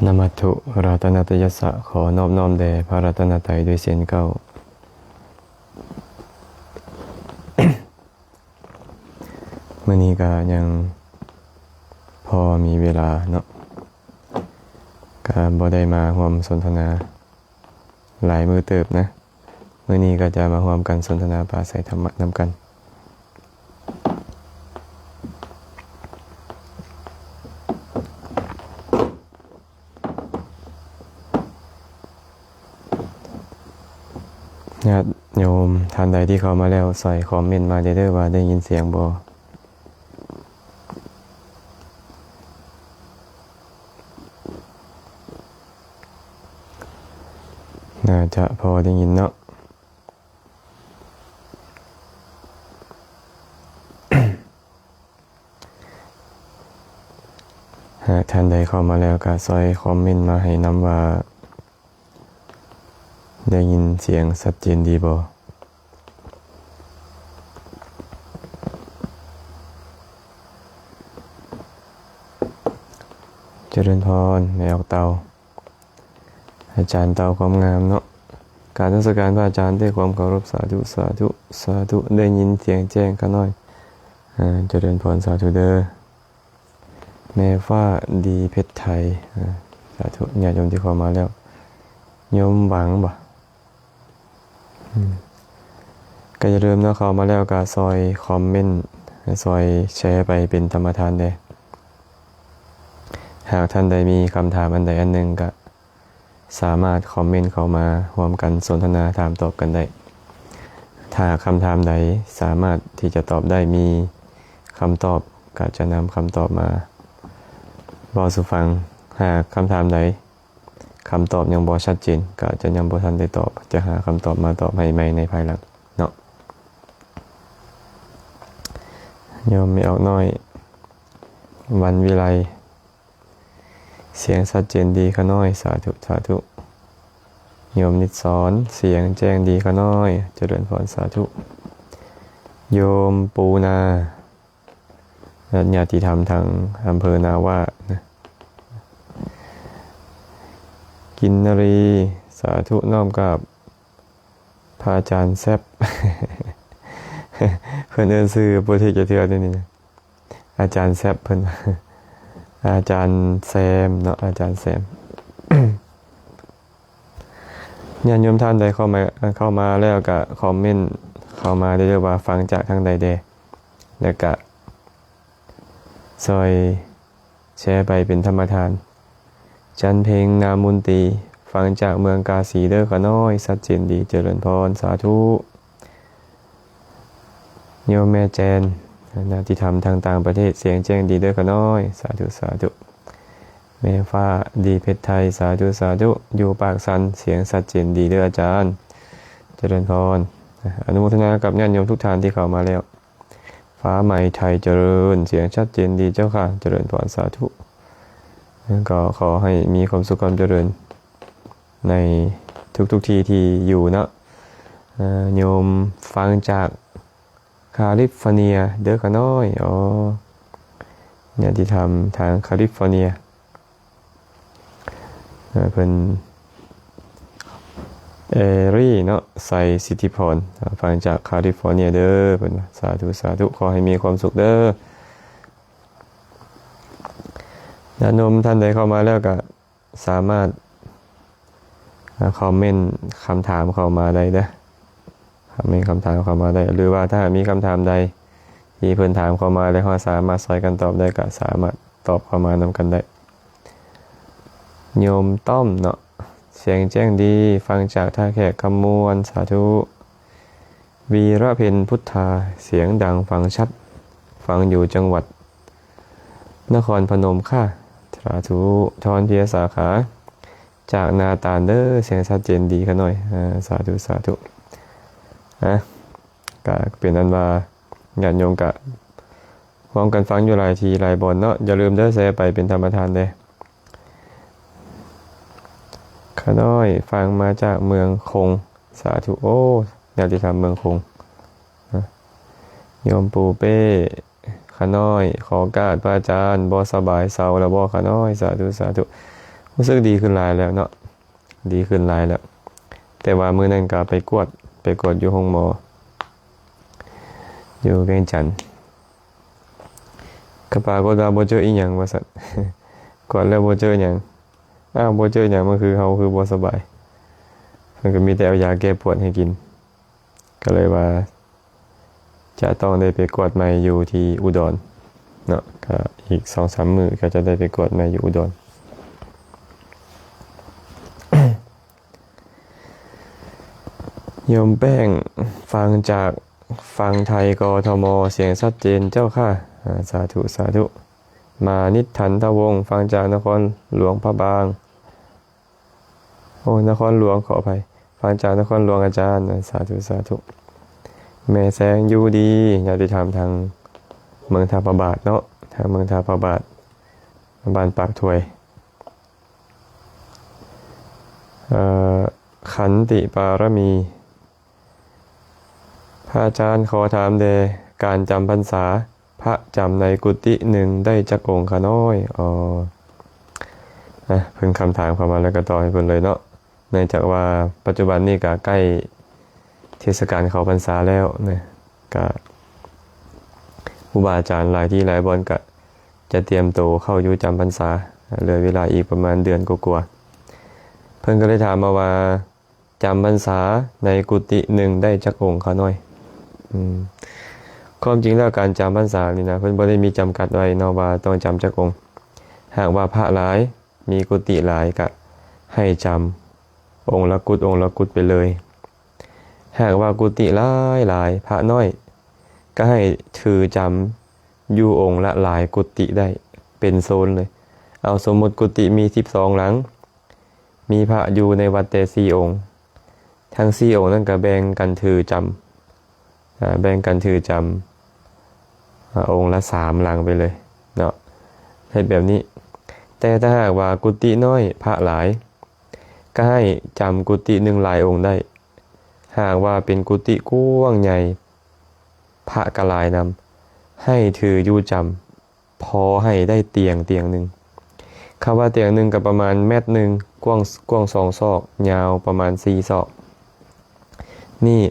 ນະມັດຖຸລັດຕະນະຕະຍັດສະ ຂໍນອບນ້ອມແດ່ພະລັດຕະນະໄຕດ້ວຍເຊັ່ນເກົ່າ. ມື້ນີ້ກະຍັງພໍມີເວລາເນາະ ກະບໍ່ໄດ້ມາຮ່ວມສົນທະນາຫຼາຍມື້ເຕີບນະ. ມື້ນີ້ກໍຈະມາຮ່ວມກັນສົນທະນາປາໄສທຳມະນຳກັນ. ຍາດໂຍມທ່ານໃດທີ່ເຂົ້າມາແລ້ວ ຊ່ອຍຄອມເມັນມາແດ່ເດີວ່າໄດ້ຍິນສຽງບໍ່? ໜ້າຈະພໍໄດ້ຍິນເນາະ. ຫາກທ່ານໃດເຂົ້າມາແລ້ວກໍຊ່ອຍຄອມເມັນມາໃຫ້ນຳວ່າ ໄດ້ຍິນສຽງຊັດເຈນດີບໍ່? ຈະເລີນພອນ ແມ່ອອກເຕົາ ອາຈານເຕົາຄວາມງາມເນາະ. ກາບນະມັດສະການພະອາຈານດ້ວຍຄວາມເຄົາລົບ. ສາທຸ ສາທຸ ສາທຸ. ໄດ້ຍິນສຽງແຈ້ງຂະນ້ອຍ. ອາ ຈະເລີນພອນ ສາທຸເດີ. ແມ່ຟ້າດີເພັດໄທ ອາ ສາທຸ. ຍາດໂຍມທີ່ເຂົ້າມາແລ້ວ ໂຍມຫວັງບໍ່? ອືມ ກໍຢ່າລືມເນາະ ເຂົ້າມາແລ້ວກໍຊ່ອຍຄອມເມັນ ຊ່ອຍແຊໄປເປັນທຳມະທານແດ່. ຫາກທ່ານໃດມີຄຳຖາມອັນໃດອັນໜຶ່ງ ກໍສາມາດຄອມເມັນເຂົ້າມາຮ່ວມກັນສົນທະນາຖາມຕອບກັນໄດ້. ຖ້າຄຳຖາມໃດສາມາດທີ່ຈະຕອບໄດ້ ມີຄຳຕອບ ກໍຈະນຳຄຳຕອບມາເວົ້າສູ່ຟັງ. ຫາກຄຳຖາມໃດ ຄຳຕອບຍັງບໍ່ຊັດເຈນ ກໍອາດຈະຍັງບໍ່ທັນໄດ້ຕອບ ຈະຫາຄຳຕອບມາຕອບໃຫ້ໃໝ່ໃນພາຍຫຼັງເນາະ. ໂຍມແມ່ອອກນ້ອຍ ວັນວິໄລ ສຽງຊັດເຈນດີຂະນ້ອຍ. ສາທຸ ສາທຸ. ໂຍມນິດສອນ ສຽງແຈ້ງດີຂະນ້ອຍ. ຈະເລີນພອນ ສາທຸ. ໂຍມປູນາ ແລະ ຍາດຕິທຳທາງອຳເພີນາວານະ. ກິນນະລີ ສາທຸ ນ້ອມກາບພະອາຈານແຊັບ. ເພິ່ນເອີ້ນຊື່ບໍ່ຖືກຈັກເທື່ອເດນີ້ນະ ອາຈານແຊັບເພິ່ນ ອາຈານແຊມເນາະ ອາຈານແຊມ. ຍາດໂຍມທ່ານໃດເຂົ້າມາ ເຂົ້າມາແລ້ວກະຄອມເມັນເຂົ້າມາໄດ້ເດີວ່າຟັງຈາກທາງໃດແດ່ ແລ້ວກະຊ່ອຍແຊໄປເປັນທຳມະທານ. ຈັນເພັງ ນາມມົນຕີ ຟັງຈາກເມືອງກາສີເດີຂະນ້ອຍ ຊັດເຈນດີ ຈະເລີນພອນ ສາທຸ. ໂຍມແມ່ແຈນ ຍາດຕິທຳທາງຕ່າງປະເທດ ສຽງແຈ້ງດີເດີຂະນ້ອຍ ສາທຸ ສາທຸ. ແມ່ຟ້າ ດີເພັດໄທ ສາທຸ ສາທຸ. ຢູ່ປາກຊັນ ສຽງຊັດເຈນດີເດີອາຈານ ຈະເລີນພອນ. ອະນຸໂມທະນາກັບຍາດໂຍມທຸກທ່ານທີ່ເຂົ້າມາແລ້ວ. ຟ້າໃໝໄທຈະເລີນ ສຽງຊັດເຈນດີເຈົ້າຄ່ະ ຈະເລີນພອນ ສາທຸ. ກໍຂໍໃຫ້ມີຄວາມສຸກຄວາມຈະເລີນໃນທຸກໆທີ່ທີ່ຢູ່ເນາະ. ໂຍມຟັງຈາກຄາລິຟອເນຍເດີຂະນ້ອຍ. ອໍ ຍາດຕິທຳທາງຄາລິຟອເນຍ ເພິ່ນ ເອຣີເນາະ ໄຊສິດທິພອນ ຟັງຈາກຄາລິຟອເນຍເດີ ເພິ່ນວ່າ. ສາທຸ ສາທຸ. ຂໍໃຫ້ມີຄວາມສຸກເດີ. ຍາດໂຍມທ່ານໃດເຂົ້າມາແລ້ວກະສາມາດ ອາ ຄອມເມັນຄຳຖາມເຂົ້າມາໄດ້ເດີ. ຄອມເມັນຄຳຖາມເຂົ້າມາໄດ້ ຫຼືວ່າຖ້າຫາກມີຄຳຖາມໃດທີ່ເພິ່ນຖາມເຂົ້າມາ ແລະ ເຮົາສາມາດຊ່ອຍກັນຕອບໄດ້ ກໍສາມາດຕອບເຂົ້າມານຳກັນໄດ້. ໂຍມຕ້ອມເນາະ ສຽງແຈ້ງດີ ຟັງຈາກທ່າແຂກຄຳມ່ວນ ສາທຸ. ວີລະເພັນ ພຸດທາ ສຽງດັງຟັງຊັດ ຟັງຢູ່ຈັງຫວັດນະຄອນພະນົມຄ່ະ ສາທຸ. ທອນ ເພຍສາຂາ ຈາກນາຕານເດີ ສຽງຊັດເຈນດີຂະນ້ອຍ. ອາ ສາທຸ ສາທຸ. ອາ ກະເປັນອັນວ່າຍາດໂຍມກະຮ່ວມກັນຟັງຢູ່ຫຼາຍທີ່ຫຼາຍບ່ອນເນາະ. ຢ່າລືມເດີ ແຊໄປເປັນທຳມະທານແດ່. ຂະນ້ອຍ ຟັງມາຈາກເມືອງຄົງ. ສາທຸ. ໂອ້ ຍາດຕິທຳເມືອງຄົງ. ໂຍມປູເປ້ ຂະນ້ອຍ ຂໍໂອກາດພະອາຈານ ບໍ່ສະບາຍ ເຊົາແລ້ວບໍ່ຂະນ້ອຍ? ສາທຸ ສາທຸ. ຮູ້ສຶກດີຂຶ້ນຫຼາຍແລ້ວເນາະ ດີຂຶ້ນຫຼາຍແລ້ວ. ແຕ່ວ່າມື້ນັ້ນກໍໄປກວດ ໄປກວດຢູ່ໂຮງໝໍ ຢູ່ວຽງຈັນ ກໍປາກົດວ່າບໍ່ເຈີອີ່ຫຍັງວ່າຊັ້ນ. ກວດແລ້ວບໍ່ເຈີຫຍັງ. ອ້າວ ບໍ່ເຈີຫຍັງ ມັນຄືເຮົາຄືບໍ່ສະບາຍ. ເພິ່ນກໍມີແຕ່ເອົາຢາແກ້ປວດໃຫ້ກິນ. ກໍເລີຍວ່າຈະຕ້ອງໄດ້ໄປກວດໃໝ່ຢູ່ທີ່ອຸດອນເນາະ, ກໍອີກສອງສາມມື້ກໍຈະໄດ້ໄປກວດໃໝ່ຢູ່ອຸດອນ. ໂຍມແປ້ງ ຟັງຈາກຝັ່ງໄທ ກທມ ສຽງຊັດເຈນເຈົ້າຄ່ະ. ອາ ສາທຸ ສາທຸ. ມານິດ ທັນທະວົງ ຟັງຈາກນະຄອນຫຼວງພະບາງ. ໂອ້ ນະຄອນຫຼວງ ຂໍອະໄພ ຟັງຈາກນະຄອນຫຼວງອາຈານ. ສາທຸ ສາທຸ. ແມ່ແສງຢູ່ດີ ຍາດຕິທຳທາງເມືອງທ່າພະບາດເນາະ, ທາງເມືອງທ່າພະບາດ ບ້ານປາກຖ້ວຍ. ເອີ ຂັນຕິປາລະມີ ພະອາຈານ ຂໍຖາມແດ່ ການຈຳພັນສາ ພະຈຳໃນກຸຕິໜຶ່ງໄດ້ຈັກອົງຂະນ້ອຍ? ອໍ ນະ ເພິ່ນຄຳຖາມເຂົ້າມາແລ້ວກໍຕອບໃຫ້ເພິ່ນເລີຍເນາະ. ເນື່ອງຈາກວ່າປັດຈຸບັນນີ້ກໍໃກ້ເທດສະການເຂົ້າພັນສາແລ້ວນະ, ກໍຄູບາອາຈານຫຼາຍທີ່ຫຼາຍບ່ອນກໍຈະຕຽມໂຕເຂົ້າຢູ່ຈຳພັນສາ, ເຫຼືອເວລາອີກປະມານເດືອນກວ່າໆ. ເພິ່ນກໍເລີຍຖາມມາວ່າ ຈຳພັນສາໃນກຸຕິໜຶ່ງໄດ້ຈັກອົງຂະນ້ອຍ? ອືມ ຄວາມຈິງແລ້ວການຈຳພັນສານີ້ນະ ເພິ່ນບໍ່ໄດ້ມີຈຳກັດໄວ້ເນາະວ່າຕ້ອງຈຳຈັກອົງ. ຫາກວ່າພະຫຼາຍ ມີກຸຕິຫຼາຍ ກະໃຫ້ຈຳອົງລະກຸດ ອົງລະກຸດໄປເລີຍ. ຫາກວ່າກຸຕິຫຼາຍໆ ພະນ້ອຍ ກະໃຫ້ຖືຈຳຢູ່ອົງລະຫຼາຍກຸຕິໄດ້ ເປັນໂຊນເລີຍ. ເອົາ ສົມມຸດກຸຕິມີສິບສອງຫຼັງ ມີພະຢູ່ໃນວັດແຕ່ສີ່ອົງ, ທັງສີ່ອົງນັ້ນກໍແບ່ງກັນຖືຈຳ ອາ ແບ່ງກັນຖືຈຳ ອາ ອົງລະສາມຫຼັງໄປເລີຍເນາະ, ເຮັດແບບນີ້. ແຕ່ຖ້າຫາກວ່າກຸຕິນ້ອຍ ພະຫຼາຍ ກໍໃຫ້ຈຳກຸຕິໜຶ່ງຫຼາຍອົງໄດ້. ຫາກວ່າເປັນກຸຕິກວ້າງໃຫຍ່ ພະກໍຫຼາຍນຳ, ໃຫ້ຖືຢູ່ຈຳ ພໍໃຫ້ໄດ້ຕຽງ ຕຽງໜຶ່ງ. ຄຳວ່າຕຽງໜຶ່ງກໍປະມານແມັດໜຶ່ງ, ກວ້າງ ກວ້າງສອງສອກ, ຍາວປະມານສີ່ສອກ. ນີ້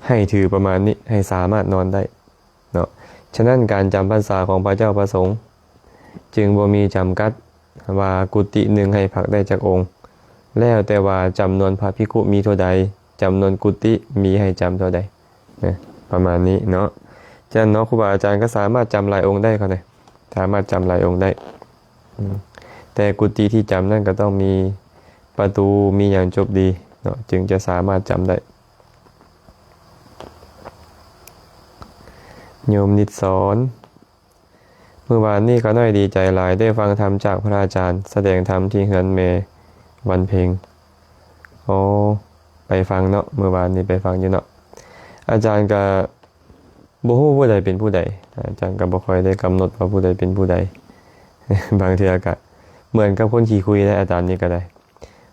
ໃຫ້ຖືປະມານນີ້ ໃຫ້ສາມາດນອນໄດ້ເນາະ. ສະນັ້ນ ການຈຳພັນສາຂອງພະເຈົ້າພະສົງຈຶ່ງບໍ່ມີຈຳກັດວ່າກຸຕິໜຶ່ງໃຫ້ພັກໄດ້ຈັກອົງ, ແລ້ວແຕ່ວ່າຈຳນວນພະພິກຂຸມີເທົ່າໃດ, ຈຳນວນກຸຕິມີໃຫ້ຈຳເທົ່າໃດ. ນະ ປະມານນີ້ເນາະ. ສະນັ້ນເນາະ ຄູບາອາຈານກໍສາມາດຈຳຫຼາຍອົງໄດ້ເຂົານະ, ສາມາດຈຳຫຼາຍອົງໄດ້. ອືມ ແຕ່ກຸຕິທີ່ຈຳນັ້ນກໍຕ້ອງມີປະຕູ ມີຫຍັງຈົບດີເນາະ, ຈຶ່ງຈະສາມາດຈຳໄດ້. ໂຍມນິດສອນ ມື້ວານນີ້ຂ້ານ້ອຍດີໃຈຫຼາຍ ໄດ້ຟັງທຳຈາກພະອາຈານ ສະແດງທຳທີ່ເຮືອນແມ່ວັນເພັງ. ອໍ ໄປຟັງເນາະ, ມື້ວານນີ້ໄປຟັງຢູ່ເນາະ. ອາຈານກະບໍ່ຮູ້ຜູ້ໃດເປັນຜູ້ໃດ, ອາຈານກະບໍ່ຄ່ອຍໄດ້ກຳນົດວ່າຜູ້ໃດເປັນຜູ້ໃດ. ບາງເທື່ອກະເໝືອນກັບຄົນຂີ້ຄຸຍເດ້ ອາຈານນີ້ກະໄດ້,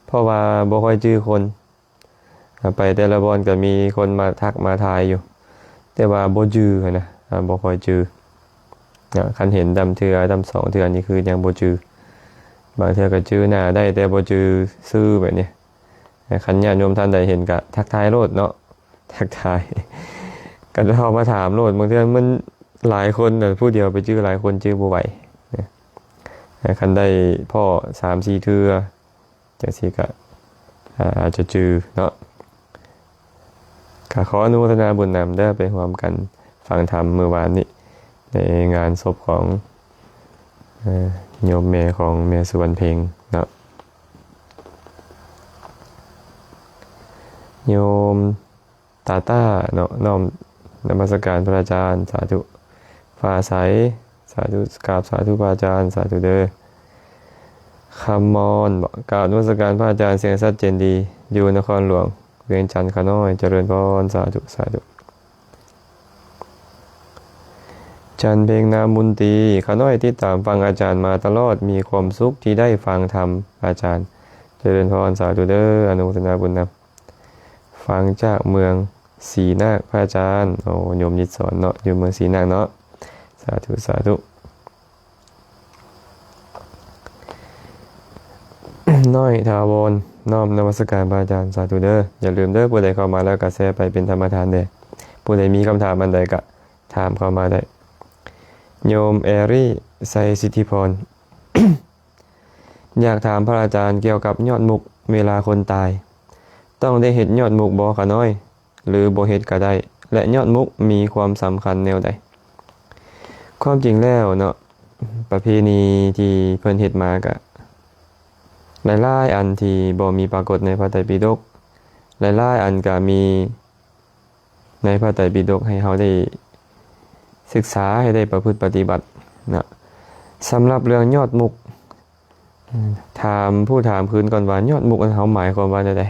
ເພາະວ່າບໍ່ຄ່ອຍຈື່ຄົນ. ໄປແຕ່ລະບ່ອນກໍມີຄົນມາທັກມາທາຍຢູ່ ແຕ່ວ່າບໍ່ຈື່ຫັ້ນນະ, ອາ ບໍ່ຄ່ອຍຈື່. ອາ ຄັນເຫັນດຳເທື່ອດຳສອງເທື່ອນີ້ຄືຍັງບໍ່ຈື່, ບາງເທື່ອກໍຈື່ໜ້າໄດ້ແຕ່ບໍ່ຈື່ຊື່ແບບນີ້. ຄັນຍາດໂຍມທ່ານໃດເຫັນກໍທັກທາຍໂລດເນາະ, ທັກທາຍ ກໍເຂົ້າມາຖາມໂລດ. ບາງເທື່ອມັນຫຼາຍຄົນນະ, ຜູ້ດຽວໄປຈື່ຫຼາຍຄົນຈື່ບໍ່ໄຫວນະ. ຄັນໄດ້ພໍ້ສາມສີ່ເທື່ອ ຈັ່ງຊີ້ກະ ອາ ອາດຈະຈື່ເນາະ. ກະຂໍອະນຸໂມທະນາບຸນນຳເດີ ໄປຮ່ວມກັນຟັງທຳມື້ວານນີ້ ໃນງານສົບຂອງ ເອີ ໂຍມແມ່ຂອງແມ່ສຸວັນເພັງເນາະ. ໂຍມ ຕາຕ້າເນາະ ນ້ອມນະມັດສະການພະອາຈານ ສາທຸ. ຟ້າໃສ ສາທຸ ກາບສາທຸພະອາຈານ ສາທຸເດີ. ຄຳມອນ ກາບນະມັດສະການພະອາຈານ ສຽງຊັດເຈນດີ ຢູ່ນະຄອນຫຼວງວຽງຈັນ ຂະນ້ອຍ ຈະເລີນພອນ ສາທຸ ສາທຸ. ຈັນເພັງ ນາມບຸນຕີ ຂະນ້ອຍຕິດຕາມຟັງອາຈານມາຕະຫຼອດ ມີຄວາມສຸກທີ່ໄດ້ຟັງທຳອາຈານ ຈະເລີນພອນ ສາທຸເດີ ອະນຸໂມທະນາບຸນນຳ. ຟັງຈາກເມືອງສີນາກ ພະອາຈານ. ໂອ້ ໂຍມນິດສອນເນາະ ຢູ່ເມືອງສີນາກເນາະ. ສາທຸ ສາທຸ. ນ້ອຍຖາວອນ ນ້ອມນະມັດສະການພະອາຈານ ສາທຸເດີ. ຢ່າລືມເດີ ຜູ້ໃດເຂົ້າມາແລ້ວກໍແຊໄປເປັນທຳມະທານແດ່. ຜູ້ໃດມີຄຳຖາມອັນໃດກໍຖາມເຂົ້າມາໄດ້. ໂຍມແອຣີ ໄຊສິດທິພອນ ຢາກຖາມພະອາຈານກ່ຽວກັບຍອດມຸກເວລາຄົນຕາຍ ຕ້ອງໄດ້ເຮັດຍອດມຸກບໍ່ຂະນ້ອຍ ຫຼືບໍ່ເຮັດກະໄດ້ ແລະ ຍອດມຸກມີຄວາມສຳຄັນແນວໃດ? ຄວາມຈິງແລ້ວເນາະ ປະເພນີທີ່ເພິ່ນເຮັດມາກະຫຼາຍໆອັນທີ່ບໍ່ມີປາກົດໃນພະໄຕປິດົກ, ຫຼາຍໆອັນກະມີໃນພະໄຕປິດົກໃຫ້ເຮົາໄດ້ສຶກສາ, ໃຫ້ໄດ້ປະພຶດປະຕິບັດເນາະ. ສຳລັບເລື່ອງຍອດມຸກ ຖາມຜູ້ຖາມຄືນກ່ອນວ່າ ຍອດມຸກອັນເຮົາໝາຍຄວາມວ່າແນວໃດ?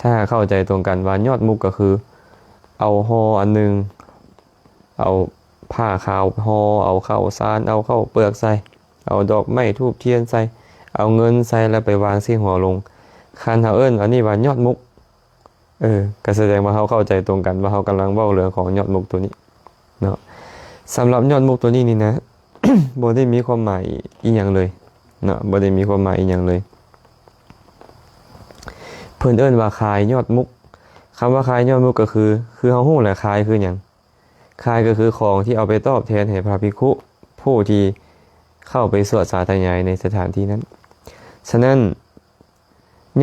ຖ້າຫາກເຂົ້າໃຈຕົງກັນວ່າຍອດມຸກກໍຄື ເອົາຫໍ່ອັນໜຶ່ງ, ເອົາຜ້າຂາວຫໍ່, ເອົາເຂົ້າສານ, ເອົາເຂົ້າເປືອກໃສ່, ເອົາດອກໄມ້ທູບທຽນໃສ່, ເອົາເງິນໃສ່ ແລ້ວໄປວາງໃສ່ຫົວໂລງ. ຄັນເຮົາເອີ້ນອັນນີ້ວ່າຍອດມຸກ, ເອີ ກໍສະແດງວ່າເຮົາເຂົ້າໃຈຕົງກັນວ່າເຮົາກຳລັງເວົ້າເລື່ອງຂອງຍອດມຸກໂຕນີ້ເນາະ. ສຳລັບຍອດມຸກໂຕນີ້ນີ້ນະ ບໍ່ໄດ້ມີຄວາມໝາຍອີ່ຫຍັງເລີຍເນາະ, ບໍ່ໄດ້ມີຄວາມໝາຍອີ່ຫຍັງເລີຍ. ເພິ່ນເອີ້ນວ່າຄາຍຍອດມຸກ. ຄຳວ່າຄາຍຍອດມຸກກໍຄື ຄືເຮົາຮູ້ແຫຼະ ຄາຍຄືຫຍັງ? ຄາຍກໍຄືຂອງທີ່ເອົາໄປຕອບແທນໃຫ້ພະພິກຂຸຜູ້ທີ່ເຂົ້າໄປສວດສາທະຍາຍໃນສະຖານທີ່ນັ້ນ. ສະນັ້ນ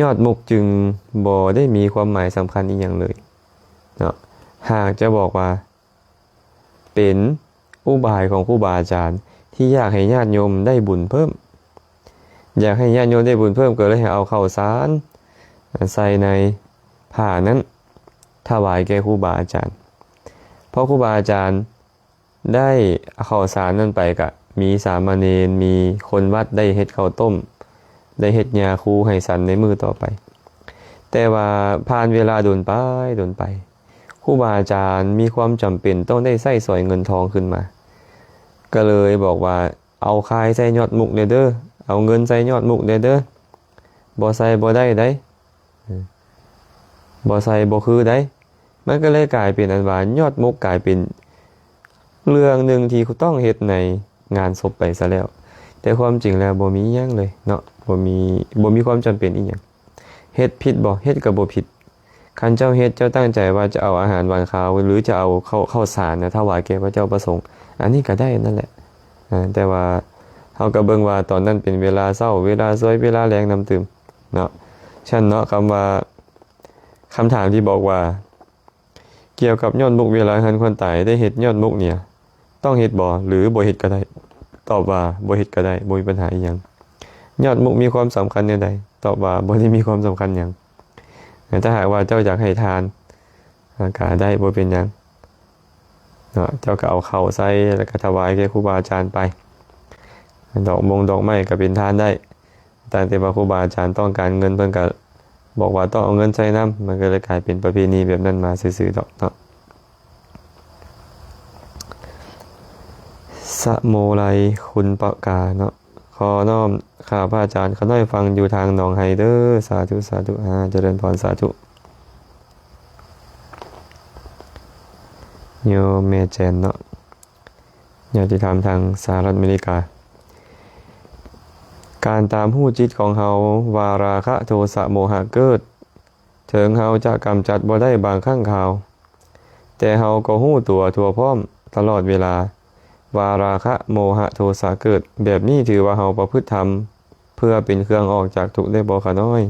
ຍອດມຸກຈຶ່ງບໍ່ໄດ້ມີຄວາມໝາຍສຳຄັນອີ່ຫຍັງເລີຍເນາະ. ຫາກຈະບອກວ່າເປັນອຸບາຍຂອງຄູບາອາຈານທີ່ຢາກໃຫ້ຍາດໂຍມໄດ້ບຸນເພີ່ມ, ຢາກໃຫ້ຍາດໂຍມໄດ້ບຸນເພີ່ມ ກໍເລີຍໃຫ້ເອົາເຂົ້າສານໃສ່ໃນຜ້ານັ້ນຖວາຍແກ່ຄູບາອາຈານ. ເພາະຄູບາອາຈານ ໄດ້ເຂົ້າສານນັ້ນໄປ ກະມີສາມະເນນ ມີຄົນວັດໄດ້ເຮັດເຂົ້າຕົ້ມ ໄດ້ເຮັດຢາຄູໃຫ້ສັນໃນມື້ຕໍ່ໄປ. ແຕ່ວ່າຜ່ານເວລາດົນໄປ ດົນໄປ ຄູບາອາຈານມີຄວາມຈຳເປັນຕ້ອງໄດ້ໃຊ້ສອຍເງິນທອງຂຶ້ນມາ, ກໍເລີຍບອກວ່າ ເອົາຄາຍໃສ່ຍອດມຸກແດ່ເດີ, ເອົາເງິນໃສ່ຍອດມຸກແດ່ເດີ, ບໍ່ໃສ່ບໍ່ໄດ້ໃດ. ບໍ່ໃສ່ບໍ່ຄືໃດ. ມັນກໍເລີຍກາຍເປັນອັນວ່າຍອດມຸກກາຍເປັນເລື່ອງໜຶ່ງທີ່ຕ້ອງເຮັດໃນງານສົບໄປຊະແລ້ວ. ແຕ່ຄວາມຈິງແລ້ວບໍ່ມີຫຍັງເລີຍເນາະ, ບໍ່ມີ ບໍ່ມີຄວາມຈຳເປັນອີ່ຫຍັງ. ເຮັດຜິດບໍ່? ເຮັດກໍບໍ່ຜິດ. ຄັນເຈົ້າເຮັດ ເຈົ້າຕັ້ງໃຈວ່າຈະເອົາອາຫານຫວານຄາວ ຫຼືຈະເອົາເຂົ້າ ເຂົ້າສານນະ ຖວາຍແກ່ພະເຈົ້າປະສົງ ອັນນີ້ກໍໄດ້ນັ້ນແຫຼະ. ອາ ແຕ່ວ່າເຮົາກໍເບິ່ງວ່າຕອນນັ້ນເປັນເວລາເຊົ້າ, ເວລາສວຍ, ເວລາແລງນຳຕື່ມເນາະ. ຊັ້ນເນາະ ຄຳວ່າ ຄຳຖາມທີ່ບອກວ່າ ກ່ຽວກັບຍອດມຸກເວລາເຮືອນຄົນຕາຍ ໄດ້ເຮັດຍອດມຸກນີ້ ຕ້ອງເຮັດບໍ່ ຫຼືບໍ່ເຮັດກໍໄດ້? ຕອບວ່າບໍ່ເຮັດກໍໄດ້, ບໍ່ມີບັນຫາອີ່ຫຍັງ. ຍອດມຸກມີຄວາມສຳຄັນແນວໃດ? ຕອບວ່າບໍ່ໄດ້ມີຄວາມສຳຄັນຫຍັງ. ແຕ່ຖ້າຫາກວ່າເຈົ້າຢາກໃຫ້ທານ ອາ ກໍໄດ້ ບໍ່ເປັນຫຍັງເນາະ. ເຈົ້າກໍເອົາເຂົ້າໃສ່ ແລ້ວກໍຖວາຍແກ່ຄູບາອາຈານໄປ. ດອກມົງດອກໄມ້ກໍເປັນທານໄດ້. ຕາມທີ່ວ່າຄູບາອາຈານຕ້ອງການເງິນ ເພິ່ນກໍບອກວ່າຕ້ອງເອົາເງິນໃສ່ນຳ, ມັນກໍເລີຍກາຍເປັນປະເພນີແບບນັ້ນມາຊື່ໆດອກເນາະ. ສະໂມໄລຄຸນປະກາເນາະ, ຂໍນ້ອມ ຂ້າພະອາຈານ ຂ້ານ້ອຍຟັງຢູ່ທາງໜອງໄຮເດີ. ສາທຸ ສາທຸ. ອາ ຈະເລີນພອນ ສາທຸ. ໂຍມແມ່ແຈນເນາະ. ຍາດທີ່ຖາມທາງສະຫະລັດອາເມລິກາ, ການຕາມຮູ້ຈິດຂອງເຮົາວ່າລາຄະ ໂທສະ ໂມຫະເກີດ, ເຖິງເຮົາຈະກຳຈັດບໍ່ໄດ້ບາງຄັ້ງຄາວ, ແຕ່ເຮົາກໍຮູ້ຕົວທົ່ວພ້ອມຕະຫຼອດເວລາວ່າລາຄະ ໂມຫະ ໂທສະເກີດ, ແບບນີ້ຖືວ່າເຮົາປະພຶດທຳ ເພື່ອເປັນເຄື່ອງອອກຈາກທຸກໄດ້ບໍ່ຂະນ້ອຍ?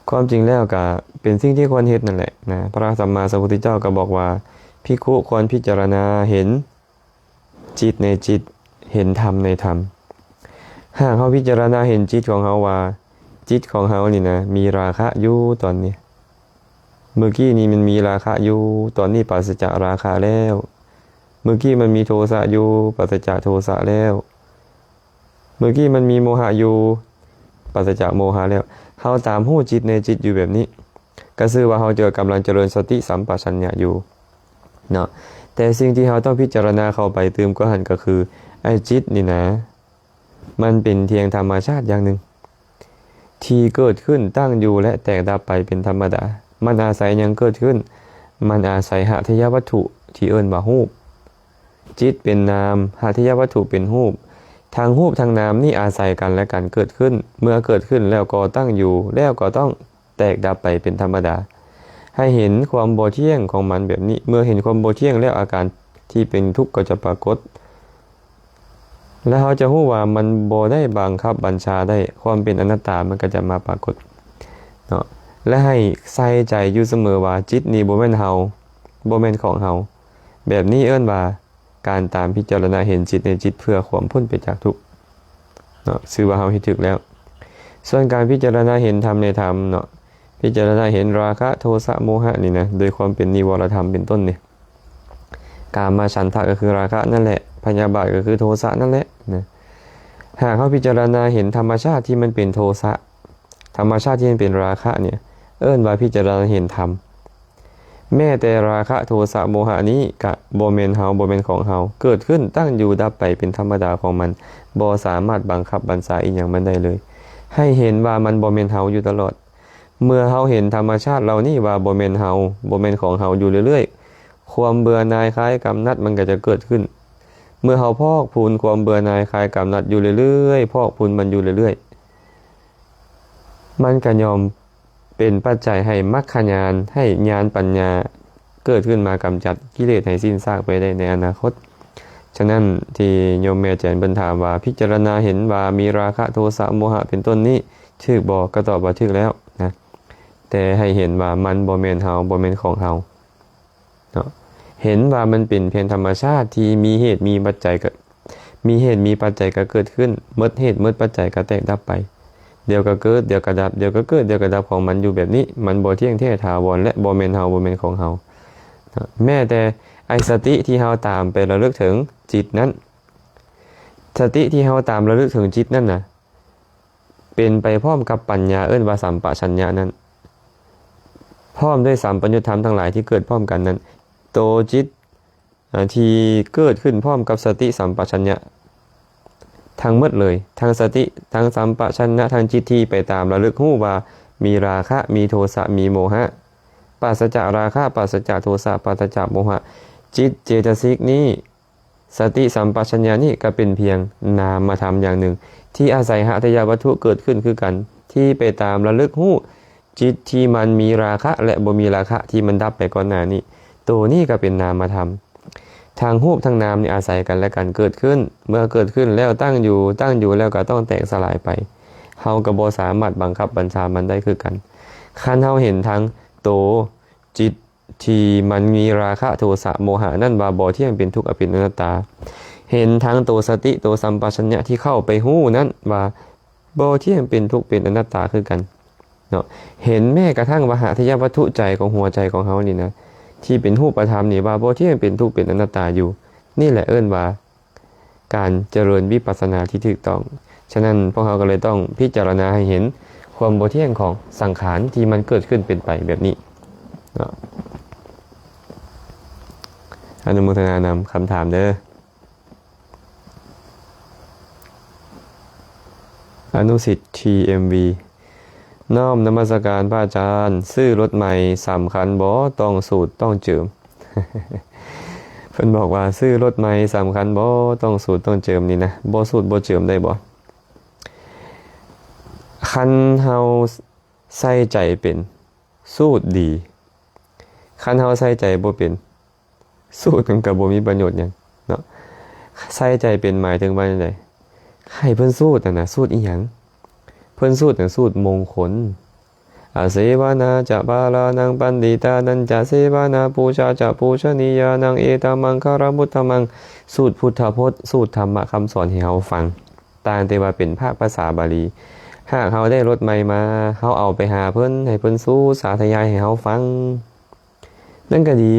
ຄວາມຈິງແລ້ວກະເປັນສິ່ງທີ່ຄວນເຮັດນັ້ນແຫຼະນະ. ພະສຳມາສຳພຸດທະເຈົ້າກໍບອກວ່າ ພິກຂຸຄວນພິຈາລະນາເຫັນຈິດໃນຈິດ, ເຫັນທຳໃນທຳ. ຫາກເຮົາພິຈາລະນາເຫັນຈິດຂອງເຮົາວ່າ ຈິດຂອງເຮົານີ້ນະ ມີລາຄະຢູ່ຕອນນີ້, ເມື່ອກີ້ນີ້ມັນມີລາຄະຢູ່, ຕອນນີ້ປາສະຈາກລາຄະແລ້ວ. ເມື່ອກີ້ມັນມີໂທສະຢູ່, ປາສະຈາກໂທສະແລ້ວ. ເມື່ອກີ້ມັນມີໂມຫະຢູ່, ປາສະຈາກໂມຫະແລ້ວ. ເຮົາຕາມຮູ້ຈິດໃນຈິດຢູ່ແບບນີ້, ກໍຊື່ວ່າເຮົາຈະກຳລັງຈະເລີນສະຕິສຳປະຊັນຍະຢູ່ເນາະ. ແຕ່ສິ່ງທີ່ເຮົາຕ້ອງພິຈາລະນາເຂົ້າໄປຕື່ມກວ່າຫັ້ນ ກໍຄື ໄອ້ຈິດນີ້ນະ ມັນເປັນພຽງທຳມະຊາດຢ່າງໜຶ່ງ ທີ່ເກີດຂຶ້ນ, ຕັ້ງຢູ່ ແລະ ແຕກດັບໄປເປັນທຳມະດາ. ມັນອາໄສຫຍັງເກີດຂຶ້ນ? ມັນອາໄສຫະທະຍະວັດຖຸທີ່ເອີ້ນວ່າຮູບ. ຈິດເປັນນາມ, ຫະທະຍະວັດຖຸເປັນຮູບ. ທັງຮູບທັງນາມນີ້ອາໄສກັນແລະກັນເກີດຂຶ້ນ, ເມື່ອເກີດຂຶ້ນແລ້ວກໍຕັ້ງຢູ່, ແລ້ວກໍຕ້ອງແຕກດັບໄປເປັນທຳມະດາ. ໃຫ້ເຫັນຄວາມບໍ່ທ່ຽງຂອງມັນແບບນີ້. ເມື່ອເຫັນຄວາມບໍ່ທ່ຽງແລ້ວ ອາການທີ່ເປັນທຸກກໍຈະປາກົດ ແລະ ເຮົາຈະຮູ້ວ່າມັນບໍ່ໄດ້ບັງຄັບບັນຊາໄດ້, ຄວາມເປັນອະນັດຕາມັນກໍຈະມາປາກົດເນາະ. ແລະ ໃຫ້ໃສ່ໃຈຢູ່ສະເໝີວ່າ ຈິດນີ້ບໍ່ແມ່ນເຮົາ, ບໍ່ແມ່ນຂອງເຮົາ. ແບບນີ້ເອີ້ນວ່າ ການຕາມພິຈາລະນາເຫັນຈິດໃນຈິດເພື່ອຄວາມພົ້ນໄປຈາກທຸກເນາະ, ຊື່ວ່າເຮົາເຮັດຖືກແລ້ວ. ສ່ວນການພິຈາລະນາເຫັນທຳໃນທຳເນາະ, ພິຈາລະນາເຫັນລາຄະ ໂທສະ ໂມຫະນີ້ນະ ໂດຍຄວາມເປັນນິວອນລະທຳເປັນຕົ້ນນີ້. ກາມະສັນທະກໍຄືລາຄະນັ້ນແຫຼະ, ພະຍາບາດກໍຄືໂທສະນັ້ນແຫຼະນະ. ຫາກເຮົາພິຈາລະນາເຫັນທຳມະຊາດທີ່ມັນເປັນໂທສະ, ທຳມະຊາດທີ່ມັນເປັນລາຄະນີ້ ເອີ້ນວ່າພິຈາລະນາເຫັນທຳ. ແມ້ແຕ່ລາຄະ ໂທສະ ໂມຫະນີ້ກະບໍ່ແມ່ນເຮົາ, ບໍ່ແມ່ນຂອງເຮົາ, ເກີດຂຶ້ນ, ຕັ້ງຢູ່, ດັບໄປເປັນທຳມະດາຂອງມັນ, ບໍ່ສາມາດບັງຄັບບັນຊາອີ່ຫຍັງມັນໄດ້ເລີຍ. ໃຫ້ເຫັນວ່າມັນບໍ່ແມ່ນເຮົາຢູ່ຕະຫຼອດ. ເມື່ອເຮົາເຫັນທຳມະຊາດເຫຼົ່ານີ້ວ່າບໍ່ແມ່ນເຮົາ, ບໍ່ແມ່ນຂອງເຮົາຢູ່ເລື້ອຍໆ, ຄວາມເບື່ອໜ່າຍຄາຍກຳໜັດມັນກໍຈະເກີດຂຶ້ນ. ເມື່ອເຮົາພອກພູນຄວາມເບື່ອໜ່າຍຄາຍກຳໜັດຢູ່ເລື້ອຍໆ, ພອກພູນມັນຢູ່ເລື້ອຍໆ, ມັນກໍຍ່ອມເປັນປັດໄຈໃຫ້ມັກຂະຍານ, ໃຫ້ຍານປັນຍາເກີດຂຶ້ນມາກຳຈັດກິເລດໃຫ້ສິ້ນຊາກໄປໄດ້ໃນອະນາຄົດ. ສະນັ້ນ ທີ່ໂຍມແມ່ແຈນເພິ່ນຖາມວ່າ ພິຈາລະນາເຫັນວ່າມີລາຄະ ໂທສະ ໂມຫະ ເປັນຕົ້ນນີ້ ຖືກບໍ່? ກໍຕອບວ່າຖືກແລ້ວນະ, ແຕ່ໃຫ້ເຫັນວ່າມັນບໍ່ແມ່ນເຮົາ, ບໍ່ແມ່ນຂອງເຮົາເນາະ. ເຫັນວ່າມັນເປັນພຽງທຳມະຊາດທີ່ມີເຫດມີປັດໄຈ, ກໍມີເຫດມີປັດໄຈກໍເກີດຂຶ້ນ, ໝົດເຫດໝົດປັດໄຈກໍແຕກດັບໄປ. ດຽວກໍເກີດ, ດຽວກໍດັບ, ດຽວກໍເກີດ, ດຽວກໍດັບຂອງມັນຢູ່ແບບນີ້. ມັນບໍ່ທ່ຽງແທ້ຖາວອນ ແລະ ບໍ່ແມ່ນເຮົາ, ບໍ່ແມ່ນຂອງເຮົາເນາະ. ແມ້ແຕ່ໄອ້ສະຕິທີ່ເຮົາຕາມໄປລະລຶກເຖິງຈິດນັ້ນ, ສະຕິທີ່ເຮົາຕາມລະລຶກເຖິງຈິດນັ້ນນະ ເປັນໄປພ້ອມກັບປັນຍາ, ເອີ້ນວ່າສຳປະຊັນຍະນັ້ນ, ພ້ອມດ້ວຍສຳປະຍຸດທຳທັງຫຼາຍທີ່ເກີດພ້ອມກັນນັ້ນ, ໂຕຈິດ ອາ ທີ່ເກີດຂຶ້ນພ້ອມກັບສະຕິສຳປະຊັນຍະທັງໝົດເລີຍ, ທັງສະຕິ, ທັງສຳປະຊັນຍະ, ທັງຈິດທີ່ໄປຕາມລະລຶກຮູ້ວ່າມີລາຄະ, ມີໂທສະ, ມີໂມຫະ, ປາສະຈາກລາຄະ, ປາສະຈາກໂທສະ, ປາສະຈາກໂມຫະ, ຈິດເຈຕະສິກນີ້, ສະຕິສຳປະຊັນຍະນີ້ກໍເປັນພຽງນາມະທຳຢ່າງໜຶ່ງ ທີ່ອາໄສຫະທະຍະວັດຖຸເກີດຂຶ້ນຄືກັນ, ທີ່ໄປຕາມລະລຶກຮູ້ຈິດທີ່ມັນມີລາຄະ ແລະ ບໍ່ມີລາຄະ ທີ່ມັນດັບໄປກ່ອນໜ້ານີ້, ໂຕນີ້ກໍເປັນນາມະທຳ. ທັງຮູບທັງນາມນີ້ອາໄສກັນແລະກັນເກີດຂຶ້ນ, ເມື່ອເກີດຂຶ້ນແລ້ວຕັ້ງຢູ່, ຕັ້ງຢູ່ແລ້ວກໍຕ້ອງແຕກສະຫຼາຍໄປ. ເຮົາກໍບໍ່ສາມາດບັງຄັບບັນຊາມັນໄດ້ຄືກັນ. ຄັນເຮົາເຫັນທັງໂຕຈິດ ທີ່ມັນມີລາຄະ ໂທສະ ໂມຫະນັ້ນວ່າບໍ່ທ່ຽງ ເປັນທຸກ ອະເປັນອະນັດຕາ, ເຫັນທັງໂຕສະຕິ ໂຕສຳປະຊັນຍະທີ່ເຂົ້າໄປຮູ້ນັ້ນວ່າບໍ່ທ່ຽງ ເປັນທຸກ ເປັນອະນັດຕາຄືກັນເນາະ, ເຫັນແມ້ກະທັ່ງວ່າຫະທະຍະວັດຖຸໃຈຂອງຫົວໃຈຂອງເຮົານີ້ນະ ທີ່ເປັນຮູບປະທຳນີ້ວ່າບໍ່ທ່ຽງ ເປັນທຸກ ເປັນອະນັດຕາຢູ່, ນີ້ແຫຼະເອີ້ນວ່າ ການຈະເລີນວິປັດສະນາທີ່ຖືກຕ້ອງ. ສະນັ້ນ ພວກເຮົາກໍເລີຍຕ້ອງພິຈາລະນາໃຫ້ເຫັນຄວາມບໍ່ທ່ຽງຂອງສັງຂານທີ່ມັນເກີດຂຶ້ນເປັນໄປແບບນີ້ເນາະ. ອະນຸໂມທະນານຳຄຳຖາມເດີ. ອະນຸສິດ ທີເອັມວີ ນ້ອມນະມັດສະການພະອາຈານ, ຊື້ລົດໃໝ່ສຳຄັນບໍ່? ຕ້ອງສູດ ຕ້ອງເຈີມ. ເພິ່ນບອກວ່າ ຊື້ລົດໃໝ່ສຳຄັນບໍ່? ຕ້ອງສູດ ຕ້ອງເຈີມນີ້ນະ, ບໍ່ສູດບໍ່ເຈີມໄດ້ບໍ່? ຄັນເຮົາໃສ່ໃຈເປັນ, ສູດດີ. ຄັນເຮົາໃສ່ໃຈບໍ່ເປັນ, ສູດມັນກໍບໍ່ມີປະໂຫຍດຫຍັງເນາະ. ໃສ່ໃຈເປັນໝາຍເຖິງວ່າແນວໃດ? ໃຫ້ເພິ່ນສູດຫັ້ນນະ, ສູດອີ່ຫຍັງ? ເພິ່ນສູດນະ ສູດມົງຄົນ. ອາເສວະນາຈະ ບາລານັງ ປັນດິຕານັນຈະ ເສວະນາ ປູຊາຈະ ປູຊະນີຍານັງ ເອຕັງ ມັງຄະລະມຸດຕະມັງ. ສູດພຸດທະພົດ, ສູດທຳມະຄຳສອນໃຫ້ເຮົາຟັງ, ຕ່າງແຕ່ວ່າເປັນພາກພາສາບາລີ. ຫາກເຮົາໄດ້ລົດໃໝ່ມາ, ເຮົາເອົາໄປຫາເພິ່ນ, ໃຫ້ເພິ່ນສູດສາທະຍາຍໃຫ້ເຮົາຟັງ, ນັ້ນກໍດີ.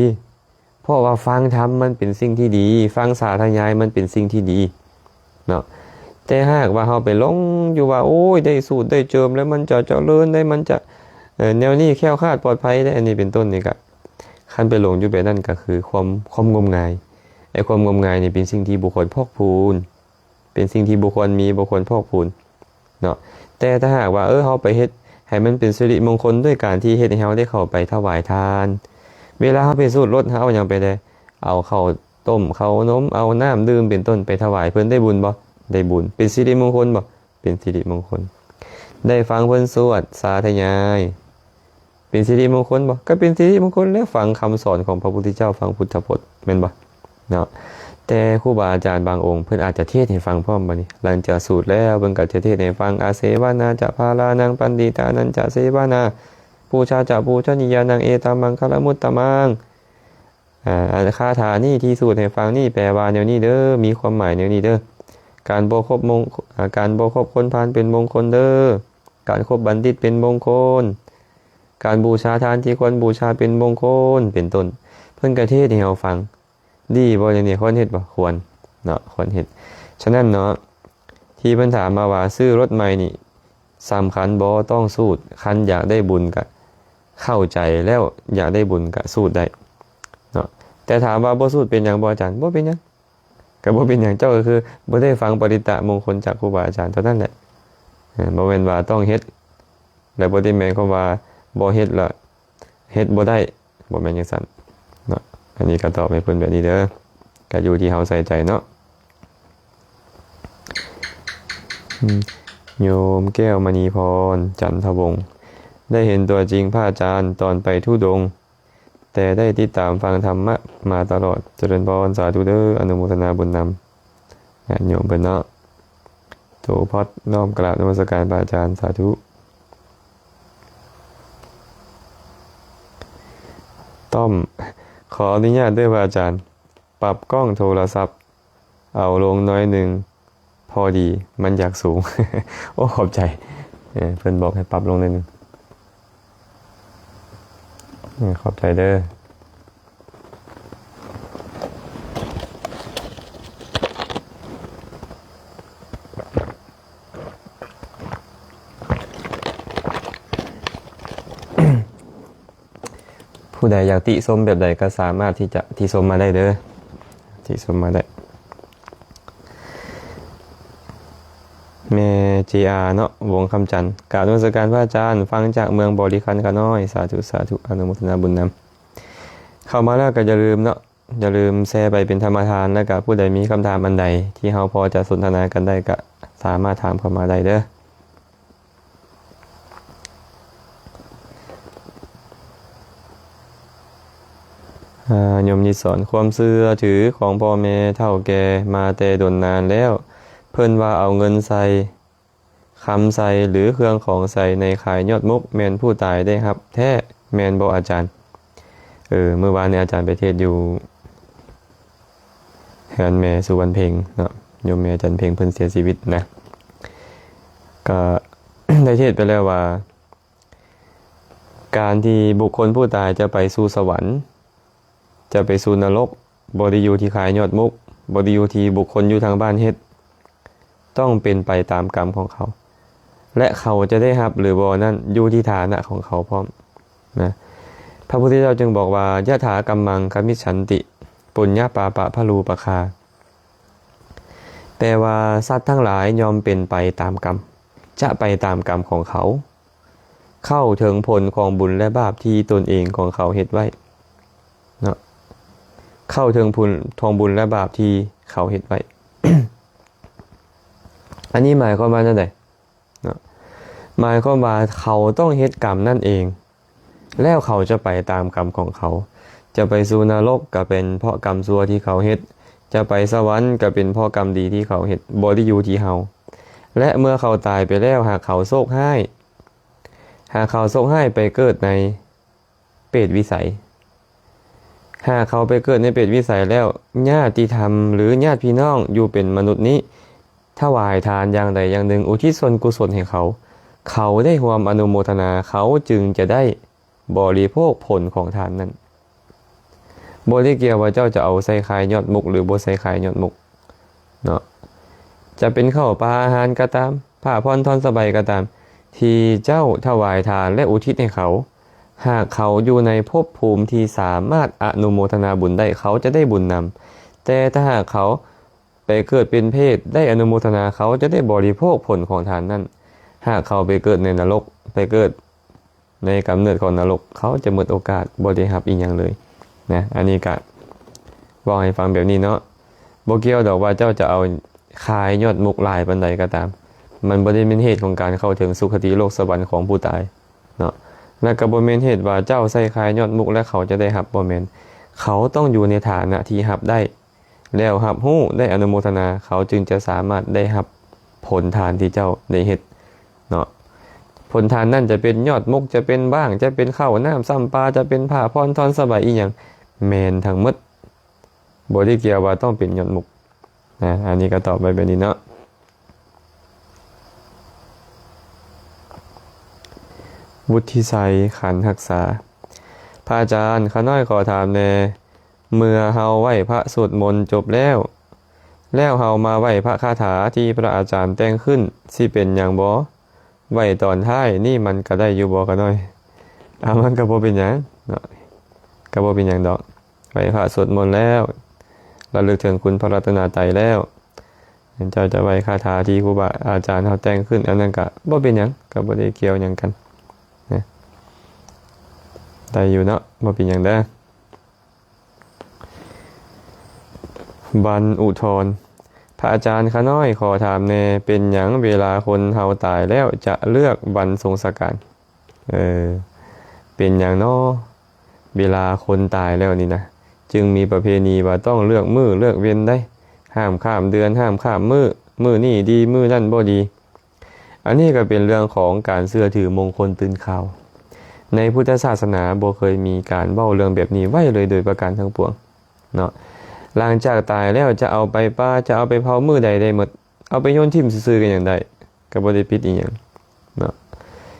ເພາະວ່າຟັງທຳມັນເປັນສິ່ງທີ່ດີ, ຟັງສາທະຍາຍມັນເປັນສິ່ງທີ່ດີເນາະ. ແຕ່ຫາກວ່າເຮົາໄປຫຼົງຢູ່ວ່າ ໂອ້ຍ ໄດ້ສູດໄດ້ເຈີມແລ້ວມັນຈະຈະເລີນໄດ້, ມັນຈະ ເອີ ແນວນີ້ແຄ້ວຄາດປອດໄພໄດ້, ອັນນີ້ເປັນຕົ້ນນີ້ກະ ຄັນໄປຫຼົງຢູ່ແບບນັ້ນກໍຄືຄວາມ, ຄວາມງົມງາຍ. ໄອ້ຄວາມງົມງາຍນີ້ເປັນສິ່ງທີ່ບໍ່ຄວນພອກພູນ. ເປັນສິ່ງທີ່ບໍ່ຄວນມີ, ບໍ່ຄວນພອກພູນເນາະ. ແຕ່ຖ້າຫາກວ່າ ເອີ ເຮົາໄປເຮັດໃຫ້ມັນເປັນສິລິມົງຄົນດ້ວຍການທີ່ເຮັດໃຫ້ເຮົາໄດ້ເຂົ້າໄປຖວາຍທານ, ເວລາເຮົາໄປສູດລົດ, ເຮົາເອົາຫຍັງໄປແດ່? ເອົາເຂົ້າຕົ້ມ, ເຂົ້າໜົມ, ເອົານ້ຳດື່ມເປັນຕົ້ນໄປຖວາຍເພິ່ນ, ໄດ້ບຸນບໍ່? ໄດ້ບຸນ. ເປັນສິລິມົງຄົນບໍ່? ເປັນສິລິມົງຄົນ. ໄດ້ຟັງເພິ່ນສວດສາທະຍາຍ ເປັນສິລິມົງຄົນບໍ່? ກໍເປັນສິລິມົງຄົນແຫຼະ ຟັງຄຳສອນຂອງພະພຸດທະເຈົ້າ, ຟັງພຸດທະພົດ ແມ່ນບໍ່? ເນາະ ແຕ່ຄູບາອາຈານບາງອົງ ເພິ່ນອາດຈະເທດໃຫ້ຟັງພ້ອມ. ບັດນີ້ຫຼັງຈາກສູດແລ້ວ ເພິ່ນກໍຈະເທດໃຫ້ຟັງ ອາເສວະນາຈະພາລານັງ ປັນດິຕານັນຈະເສວະນາ ປູຊາຈະປູຊະນີຍານັງ ເອຕັງມັງຄະລະມຸດຕະມັງ. ອາ ອັນຄາຖານີ້ທີ່ສູດໃຫ້ຟັງນີ້ ແປວ່າແນວນີ້ເດີ, ມີຄວາມໝາຍແນວນີ້ເດີ. ການບໍ່ຄົບມົງ ອາ ການບໍ່ຄົບຄົນພານເປັນມົງຄົນເດີ, ການຄົບບັນດິດເປັນມົງຄົນ, ການບູຊາທານທີ່ຄວນບູຊາເປັນມົງຄົນ ເປັນຕົ້ນ. ເພິ່ນກະເທດໃຫ້ເຮົາຟັງ. ດີບໍ່ແນວນີ້? ຄວນເຮັດບໍ່? ຄວນເນາະ, ຄວນເຮັດ. ສະນັ້ນເນາະ ທີ່ເພິ່ນຖາມມາວ່າ ຊື້ລົດໃໝ່ນີ້ສຳຄັນບໍ່? ຕ້ອງສູດ. ຄັນຢາກໄດ້ບຸນກະເຂົ້າໃຈແລ້ວ ຢາກໄດ້ບຸນກະສູດໄດ້ເນາະ. ແຕ່ຖາມວ່າບໍ່ສູດເປັນຫຍັງບໍ່ອາຈານ? ບໍ່ເປັນຫຍັງ. ກໍບໍ່ເປັນຫຍັງ, ເຈົ້າກໍຄືບໍ່ໄດ້ຟັງປະລິດຕະມົງຄົນຈາກຄູບາອາຈານເທົ່ານັ້ນແຫຼະ. ເອີ ບໍ່ແມ່ນວ່າຕ້ອງເຮັດ ແລະ ບໍ່ໄດ້ໝາຍຄວາມວ່າບໍ່ເຮັດລະເຮັດບໍ່ໄດ້, ບໍ່ແມ່ນຈັ່ງຊັ້ນເນາະ. ອັນນີ້ກໍຕອບໃຫ້ເພິ່ນແບບນີ້ເດີ, ກໍຢູ່ທີ່ເຮົາໃສ່ໃຈເນາະ. ອືມ ໂຍມແກ້ວມະນີພອນ ຈັນທະວົງ, ໄດ້ເຫັນຕົວຈິງພະອາຈານຕອນໄປທຸດົງ ແຕ່ໄດ້ຕິດຕາມຟັງທຳມະມາຕະຫຼອດ. ຈະເລີນພອນ, ສາທຸເດີ, ອະນຸໂມທະນາບຸນນຳຍາດໂຍມເພິ່ນເນາະ. ໂຕພອດ ນ້ອມກາບນະມັດສະການພະອາຈານ, ສາທຸ. ຕ້ອມ ຂໍອະນຸຍາດເດີພະອາຈານ, ປັບກ້ອງໂທລະສັບເອົາລົງໜ້ອຍໜຶ່ງ ພໍດີ ມັນຢາກສູງ. ໂອ້ ຂອບໃຈ. ເອີ ເພິ່ນບອກໃຫ້ປັບລົງໜ້ອຍໜຶ່ງ. ເອີ ຂອບໃຈເດີ. ຜູ້ໃດຢາກຕິຊົມແບບໃດກໍສາມາດທີ່ຈະຕິຊົມມາໄດ້ເດີ, ຕິຊົມມາໄດ້. ແມ່ເຈອາເນາະ ວົງຄຳຈັນ, ກາບນະມັດສະການພະອາຈານ, ຟັງຈາກເມືອງບໍລິຄັນຂະນ້ອຍ. ສາທຸ ສາທຸ, ອະນຸໂມທະນາບຸນນຳ. ເຂົ້າມາແລ້ວກໍຢ່າລືມເນາະ, ຢ່າລືມແຊໄປເປັນທຳມະທານ, ແລ້ວກໍຜູ້ໃດມີຄຳຖາມອັນໃດທີ່ເຮົາພໍຈະສົນທະນາກັນໄດ້ ກໍສາມາດຖາມເຂົ້າມາໄດ້ເດີ. ອາ ໂຍມນິດສອນ, ຄວາມເຊື່ອຖືຂອງພໍ່ແມ່ເຖົ້າແກ່ມາແຕ່ດົນນານແລ້ວ, ເພິ່ນວ່າເອົາເງິນໃສ່ ຄຳໃສ່ ຫຼື ເຄື່ອງຂອງໃສ່ໃນຄາຍຍອດມຸກ ແມ່ນຜູ້ຕາຍໄດ້ຮັບແທ້ ແມ່ນບໍ່ອາຈານ? ເອີ ມື້ວານນີ້ອາຈານໄປເທດຢູ່ເຮືອນແມ່ສຸວັນເພັງເນາະ, ໂຍມແມ່ຈັນເພັງເພິ່ນເສຍຊີວິດນະ, ກໍໄດ້ເທດໄປແລ້ວວ່າ ການທີ່ບຸກຄົນຜູ້ຕາຍຈະໄປສູ່ສະຫວັນ ຈະໄປສູ່ນະລົກ ບໍ່ໄດ້ຢູ່ທີ່ຄາຍຍອດມຸກ, ບໍ່ໄດ້ຢູ່ທີ່ບຸກຄົນຢູ່ທາງບ້ານເຮັດ, ຕ້ອງເປັນໄປຕາມກຳຂອງເຂົາ ແລະ ເຂົາຈະໄດ້ຮັບຫຼືບໍ່ນັ້ນ ຢູ່ທີ່ຖານະຂອງເຂົາພ້ອມນະ. ພະພຸດທະເຈົ້າຈຶ່ງບອກວ່າ ຍະຖາກັມມັງຄະມິດສັນຕິ ປຸນຍະປາປະພະລູປະຄາ. ແປວ່າ ສັດທັງຫຼາຍຍ່ອມເປັນໄປຕາມກຳ, ຈະໄປຕາມກຳຂອງເຂົາ, ເຂົ້າເຖິງຜົນຂອງບຸນ ແລະ ບາບທີ່ຕົນເອງຂອງເຂົາເຮັດໄວ້ເນາະ, ເຂົ້າເຖິງຜົນຂອງບຸນ ແລະ ບາບທີ່ເຂົາເຮັດໄວ້. ອັນນີ້ໝາຍຄວາມວ່າແນວໃດ? ເນາະ ໝາຍຄວາມວ່າເຂົາຕ້ອງເຮັດກຳນັ້ນເອງ ແລ້ວເຂົາຈະໄປຕາມກຳຂອງເຂົາ, ຈະໄປສູ່ນະລົກກໍເປັນເພາະກຳຊົ່ວທີ່ເຂົາເຮັດ, ຈະໄປສະຫວັນກໍເປັນເພາະກຳດີທີ່ເຂົາເຮັດ, ບໍ່ໄດ້ຢູ່ທີ່ເຮົາ. ແລະ ເມື່ອເຂົາຕາຍໄປແລ້ວ, ຫາກເຂົາໂຊກຮ້າຍ, ຫາກເຂົາໂຊກຮ້າຍໄປເກີດໃນ ເປດວິໄສ. ຫາກເຂົາໄປເກີດໃນເປດວິໄສແລ້ວ, ຍາດຕິທຳ ຫຼື ຍາດພີ່ນ້ອງຢູ່ເປັນມະນຸດນີ້ ຖວາຍທານຢ່າງໃດຢ່າງໜຶ່ງ ອຸທິດສ່ວນກຸສົນໃຫ້ເຂົາ, ເຂົາໄດ້ຮ່ວມອະນຸໂມທະນາ, ເຂົາຈຶ່ງຈະໄດ້ບໍລິໂພກຜົນຂອງທານນັ້ນ. ບໍ່ໄດ້ກ່ຽວວ່າເຈົ້າຈະເອົາໃສ່ຄາຍຍອດມຸກ ຫຼື ບໍ່ໃສ່ຄາຍຍອດມຸກເນາະ, ຈະເປັນເຂົ້າປາອາຫານກໍຕາມ, ຜ້າຜ່ອນທ່ອນສະບາຍກໍຕາມ ທີ່ເຈົ້າຖວາຍທານ ແລະ ອຸທິດໃຫ້ເຂົາ, ຫາກເຂົາຢູ່ໃນພົບພູມທີ່ສາມາດອະນຸໂມທະນາບຸນໄດ້, ເຂົາຈະໄດ້ບຸນນຳ. ແຕ່ຖ້າຫາກເຂົາໄປເກີດເປັນເປດ ໄດ້ອະນຸໂມທະນາ, ເຂົາຈະໄດ້ບໍລິໂພກຜົນຂອງທານນັ້ນ. ຫາກເຂົາໄປເກີດໃນນະລົກ, ໄປເກີດໃນກຳເນີດຂອງນະລົກ, ເຂົາຈະໝົດໂອກາດ, ບໍ່ໄດ້ຮັບອີ່ຫຍັງເລີຍນະ. ອັນນີ້ກະເວົ້າໃຫ້ຟັງແບບນີ້ເນາະ. ບໍ່ກ່ຽວດອກວ່າເຈົ້າຈະເອົາ ຂາຍຍອດມຸກຫຼາຍປານໃດກໍຕາມ, ມັນບໍ່ໄດ້ແມ່ນເຫດຂອງການເຂົ້າເຖິງສຸຄະຕິໂລກສະຫວັນຂອງຜູ້ຕາຍເນາະ, ແລະກໍບໍ່ແມ່ນເຫດວ່າເຈົ້າໃສ່ຂາຍຍອດມຸກແລ້ວເຂົາຈະໄດ້ຮັບ, ບໍ່ແມ່ນ. ເຂົາຕ້ອງຢູ່ໃນຖານະທີ່ຮັບໄດ້ ແລ້ວຮັບຮູ້ ໄດ້ອະນຸໂມທະນາ, ເຂົາຈຶ່ງຈະສາມາດໄດ້ຮັບຜົນທານທີ່ເຈົ້າໄດ້ເຮັດເນາະ. ຜົນທານນັ້ນຈະເປັນຍອດມຸກ, ຈະເປັນບ້າງ, ຈະເປັນເຂົ້ານ້ຳຊຳປາ, ຈະເປັນຜ້າຜ່ອນທ່ອນສະບາຍອີ່ຫຍັງ, ແມ່ນທັງໝົດ, ບໍ່ໄດ້ກ່ຽວວ່າຕ້ອງເປັນຍອດມຸກນະ. ອັນນີ້ກໍຕອບໄປແບບນີ້ເນາະ. ວຸດທິໄຊ ຂັນຮັກສາ. ພະອາຈານ, ຂ້ານ້ອຍຂໍຖາມແດ່, ເມື່ອເຮົາໄຫວ້ພະສວດມົນຈົບແລ້ວ, ແລ້ວເຮົາມາໄຫວ້ພະຄາຖາທີ່ພະອາຈານແຕ່ງຂຶ້ນ, ຊິເປັນຫຍັງບໍ່? ໄຫວ້ຕອນທ້າຍນີ້ມັນກະໄດ້ຢູ່ບໍ່ຂະນ້ອຍ? ອາ, ມັນກະບໍ່ເປັນຫຍັງເນາະ, ກະບໍ່ເປັນຫຍັງດອກ. ໄຫວ້ພະສວດມົນແລ້ວ, ລະລຶກເຖິງຄຸນພະລັດຕະນະໄຕແລ້ວ, ເຈົ້າຈະໄຫວ້ຄາຖາທີ່ຄູບາອາຈານເຮົາແຕ່ງຂຶ້ນ, ອັນນັ້ນກະບໍ່ເປັນຫຍັງ, ກະບໍ່ໄດ້ກ່ຽວຫຍັງກັນນະ, ໄດ້ຢູ່ເນາະ, ບໍ່ເປັນຫຍັງເດີ້. ວັນອຸທອນ. ພະອາຈານ, ຂ້ານ້ອຍຂໍຖາມແດ່, ເປັນຫຍັງເວລາຄົນເຮົາຕາຍແລ້ວຈະເລືອກວັນສົງສະການ? ເອີ ເປັນຫຍັງນໍ ເວລາຄົນຕາຍແລ້ວນີ້ນະ ຈຶ່ງມີປະເພນີວ່າຕ້ອງເລືອກມື້ເລືອກເວັນໃດ໋, ຫ້າມຂ້າມເດືອນ ຫ້າມຂ້າມມື້, ມື້ນີ້ດີ ມື້ນັ້ນບໍ່ດີ. ອັນນີ້ກໍເປັນເລື່ອງຂອງການເຊື່ອຖືມົງຄົນຕື່ນຂ່າວ. ໃນພຸດທະສາສະໜາບໍ່ເຄີຍມີການເວົ້າເລື່ອງແບບນີ້ໄວ້ເລີຍໂດຍປະການທັງປວງເນາະ. ຫຼັງຈາກຕາຍແລ້ວຈະເອົາໄປປ່າ ຈະເອົາໄປເຜົາມື້ໃດໄດ້ໝົດ, ເອົາໄປໂຍນຖິ້ມຊື່ໆກໍຍັງໄດ້, ກໍບໍ່ໄດ້ຜິດອີ່ຫຍັງເນາະ.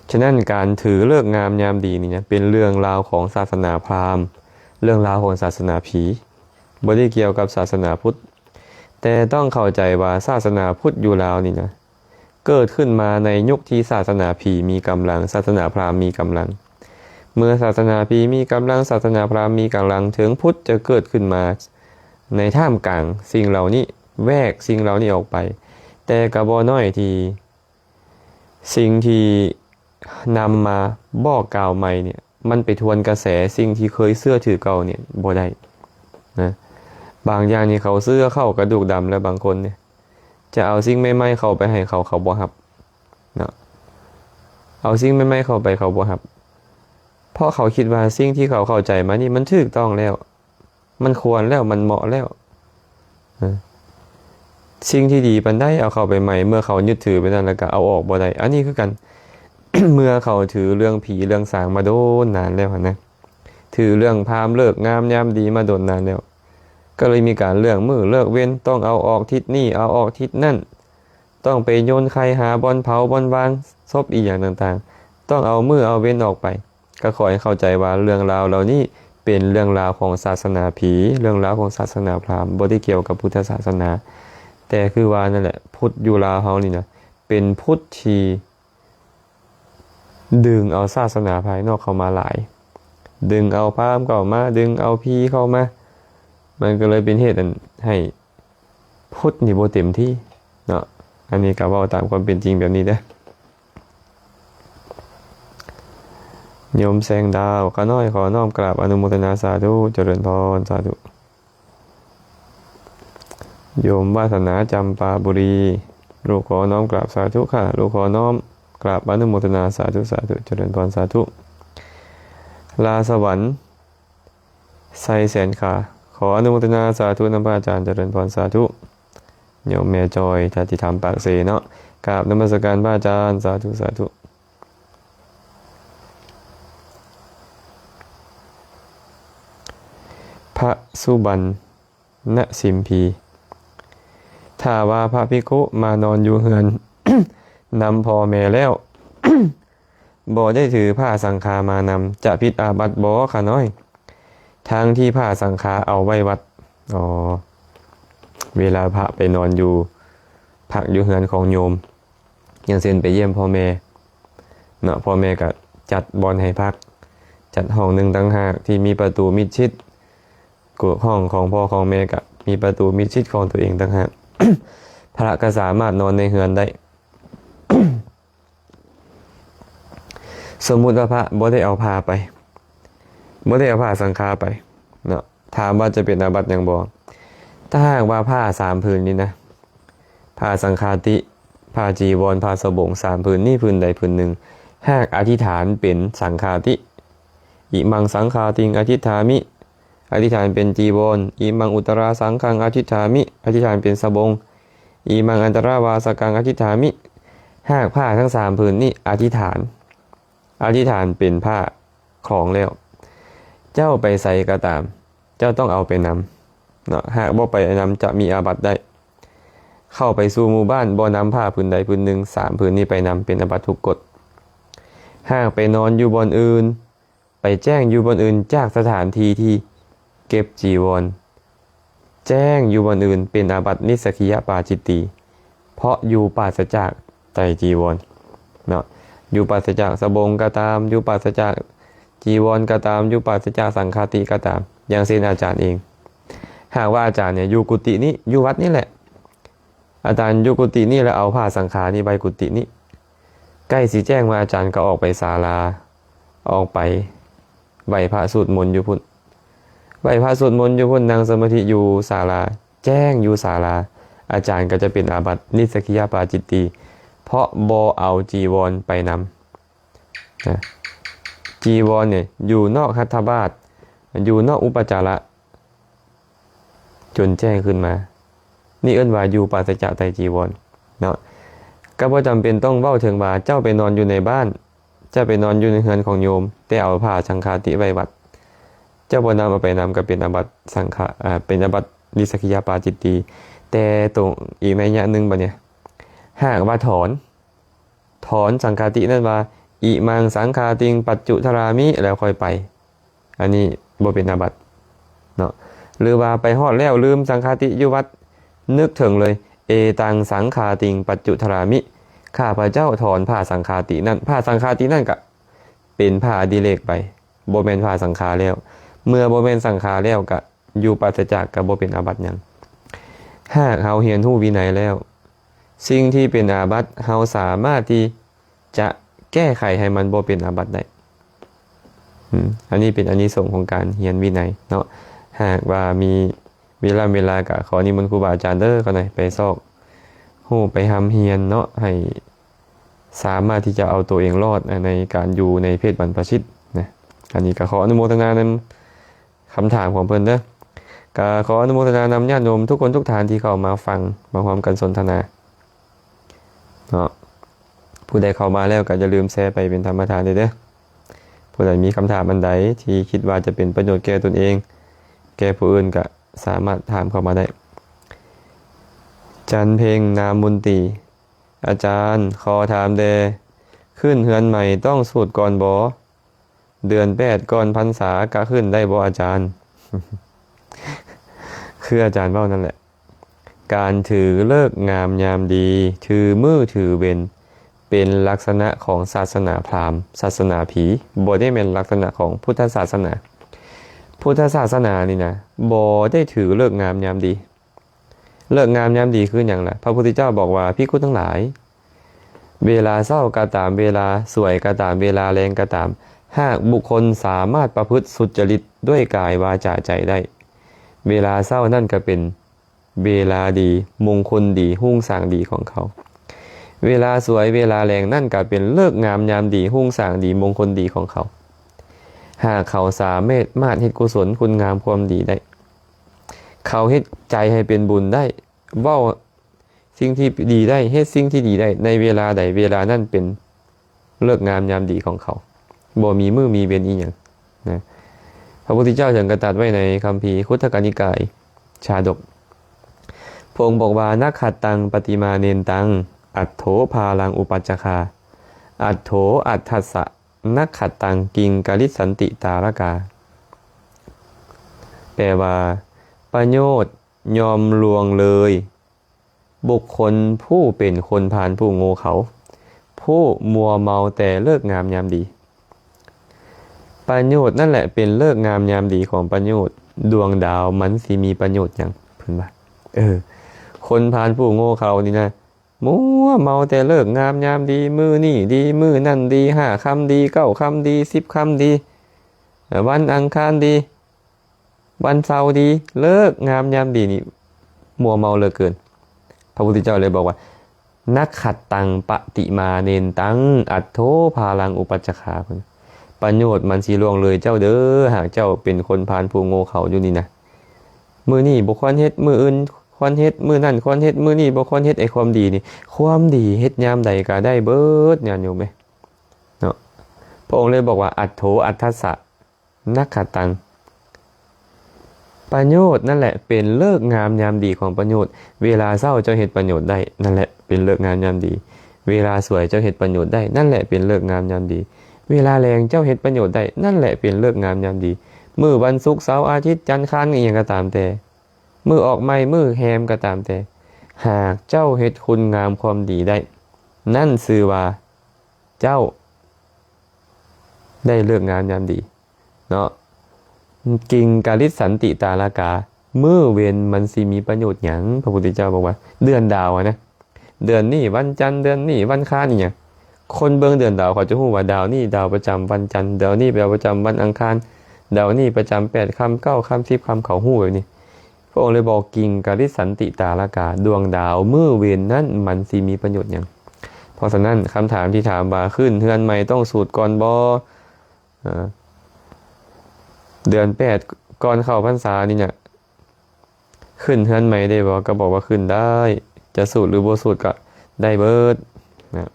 ສະນັ້ນ ການຖືເລີກງາມຍາມດີນີ້ນະ ເປັນເລື່ອງລາວຂອງສາສະໜາພຣາມ, ເລື່ອງລາວຂອງສາສະໜາຜີ, ບໍ່ໄດ້ກ່ຽວກັບສາສະໜາພຸດ. ແຕ່ຕ້ອງເຂົ້າໃຈວ່າສາສະໜາພຸດຢູ່ລາວນີ້ນະ ເກີດຂຶ້ນມາໃນຍຸກທີ່ສາສະໜາຜີມີກຳລັງ, ສາສະໜາພຣາມມີກຳລັງ. ເມື່ອສາສະໜາຜີມີກຳລັງ, ສາສະໜາພຣາມມີກຳລັງ, ເຖິງພຸດຈະເກີດຂຶ້ນມາໃນທ່າມກາງສິ່ງເຫຼົ່ານີ້, ແວກສິ່ງເຫຼົ່ານີ້ອອກໄປ, ແຕ່ກໍບໍ່ນ້ອຍທີ່ ສິ່ງທີ່ນຳມາບອກກ່າວໃໝ່ນີ້ ມັນໄປທວນກະແສສິ່ງທີ່ເຄີຍເຊື່ອຖືເກົ່ານີ້ບໍ່ໄດ້ນະ. ບາງຢ່າງນີ້ເຂົາເຊື່ອເຂົ້າກະດູກດຳແລ້ວ, ບາງຄົນນີ້ຈະເອົາສິ່ງໃໝ່ໆເຂົ້າໄປໃຫ້ເຂົາ, ເຂົາບໍ່ຮັບເນາະ. ເອົາສິ່ງໃໝ່ໆເຂົ້າໄປ ເຂົາບໍ່ຮັບ, ເພາະເຂົາຄິດວ່າສິ່ງທີ່ເຂົາເຂົ້າໃຈມານີ້ມັນຖືກຕ້ອງແລ້ວ. ມັນຄວນແລ້ວ, ມັນເໝາະແລ້ວ. ເອີ ສິ່ງທີ່ດີປານໃດເອົາເຂົ້າໄປໃໝ່, ເມື່ອເຂົາຍຶດຖືໄປນັ້ນແລ້ວກໍເອົາອອກບໍ່ໄດ້. ອັນນີ້ຄືກັນ, ເມື່ອເຂົາຖືເລື່ອງຜີເລື່ອງສາງມາດົນນານແລ້ວຫັ້ນນະ, ຖືເລື່ອງພາມເລີກງາມຍາມດີມາດົນນານແລ້ວ, ກໍເລີຍມີການເລື່ອງມື້ເລີກເວັນ, ຕ້ອງເອົາອອກທິດນີ້, ເອົາອອກທິດນັ້ນ, ຕ້ອງໄປໂຍນໄຂ່ຫາບ່ອນເຜົາບ່ອນວາງສົບອີ່ຫຍັງຕ່າງໆ, ຕ້ອງເອົາມື້ເອົາເວັນອອກໄປ. ກໍຂໍໃຫ້ເຂົ້າໃຈວ່າເລື່ອງລາວເຫຼົ່ານີ້ເປັນເລື່ອງລາວຂອງສາສະໜາຜີ, ເລື່ອງລາວຂອງສາສະໜາພຣາມ, ບໍ່ໄດ້ກ່ຽວກັບພຸດທະສາສະໜາ. ແຕ່ຄືວ່ານັ້ນແຫຼະ, ພຸດຢູ່ລາວເຮົານີ້ນະ ເປັນພຸດທີ່ດຶງເອົາສາສະໜາພາຍນອກເຂົ້າມາຫຼາຍ, ດຶງເອົາພາມເຂົ້າມາ, ດຶງເອົາຜີເຂົ້າມາ, ມັນກໍເລີຍເປັນເຫດອັນໃຫ້ ພຸດນີ້ບໍ່ເຕັມທີ່ເນາະ. ອັນນີ້ກໍເວົ້າຕາມຄວາມເປັນຈິງແບບນີ້ເດີ້. ໂຍມແສງດາວ, ຂ້ານ້ອຍຂໍນ້ອມກາບອະນຸໂມທະນາສາທຸ, ຈະເລີນພອນ, ສາທຸ. ໂຍມວາສະໜາ, ຈຳປາບູລີ, ລູກຂໍນ້ອມກາບສາທຸຄ່ະ, ລູກຂໍນ້ອມກາບອະນຸໂມທະນາສາທຸ, ສາທຸ, ຈະເລີນພອນ, ສາທຸ. ລາສະຫວັນ ໄຊແສນຂາ, ຂໍອະນຸໂມທະນາສາທຸນຳພະອາຈານ, ຈະເລີນພອນ, ສາທຸ. ໂຍມແມ່ຈອຍ ທ່ານທີ່ຖາມປາກເຊເນາະ, ກາບນະມັດສະການພະອາຈານ, ສາທຸ, ສາທຸ. ພະສຸບັນນະສິມພີ, ຖ້າວ່າພະພິກຂຸມານອນຢູ່ເຮືອນນຳພໍ່ແມ່ແລ້ວ ບໍ່ໄດ້ຖືຜ້າສັງຄາມານຳ ຈະຜິດອາບັດບໍ່ຂະນ້ອຍ ທັງທີ່ຜ້າສັງຄາເອົາໄວ້ວັດ? ອໍ ເວລາພະໄປນອນຢູ່ ພັກຢູ່ເຮືອນຂອງໂຍມ ຢ່າງເຊັ່ນໄປຢ້ຽມພໍ່ແມ່ເນາະ ພໍ່ແມ່ກະຈັດບ່ອນໃຫ້ພັກ ຈັດຫ້ອງໜຶ່ງຕ່າງຫາກທີ່ມີປະຕູມິດຊິດ ກວກຫ້ອງຂອງພໍ່ຂອງແມ່ກະມີປະຕູມິດຊິດຂອງຕົວເອງຕ່າງຫາກ ພະກະສາມາດນອນໃນເຮືອນໄດ້. ສົມມຸດວ່າພະບໍ່ໄດ້ເອົາຜ້າໄປ ບໍ່ໄດ້ເອົາຜ້າສັງຄາໄປເນາະ ຖາມວ່າຈະເປັນອາບັດຫຍັງບໍ່? ຖ້າຫາກວ່າຜ້າສາມຜືນນີ້ນະ ຜ້າສັງຄາຕິ ຜ້າຈີວອນ ຜ້າສະບົງ ສາມຜືນນີ້ ຜືນໃດຜືນໜຶ່ງ ຫາກອະທິຖານເປັນສັງຄາຕິ ອິມັງສັງຄາຕິງອະທິຖາມິ ອະທິຖານເປັນຈີວອນ ອິມັງອຸດຕະລາສັງຄັງອະທິຖາມິ ອະທິຖານເປັນສະບົງ ອິມັງອັນຕະລາວາສະກັງອະທິຖາມິ ຫາກຜ້າທັງສາມຜືນນີ້ອະທິຖານ ອະທິຖານເປັນຜ້າຂອງແລ້ວ ເຈົ້າໄປໃສກໍຕາມ ເຈົ້າຕ້ອງເອົາໄປນຳເນາະ ຫາກບໍ່ໄປນຳຈະມີອາບັດໄດ້ ເຂົ້າໄປສູ່ໝູ່ບ້ານບໍ່ນຳຜ້າຜືນໃດຜືນໜຶ່ງ ສາມຜືນນີ້ໄປນຳ ເປັນອາບັດທຸກກົດ ຫາກໄປນອນຢູ່ບ່ອນອື່ນ ໄປແຈ້ງຢູ່ບ່ອນອື່ນຈາກສະຖານທີ່ທີ່ເກັບຈີວອນ ແຈ້ງຢູ່ບ່ອນອື່ນເປັນອາບັດນິດສັກກິຍະປາຈິດຕີ ເພາະຢູ່ປາສະຈາກໄຕຈີວອນເນາະ ຢູ່ປາສະຈາກສະບົງກໍຕາມ ຢູ່ປາສະຈາກຈີວອນກໍຕາມ ຢູ່ປາສະຈາກສັງຄາຕິກໍຕາມ ຢ່າງເຊັ່ນອາຈານເອງ ຫາກວ່າອາຈານເນຍຢູ່ກຸຕິນີ້ ຢູ່ວັດນີ້ແຫຼະ ອາຈານຢູ່ກຸຕິນີ້ ແລ້ວເອົາຜ້າສັງຄານີ້ໄວ້ກຸຕິນີ້ ໃກ້ຊິແຈ້ງວ່າອາຈານກໍອອກໄປສາລາ ອອກໄປໄຫວ້ພະສວດມົນຢູ່ພຸ້ນ ໄຫວ້ພະສວດມົນຢູ່ພຸ້ນ ນັ່ງສະມາທິຢູ່ສາລາ ແຈ້ງຢູ່ສາລາ ອາຈານກໍຈະເປັນອາບັດນິດສັກກິຍະປາຈິດຕີ ເພາະບໍ່ເອົາຈີວອນໄປນຳນະ ຈີວອນນີ້ຢູ່ນອກຫັດຖະບາດ ຢູ່ນອກອຸປະຈາລະ ຈົນແຈ້ງຂຶ້ນມາ ນີ້ເອີ້ນວ່າຢູ່ປາສະຈາກໄຕຈີວອນເນາະ ກໍບໍ່ຈຳເປັນຕ້ອງເວົ້າເຖິງວ່າເຈົ້າໄປນອນຢູ່ໃນບ້ານ ເຈົ້າໄປນອນຢູ່ໃນເຮືອນຂອງໂຍມ ແຕ່ເອົາຜ້າສັງຄາຕິໄວ້ວັດ ເຈົ້າບໍ່ນຳເອົາໄປນຳ ກໍເປັນອາບັດສັງຄະ ເປັນອາບັດນິດສັກກິຍະປາຈິດຕີ ແຕ່ຕົງອີກໄນຍະໜຶ່ງບັດນີ້ ຫາກວ່າຖອນ ຖອນສັງຄາຕິນັ້ນວ່າ ອິມັງສັງຄາຕິງປັດຈຸທາຣາມິ ແລ້ວຄ່ອຍໄປ ອັນນີ້ບໍ່ເປັນອາບັດເນາະ ຫຼືວ່າໄປຮອດແລ້ວລືມສັງຄາຕິຢູ່ວັດ ນຶກເຖິງເລີຍ ເອຕັງສັງຄາຕິງປັດຈຸທາຣາມິ ຂ້າພະເຈົ້າຖອນຜ້າສັງຄາຕິນັ້ນ ຜ້າສັງຄາຕິນັ້ນກະເປັນຜ້າອະດິເລກໄປ ບໍ່ແມ່ນຜ້າສັງຄາແລ້ວ ເມື່ອບໍ່ແມ່ນສັງຄາແລ້ວກະ ຢູ່ປາສະຈາກກໍບໍ່ເປັນອາບັດຫຍັງ ຫາກເຮົາຮຽນຮູ້ວິໄນແລ້ວ ສິ່ງທີ່ເປັນອາບັດ ເຮົາສາມາດທີ່ຈະແກ້ໄຂໃຫ້ມັນບໍ່ເປັນອາບັດໄດ້ ອືມ ອັນນີ້ເປັນອານິສົງຂອງການຮຽນວິໄນເນາະ ຫາກວ່າມີເວລາ ເວລາກໍຂໍນິມົນຄູບາອາຈານເດີ ຂໍໃຫ້ໄປຊອກຮູ້ໄປຮ່ຳຮຽນເນາະ ໃຫ້ສາມາດທີ່ຈະເອົາຕົວເອງລອດໃນການຢູ່ໃນເພດບັນພະຊິດນະ ອັນນີ້ກໍຂໍອະນຸໂມທະນານຳ ຄຳຖາມຂອງເພິ່ນເດີ ກໍຂໍອະນຸໂມທະນານຳຍາດໂຍມທຸກຄົນທຸກທ່ານທີ່ເຂົ້າມາຟັງ ມາຮ່ວມກັນສົນທະນາເນາະ ຜູ້ໃດເຂົ້າມາແລ້ວກໍຢ່າລືມແຊໄປເປັນທຳມະທານເດີ ຜູ້ໃດມີຄຳຖາມອັນໃດທີ່ຄິດວ່າຈະເປັນປະໂຫຍດແກ່ຕົນເອງ ແກ່ຜູ້ອື່ນ ກໍສາມາດຖາມເຂົ້າມາໄດ້ ຈັນເພັງ ນາມມົນຕີ ອາຈານ ຂໍຖາມແດ່ ຂຶ້ນເຮືອນໃໝ່ຕ້ອງສູດກ່ອນບໍ່? ເດືອນແປດກ່ອນພັນສາກະຂຶ້ນໄດ້ບໍ່ອາຈານ? ຄືອາຈານເວົ້ານັ້ນແຫຼະ ການຖືເລີກງາມຍາມດີ ຖືມື້ຖືເວັນ ເປັນລັກສະນະຂອງສາສະໜາພຣາມ ສາສະໜາຜີ ບໍ່ໄດ້ແມ່ນລັກສະນະຂອງພຸດທະສາສະໜາ. ພຸດທະສາສະໜານີ້ນະ ບໍ່ໄດ້ຖືເລີກງາມຍາມດີ. ເລີກງາມຍາມດີຄືຫຍັງລະ? ພະພຸດທະເຈົ້າບອກວ່າ ພິກຂຸທັງຫຼາຍ, ເວລາເຊົ້າກໍຕາມ, ເວລາສວຍກໍຕາມ, ເວລາແລງກໍຕາມ, ຫາກບຸກຄົນສາມາດປະພຶດສຸດຈະລິດດ້ວຍກາຍ, ວາຈາ, ໃຈໄດ້, ເວລາເຊົ້ານັ້ນກໍເປັນເວລາດີ, ມົງຄົນດີ, ຮຸ່ງສ້າງດີຂອງເຂົາ. ເວລາສວຍ, ເວລາແລງນັ້ນກໍເປັນເລີກງາມຍາມດີ, ຮຸ່ງສ້າງດີ, ມົງຄົນດີຂອງເຂົາ. ຫາກເຂົາສາມາດເຮັດກຸສົນຄຸນງາມຄວາມດີໄດ້, ເຂົາເຮັດໃຈໃຫ້ເປັນບຸນໄດ້, ເວົ້າສິ່ງທີ່ດີໄດ້, ເຮັດສິ່ງທີ່ດີໄດ້ ໃນເວລາໃດເວລານັ້ນເປັນເລີກງາມຍາມດີຂອງເຂົາ, ບໍ່ມີມື້ມີເວັນອີ່ຫຍັງນະ. ພະພຸດທະເຈົ້າເຖິງກະຕັດໄວ້ໃນຄຳພີຄຸດທະກະນິກາຍຊາດົກ, ພະອົງບອກວ່າ ນະຂັດຕັງປະຕິມາເນນຕັງ ອັດໂຖພາລັງອຸປັດຈະຄາ ອັດໂຖອັດທັດສະ ນະຂັດຕັງກິງກະລິດສັນຕິຕາລະກາ. ແປວ່າ ປະໂຫຍດຍ່ອມລ່ວງເລີຍບຸກຄົນຜູ້ເປັນຄົນພານຜູ້ໂງ່ເຂົາ, ຜູ້ມົວເມົາແຕ່ເລີກງາມຍາມດີ. ປະໂຫຍດນັ້ນແຫຼະເປັນເລີກງາມຍາມດີຂອງປະໂຫຍດ, ດວງດາວມັນຊິມີປະໂຫຍດຫຍັງ? ເພິ່ນວ່າ ເອີ ຄົນພານຜູ້ໂງ່ເຂົານີ້ນະ ມົວເມົາແຕ່ເລີກງາມຍາມດີ, ມື້ນີ້ດີ, ມື້ນັ້ນດີ, ຫ້າຄ່ຳດີ, ເກົ້າຄ່ຳດີ, ສິບຄ່ຳດີ, ວັນອັງຄານດີ, ວັນເສົາດີ, ເລີກງາມຍາມດີນີ້ມົວເມົາເຫຼືອເກີນ. ພະພຸດທະເຈົ້າເລີຍບອກວ່າ ນະຂັດຕັງປະຕິມາເນນຕັງ ອັດໂທພາລັງອຸປັດຈະຄາ ປະໂຫຍດມັນຊິລ່ວງເລີຍເຈົ້າເດີ້ ຫາກເຈົ້າເປັນຄົນພານຜູ້ໂງ່ເຂົາຢູ່ນີ້ນະ. ມື້ນີ້ບໍ່ຄວນເຮັດ ມື້ອື່ນຄວນເຮັດ ມື້ນັ້ນຄວນເຮັດ ມື້ນີ້ບໍ່ຄວນເຮັດ ໄອ້ຄວາມດີນີ້ ຄວາມດີເຮັດຍາມໃດກໍໄດ້ເບິດ ຍາດໂຍມເອີຍເນາະ. ພະອົງເລີຍບອກວ່າ ອັດໂທອັດທັດສະ ນະຂັດຕັງ ປະໂຫຍດນັ້ນແຫຼະເປັນເລີກງາມຍາມດີຂອງປະໂຫຍດ. ເວລາເຊົ້າເຈົ້າເຮັດປະໂຫຍດໄດ້ ນັ້ນແຫຼະເປັນເລີກງາມຍາມດີ. ເວລາສວຍເຈົ້າເຮັດປະໂຫຍດໄດ້ ນັ້ນແຫຼະເປັນເລີກງາມຍາມດີ. ເວລາແລງເຈົ້າເຮັດປະໂຫຍດໄດ້ ນັ້ນແຫຼະເປັນເລີກງາມຍາມດີ. ມື້ວັນສຸກ ເສົາ ອາທິດ ຈັນ ຄານ ອີ່ຫຍັງກໍຕາມແຕ່ ມື້ອອກໃໝ່ ມື້ແຮມກໍຕາມແຕ່ ຫາກເຈົ້າເຮັດຄຸນງາມຄວາມດີໄດ້ ນັ້ນຊື່ວ່າເຈົ້າ ໄດ້ເລີກງາມຍາມດີເນາະ. ກິງກະລິດສັນຕິຕາລະກາ ມື້ເວັນມັນຊິມີປະໂຫຍດຫຍັງ? ພະພຸດທະເຈົ້າບອກວ່າ ເດືອນດາວຫັ້ນນະ ເດືອນນີ້ວັນຈັນ ເດືອນນີ້ວັນຄານ ອີ່ຫຍັງ ຄົນເບິ່ງເດືອນດາວ ເຂົາຈະຮູ້ວ່າດາວນີ້ດາວປະຈຳວັນຈັນ ດາວນີ້ດາວປະຈຳວັນອັງຄານ ດາວນີ້ປະຈຳແປດຄ່ຳ ເກົ້າຄ່ຳ ສິບຄ່ຳ ເຂົາຮູ້ແບບນີ້. ພະອົງເລີຍບອກ ກິງກະລິດສັນຕິຕາລະກາ ດວງດາວມື້ເວັນນັ້ນມັນຊິມີປະໂຫຍດຫຍັງ? ເພາະສະນັ້ນ ຄຳຖາມທີ່ຖາມວ່າ ຂຶ້ນເຮືອນໃໝ່ຕ້ອງສູດກ່ອນບໍ່? ເອີ ເດືອນແປດກ່ອນເຂົ້າພັນສານີ້ນະ ຂຶ້ນເຮືອນໃໝ່ໄດ້ບໍ່? ກໍບອກວ່າຂຶ້ນໄດ້ ຈະສູດຫຼືບໍ່ສູດກໍໄດ້ເບິດນະ.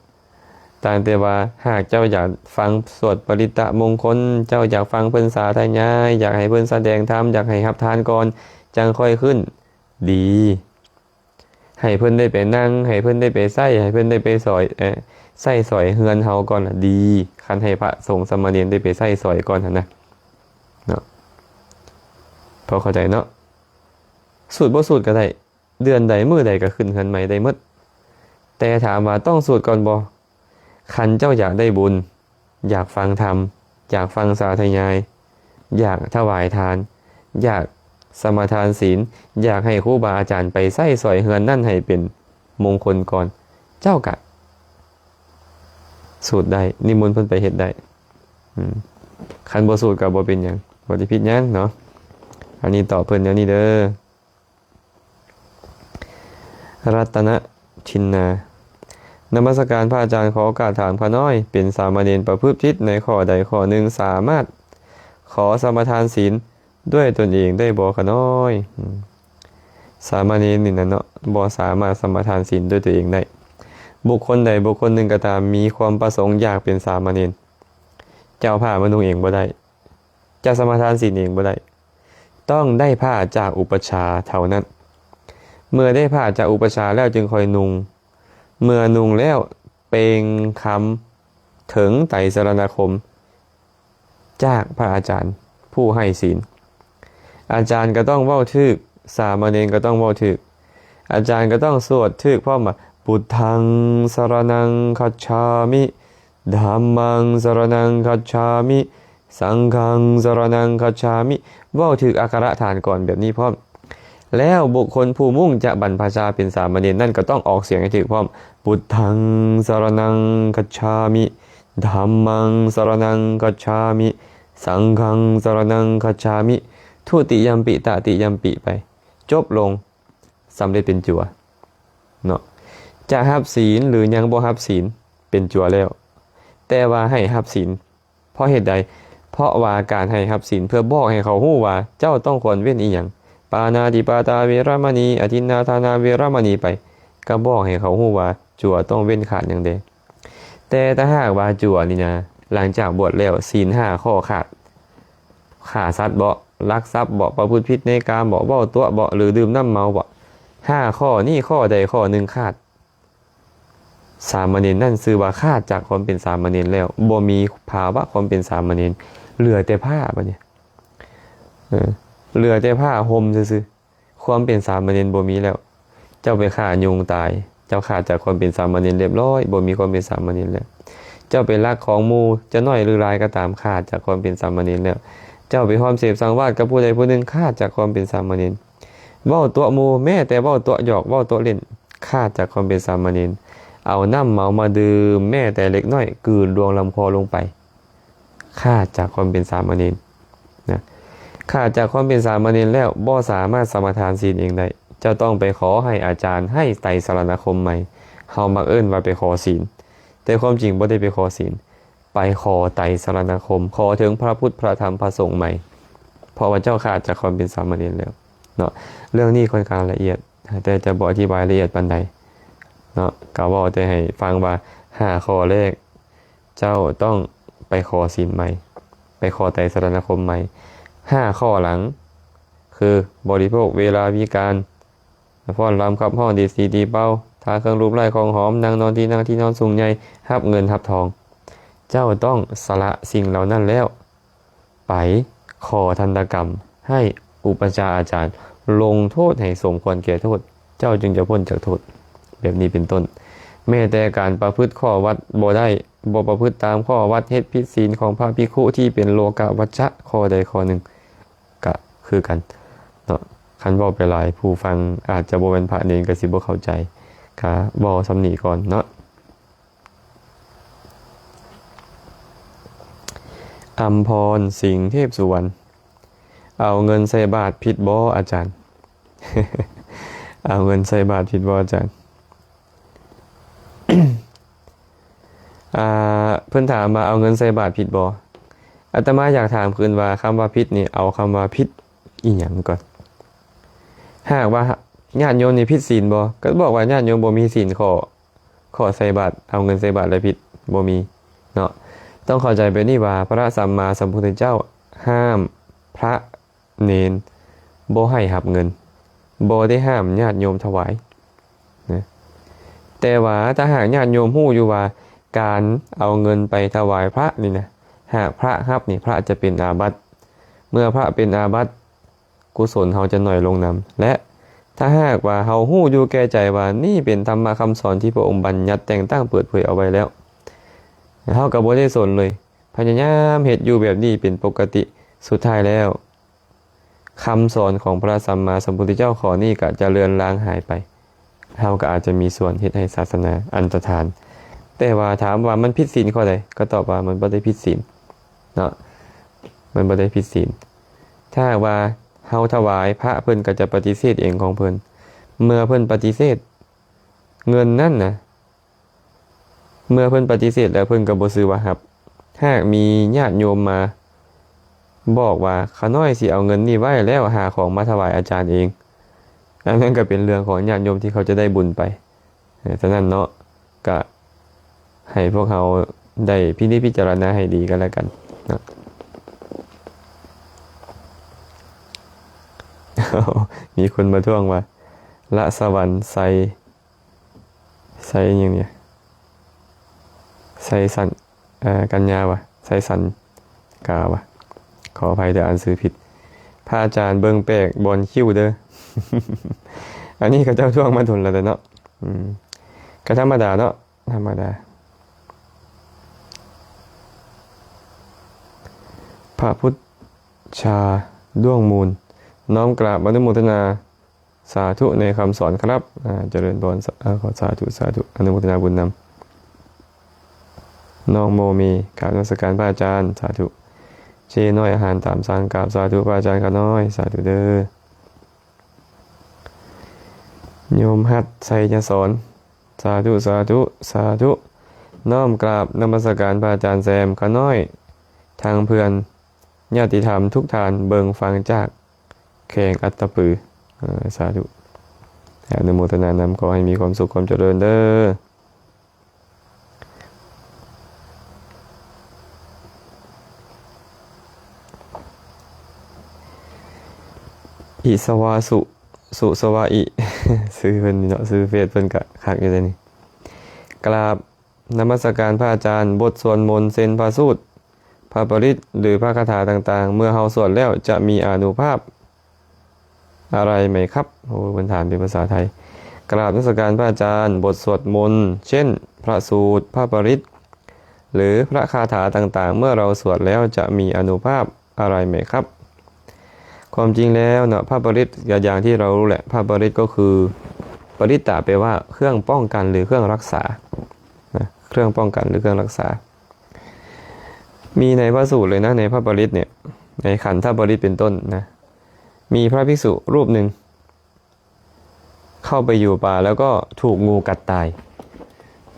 ຕ່າງແຕ່ວ່າ ຫາກເຈົ້າຢາກຟັງສວດປະລິດຕະມົງຄົນ ເຈົ້າຢາກຟັງເພິ່ນສາທະຍາຍ ຢາກໃຫ້ເພິ່ນສະແດງທຳ ຢາກໃຫ້ຮັບທານກ່ອນ ຈັ່ງຄ່ອຍຂຶ້ນ ດີ. ໃຫ້ເພິ່ນໄດ້ໄປນັ່ງ ໃຫ້ເພິ່ນໄດ້ໄປໃຊ້ ໃຫ້ເພິ່ນໄດ້ໄປສອຍ ເອີ ໃຊ້ສອຍເຮືອນເຮົາກ່ອນລະດີ ຄັນໃຫ້ພະສົງສາມະເນນໄດ້ໄປໃຊ້ສອຍກ່ອນຫັ້ນນະເນາະ. ພໍເຂົ້າໃຈເນາະ? ສູດບໍ່ສູດກໍໄດ້ ເດືອນໃດມື້ໃດກໍຂຶ້ນເຮືອນໃໝ່ໄດ້ໝົດ ແຕ່ຖາມວ່າຕ້ອງສູດກ່ອນບໍ່? ຄັນເຈົ້າຢາກໄດ້ບຸນ ຢາກຟັງທຳ ຢາກຟັງສາທະຍາຍ ຢາກຖວາຍທານ ຢາກສະມາທານສິນ ຢາກໃຫ້ຄູບາອາຈານໄປໃຊ້ສອຍເຮືອນນັ້ນໃຫ້ເປັນມົງຄົນກ່ອນ ເຈົ້າກະສູດໄດ້ ນິມົນເພິ່ນໄປເຮັດໄດ້. ອືມ ຄັນບໍ່ສູດກໍບໍ່ເປັນຫຍັງ ບໍ່ໄດ້ຜິດຫຍັງເນາະ. ອັນນີ້ຕອບເພິ່ນແນວນີ້ເດີ້. ລັດຕະນະທິນນາ ນະມັດສະການພະອາຈານ ຂໍໂອກາດຖາມຂ້ານ້ອຍ ເປັນສາມະເນນປະພຶດຜິດໃນຂໍ້ໃດຂໍ້ໜຶ່ງ ສາມາດຂໍສະມາທານສິນດ້ວຍຕົນເອງໄດ້ບໍ່ຂ້ານ້ອຍ? ອືມ ສາມະເນນນີ້ນະເນາະ ບໍ່ສາມາດສະມາທານສິນດ້ວຍຕົນເອງໄດ້. ບຸກຄົນໃດບຸກຄົນໜຶ່ງກໍຕາມ ມີຄວາມປະສົງຢາກເປັນສາມະເນນ ຈະເອົາຜ້າມານຸ່ງເອງບໍ່ໄດ້ ຈະສະມາທານສິນເອງບໍ່ໄດ້ ຕ້ອງໄດ້ຜ້າຈາກອຸປັດຊາເທົ່ານັ້ນ. ເມື່ອໄດ້ຜ້າຈາກອຸປັດຊາແລ້ວຈຶ່ງຄ່ອຍນຸ່ງ. ເມື່ອນຸ່ງແລ້ວເປັ່ງຄຳເຖິງໄຕສະລະນະຄົມຈາກພະອາຈານຜູ້ໃຫ້ສິນ. ອາຈານກໍຕ້ອງເວົ້າຖືກ, ສາມະເນນກໍຕ້ອງເວົ້າຖືກ. ອາຈານກໍຕ້ອງສວດຖືກພ້ອມວ່າ ພຸດທັງສະຣະນັງຄັດສາມິ, ທຳມັງສະຣະນັງຄັດສາມິ, ສັງຄັງສະຣະນັງຄັດສາມິ ເວົ້າຖືກອັກຂະຣະຖານກອນແບບນີ້ພ້ອມ. ແລ້ວບຸກຄົນຜູ້ມຸ່ງຈະບັນພະຊາເປັນສາມະເນນນັ້ນກໍຕ້ອງອອກສຽງໃຫ້ຖືກພ້ອມ ພຸດທັງສະຣະນັງຄັດສາມິ, ທຳມັງສະຣະນັງຄັດສາມິ, ສັງຄັງສະຣະນັງຄັດສາມິ ທຸຕິຍຳປິຕະຕິຍຳປິໄປ ຈົບລົງ ສຳເລັດເປັນຈົວເນາະ. ຈະຮັບສິນ ຫຼື ຍັງບໍ່ຮັບສິນ ເປັນຈົວແລ້ວ ແຕ່ວ່າໃຫ້ຮັບສິນ. ເພາະເຫດໃດ? ເພາະວ່າການໃຫ້ຮັບສິນເພື່ອບອກໃຫ້ເຂົາຮູ້ວ່າເຈົ້າຕ້ອງຄວນເວັ້ນອີ່ຫຍັງ. ປານາຕິປາຕາເວລະມະນີ, ອະທິນນາທານາເວລະມະນີໄປ ກໍບອກໃຫ້ເຂົາຮູ້ວ່າຈົວຕ້ອງເວັ້ນຂາດຫຍັງແດ່. ແຕ່ຖ້າຫາກວ່າຈົວນີ້ນະ ຫຼັງຈາກບວດແລ້ວ ສິນຫ້າຂໍ້ຂາດ, ຂ້າສັດບໍ, ລັກຊັບບໍ, ປະພຶດຜິດໃນກາມບໍ, ເວົ້າຕົວະບໍ ຫຼື ດື່ມນ້ຳເມົາບໍ, ຫ້າຂໍ້ນີ້ຂໍ້ໃດຂໍ້ໜຶ່ງຂາດ ສາມະເນນນັ້ນຊື່ວ່າຂາດຈາກຄວາມເປັນສາມະເນນແລ້ວ, ບໍ່ມີພາວະຄວາມເປັນສາມະເນນ, ເຫຼືອແຕ່ຜ້າບາດນີ້, ເອີ, ເຫຼືອແຕ່ຜ້າຫົ່ມຊື່ໆ, ຄວາມເປັນສາມະເນນບໍ່ມີແລ້ວ. ເຈົ້າໄປຂ້າຍຸງຕາຍ, ເຈົ້າຂາດຈາກຄວາມເປັນສາມະເນນລຽບຮ້ອຍ, ບໍ່ມີຄວາມເປັນສາມະເນນແລ້ວ. ເຈົ້າໄປລັກຂອງໝູ່, ຈະໜ້ອຍຫຼືຫຼາຍກໍຕາມ, ຂາດຈາກຄວາມເປັນສາມະເນນແລ້ວ. ເຈົ້າໄປຮ່ວມເສບສັງວາດກັບຜູ້ໃດຜູ້ໜຶ່ງ, ຂາດຈາກຄວາມເປັນສາມະເນນ. ເວົ້າຕົວະໝູ່, ແມ້ແຕ່ເວົ້າຕົວະຫຍອກ, ເວົ້າຕົວະຫຼິ້ນ, ຂາດຈາກຄວາມເປັນສາມະເນນ. ເອົານ້ຳເມົາມາດື່ມແມ້ແຕ່ເລັກນ້ອຍ, ກືນລວງລຳຄໍລົງໄປ, ຂາດຈາກຄວາມເປັນສາມະເນນນະ. ຂາດຈາກຄວາມເປັນສາມະເນນແລ້ວ ບໍ່ສາມາດສະມາທານສິນເອງໄດ້. ເຈົ້າຕ້ອງໄປຂໍໃຫ້ອາຈານໃຫ້ໄຕສະລະນະຄົມໃໝ່. ເຮົາມັກເອີ້ນວ່າໄປຂໍສິນ, ແຕ່ຄວາມຈິງບໍ່ໄດ້ໄປຂໍສິນ, ໄປຂໍໄຕສະລະນະຄົມ, ຂໍເຖິງພະພຸດ ພະທຳ ພະສົງໃໝ່, ເພາະວ່າເຈົ້າຂາດຈາກຄວາມເປັນສາມະເນນແລ້ວເນາະ. ເລື່ອງນີ້ຄ່ອນຂ້າງລະອຽດ, ແຕ່ຈະບໍ່ອະທິບາຍລະອຽດປານໃດເນາະ, ກໍເວົ້າແຕ່ໃຫ້ຟັງວ່າ ຫ້າຂໍ້ແລກ ເຈົ້າຕ້ອງໄປຂໍສິນໃໝ່, ໄປຂໍໄຕສະລະນະຄົມໃໝ່. ຫ້າຂໍ້ຫຼັງ ຄື ບໍລິໂພກເວລາວິການ, ຟ້ອນລຳຂັບຮ້ອງ, ດີດສີດີເປົ່າ, ທາເຄື່ອງລູບໄລ້ຂອງຫອມ, ນັ່ງນອນທີ່ນັ່ງ, ທີ່ນອນສູງໃຫຍ່, ຮັບເງິນຮັບທອງ. ເຈົ້າຕ້ອງສະລະສິ່ງເຫຼົ່ານັ້ນແລ້ວ ໄປຂໍທັນຕະກຳໃຫ້ອຸປະຊາອາຈານລົງໂທດໃຫ້ສົມຄວນແກ່ໂທດ, ເຈົ້າຈຶ່ງຈະພົ້ນຈາກໂທດ. ແບບນີ້ເປັນຕົ້ນ. ແມ້ແຕ່ການປະພຶດຂໍ້ວັດບໍ່ໄດ້, ບໍ່ປະພຶດຕາມຂໍ້ວັດ, ເຮັດຜິດສິນຂອງພະພິກຂຸທີ່ເປັນໂລກະວັດຈະຂໍ້ໃດຂໍ້ໜຶ່ງ ກະຄືກັນເນາະ. ຄັນເວົ້າໄປຫຼາຍ ຜູ້ຟັງອາດຈະບໍ່ແມ່ນພະເນນ ກະຊິບໍ່ເຂົ້າໃຈ, ກະເວົ້າສ່ຳນີ້ກ່ອນເນາະ. ອຳພອນ ສິງເທບສຸວັນ, ເອົາເງິນໃສ່ບາດຜິດບໍ່ອາຈານ? ເອົາເງິນໃສ່ບາດຜິດບໍ່ອາຈານ? ອ່າ ເພິ່ນຖາມວ່າເອົາເງິນໃສ່ບາດຜິດບໍ່? ອາດຕະມາຢາກຖາມຄືນວ່າ ຄຳວ່າຜິດນີ້ ເອົາຄຳວ່າຜິດອີ່ຫຍັງກ່ອນ? ຫາກວ່າຍາດໂຍມນີ້ຜິດສິນບໍ່? ກໍບອກວ່າຍາດໂຍມບໍ່ມີສິນຂໍ້ ຂໍໃສ່ບາດ, ເອົາເງິນໃສ່ບາດແລ້ວຜິດ, ບໍ່ມີເນາະ. ຕ້ອງເຂົ້າໃຈແບບນີ້ວ່າ ພະສຳມາສຳພຸດທະເຈົ້າຫ້າມພະເນນບໍ່ໃຫ້ຮັບເງິນ, ບໍ່ໄດ້ຫ້າມຍາດໂຍມຖວາຍນະ. ແຕ່ວ່າຖ້າຫາກຍາດໂຍມຮູ້ຢູ່ວ່າ ການເອົາເງິນໄປຖວາຍພະນີ້ນະ, ຫາກພະຮັບນີ້ ພະຈະເປັນອາບັດ. ເມື່ອພະເປັນອາບັດ, ກຸສົນເຮົາຈະໜ້ອຍລົງນຳ. ແລະ ຖ້າຫາກວ່າເຮົາຮູ້ຢູ່ແກ່ໃຈວ່ານີ້ເປັນທຳມະຄຳສອນທີ່ພະອົງບັນຍັດແຕ່ງຕັ້ງເປີດເຜີຍເອົາໄວ້ແລ້ວ, ເຮົາກໍບໍ່ໄດ້ສົນເລີຍ, ພະຍາຍາມເຮັດຢູ່ແບບນີ້ເປັນປົກກະຕິ, ສຸດທ້າຍແລ້ວ ຄຳສອນຂອງພະສຳມາສຳພຸດທະເຈົ້າຂໍ້ນີ້ກໍຈະເລືອນລາງຫາຍໄປ. ເຮົາກໍອາດຈະມີສ່ວນເຮັດໃຫ້ສາສະໜາອັນຕະທານ. ແຕ່ວ່າຖາມວ່າມັນຜິດສິນຂໍ້ໃດ? ກໍຕອບວ່າມັນບໍ່ໄດ້ຜິດສິນເນາະ, ມັນບໍ່ໄດ້ຜິດສິນ. ຖ້າຫາກວ່າເຮົາຖວາຍພະ, ເພິ່ນກໍຈະປະຕິເສດເອງຂອງເພິ່ນ. ເມື່ອເພິ່ນປະຕິເສດເງິນນັ້ນນະ, ເມື່ອເພິ່ນປະຕິເສດແລ້ວ, ເພິ່ນກໍບໍ່ຊື່ວ່າຮັບ. ຫາກມີຍາດໂຍມມາບອກວ່າ ຂ້ານ້ອຍຊິເອົາເງິນນີ້ໄວ້ແລ້ວຫາຂອງມາຖວາຍອາຈານເອງ, ອັນນັ້ນກໍເປັນເລື່ອງຂອງຍາດໂຍມທີ່ເຂົາຈະໄດ້ບຸນໄປ. ເອີ ສະນັ້ນເນາະ, ກະໃຫ້ພວກເຮົາໄດ້ພິນິດພິຈາລະນາໃຫ້ດີກັນແລ້ວກັນເນາະ. ມີຄົນມາທ້ວງວ່າ ລະສະຫວັນໄຊ ໄຊຫຍັງນີ້ ໄຊສັນ ເອີ ກັນຍາວະ ໄຊສັນກາວະ. ຂໍອະໄພເດີ ອ່ານຊື່ຜິດ. ພະອາຈານເບິ່ງແປກບ່ອນຄິ້ວເດີ. ອັນນີ້ເຂົາເຈົ້າທ້ວງມາດົນແລ້ວເນາະ. ອືມ ກໍທຳມະດາເນາະ, ທຳມະດາ. ພະພຸດຊາດ້ວງມູນ ນ້ອມກາບອະນຸໂມທະນາ ສາທຸໃນຄຳສອນຄັບ. ອາ ຈະເລີນພອນ. ສາ ອາ ຂໍສາທຸ ສາທຸ ອະນຸໂມທະນາບຸນນຳ. ນ້ອງໂມມີ ກາບນະມັດສະການພະອາຈານ. ສາທຸ. ເຈນ້ອຍ ອາຫານຕາມສັ່ງ. ກາບສາທຸພະອາຈານຂ້ານ້ອຍ. ສາທຸເດີ. ໂຍມຮັດ ໄຊຍະສອນ. ສາທຸ ສາທຸ ສາທຸ. ນ້ອມກາບນະມັດສະການພະອາຈານແຊມ ຂ້ານ້ອຍ ທັງເພື່ອນ ຍາດຕິທຳທຸກທ່ານເບິ່ງຟັງຈາກແຂວງອັດຕະປື. ເອີ ສາທຸ ອະນຸໂມທະນານຳ. ຂໍໃຫ້ມີຄວາມສຸກຄວາມຈະເລີນເດີ. ອິສະວາສຸ ສຸສະວາອິ ຊື່ເພິ່ນນີ້ເນາະ, ຊື່ເຟສເພິ່ນກະຄັກຢູ່ເດນີ້. ກາບ ນະມັດສະການພະອາຈານ. ບົດສວດມົນເຊັ່ນພະສູດ, ພະປະລິດ ຫຼື ພະຄາຖາຕ່າງໆ ເມື່ອເຮົາສວດແລ້ວຈະມີອານຸພາບອາໄລໄໝຄັບ? ໂອ້ ເພິ່ນຖາມເປັນພາສາໄທ. ກາບນະມັດສະການພະອາຈານ. ບົດສວດມົນເຊັ່ນພະສູດ, ພະປະລິດ ຫຼື ພະຄາຖາຕ່າງໆ ເມື່ອເຮົາສວດແລ້ວຈະມີອານຸພາບອາໄລໄໝຄັບ? ຄວາມຈິງແລ້ວເນາະ ພະປະລິດ ກໍຢ່າງທີ່ເຮົາຮູ້ແຫຼະ, ພະປະລິດກໍຄື ປະລິດຕະ ແປວ່າເຄື່ອງປ້ອງກັນ ຫຼື ເຄື່ອງຮັກສານະ, ເຄື່ອງປ້ອງກັນ ຫຼື ເຄື່ອງຮັກສາ. ມີໃນພະສູດເລີຍນະ, ໃນພະປະລິດເນຍ, ໃນຂັນທະປະລິດເປັນຕົ້ນນະ, ມີພະພິກສຸຮູບໜຶ່ງ ເຂົ້າໄປຢູ່ປ່າແລ້ວກໍຖືກງູກັດຕາຍ.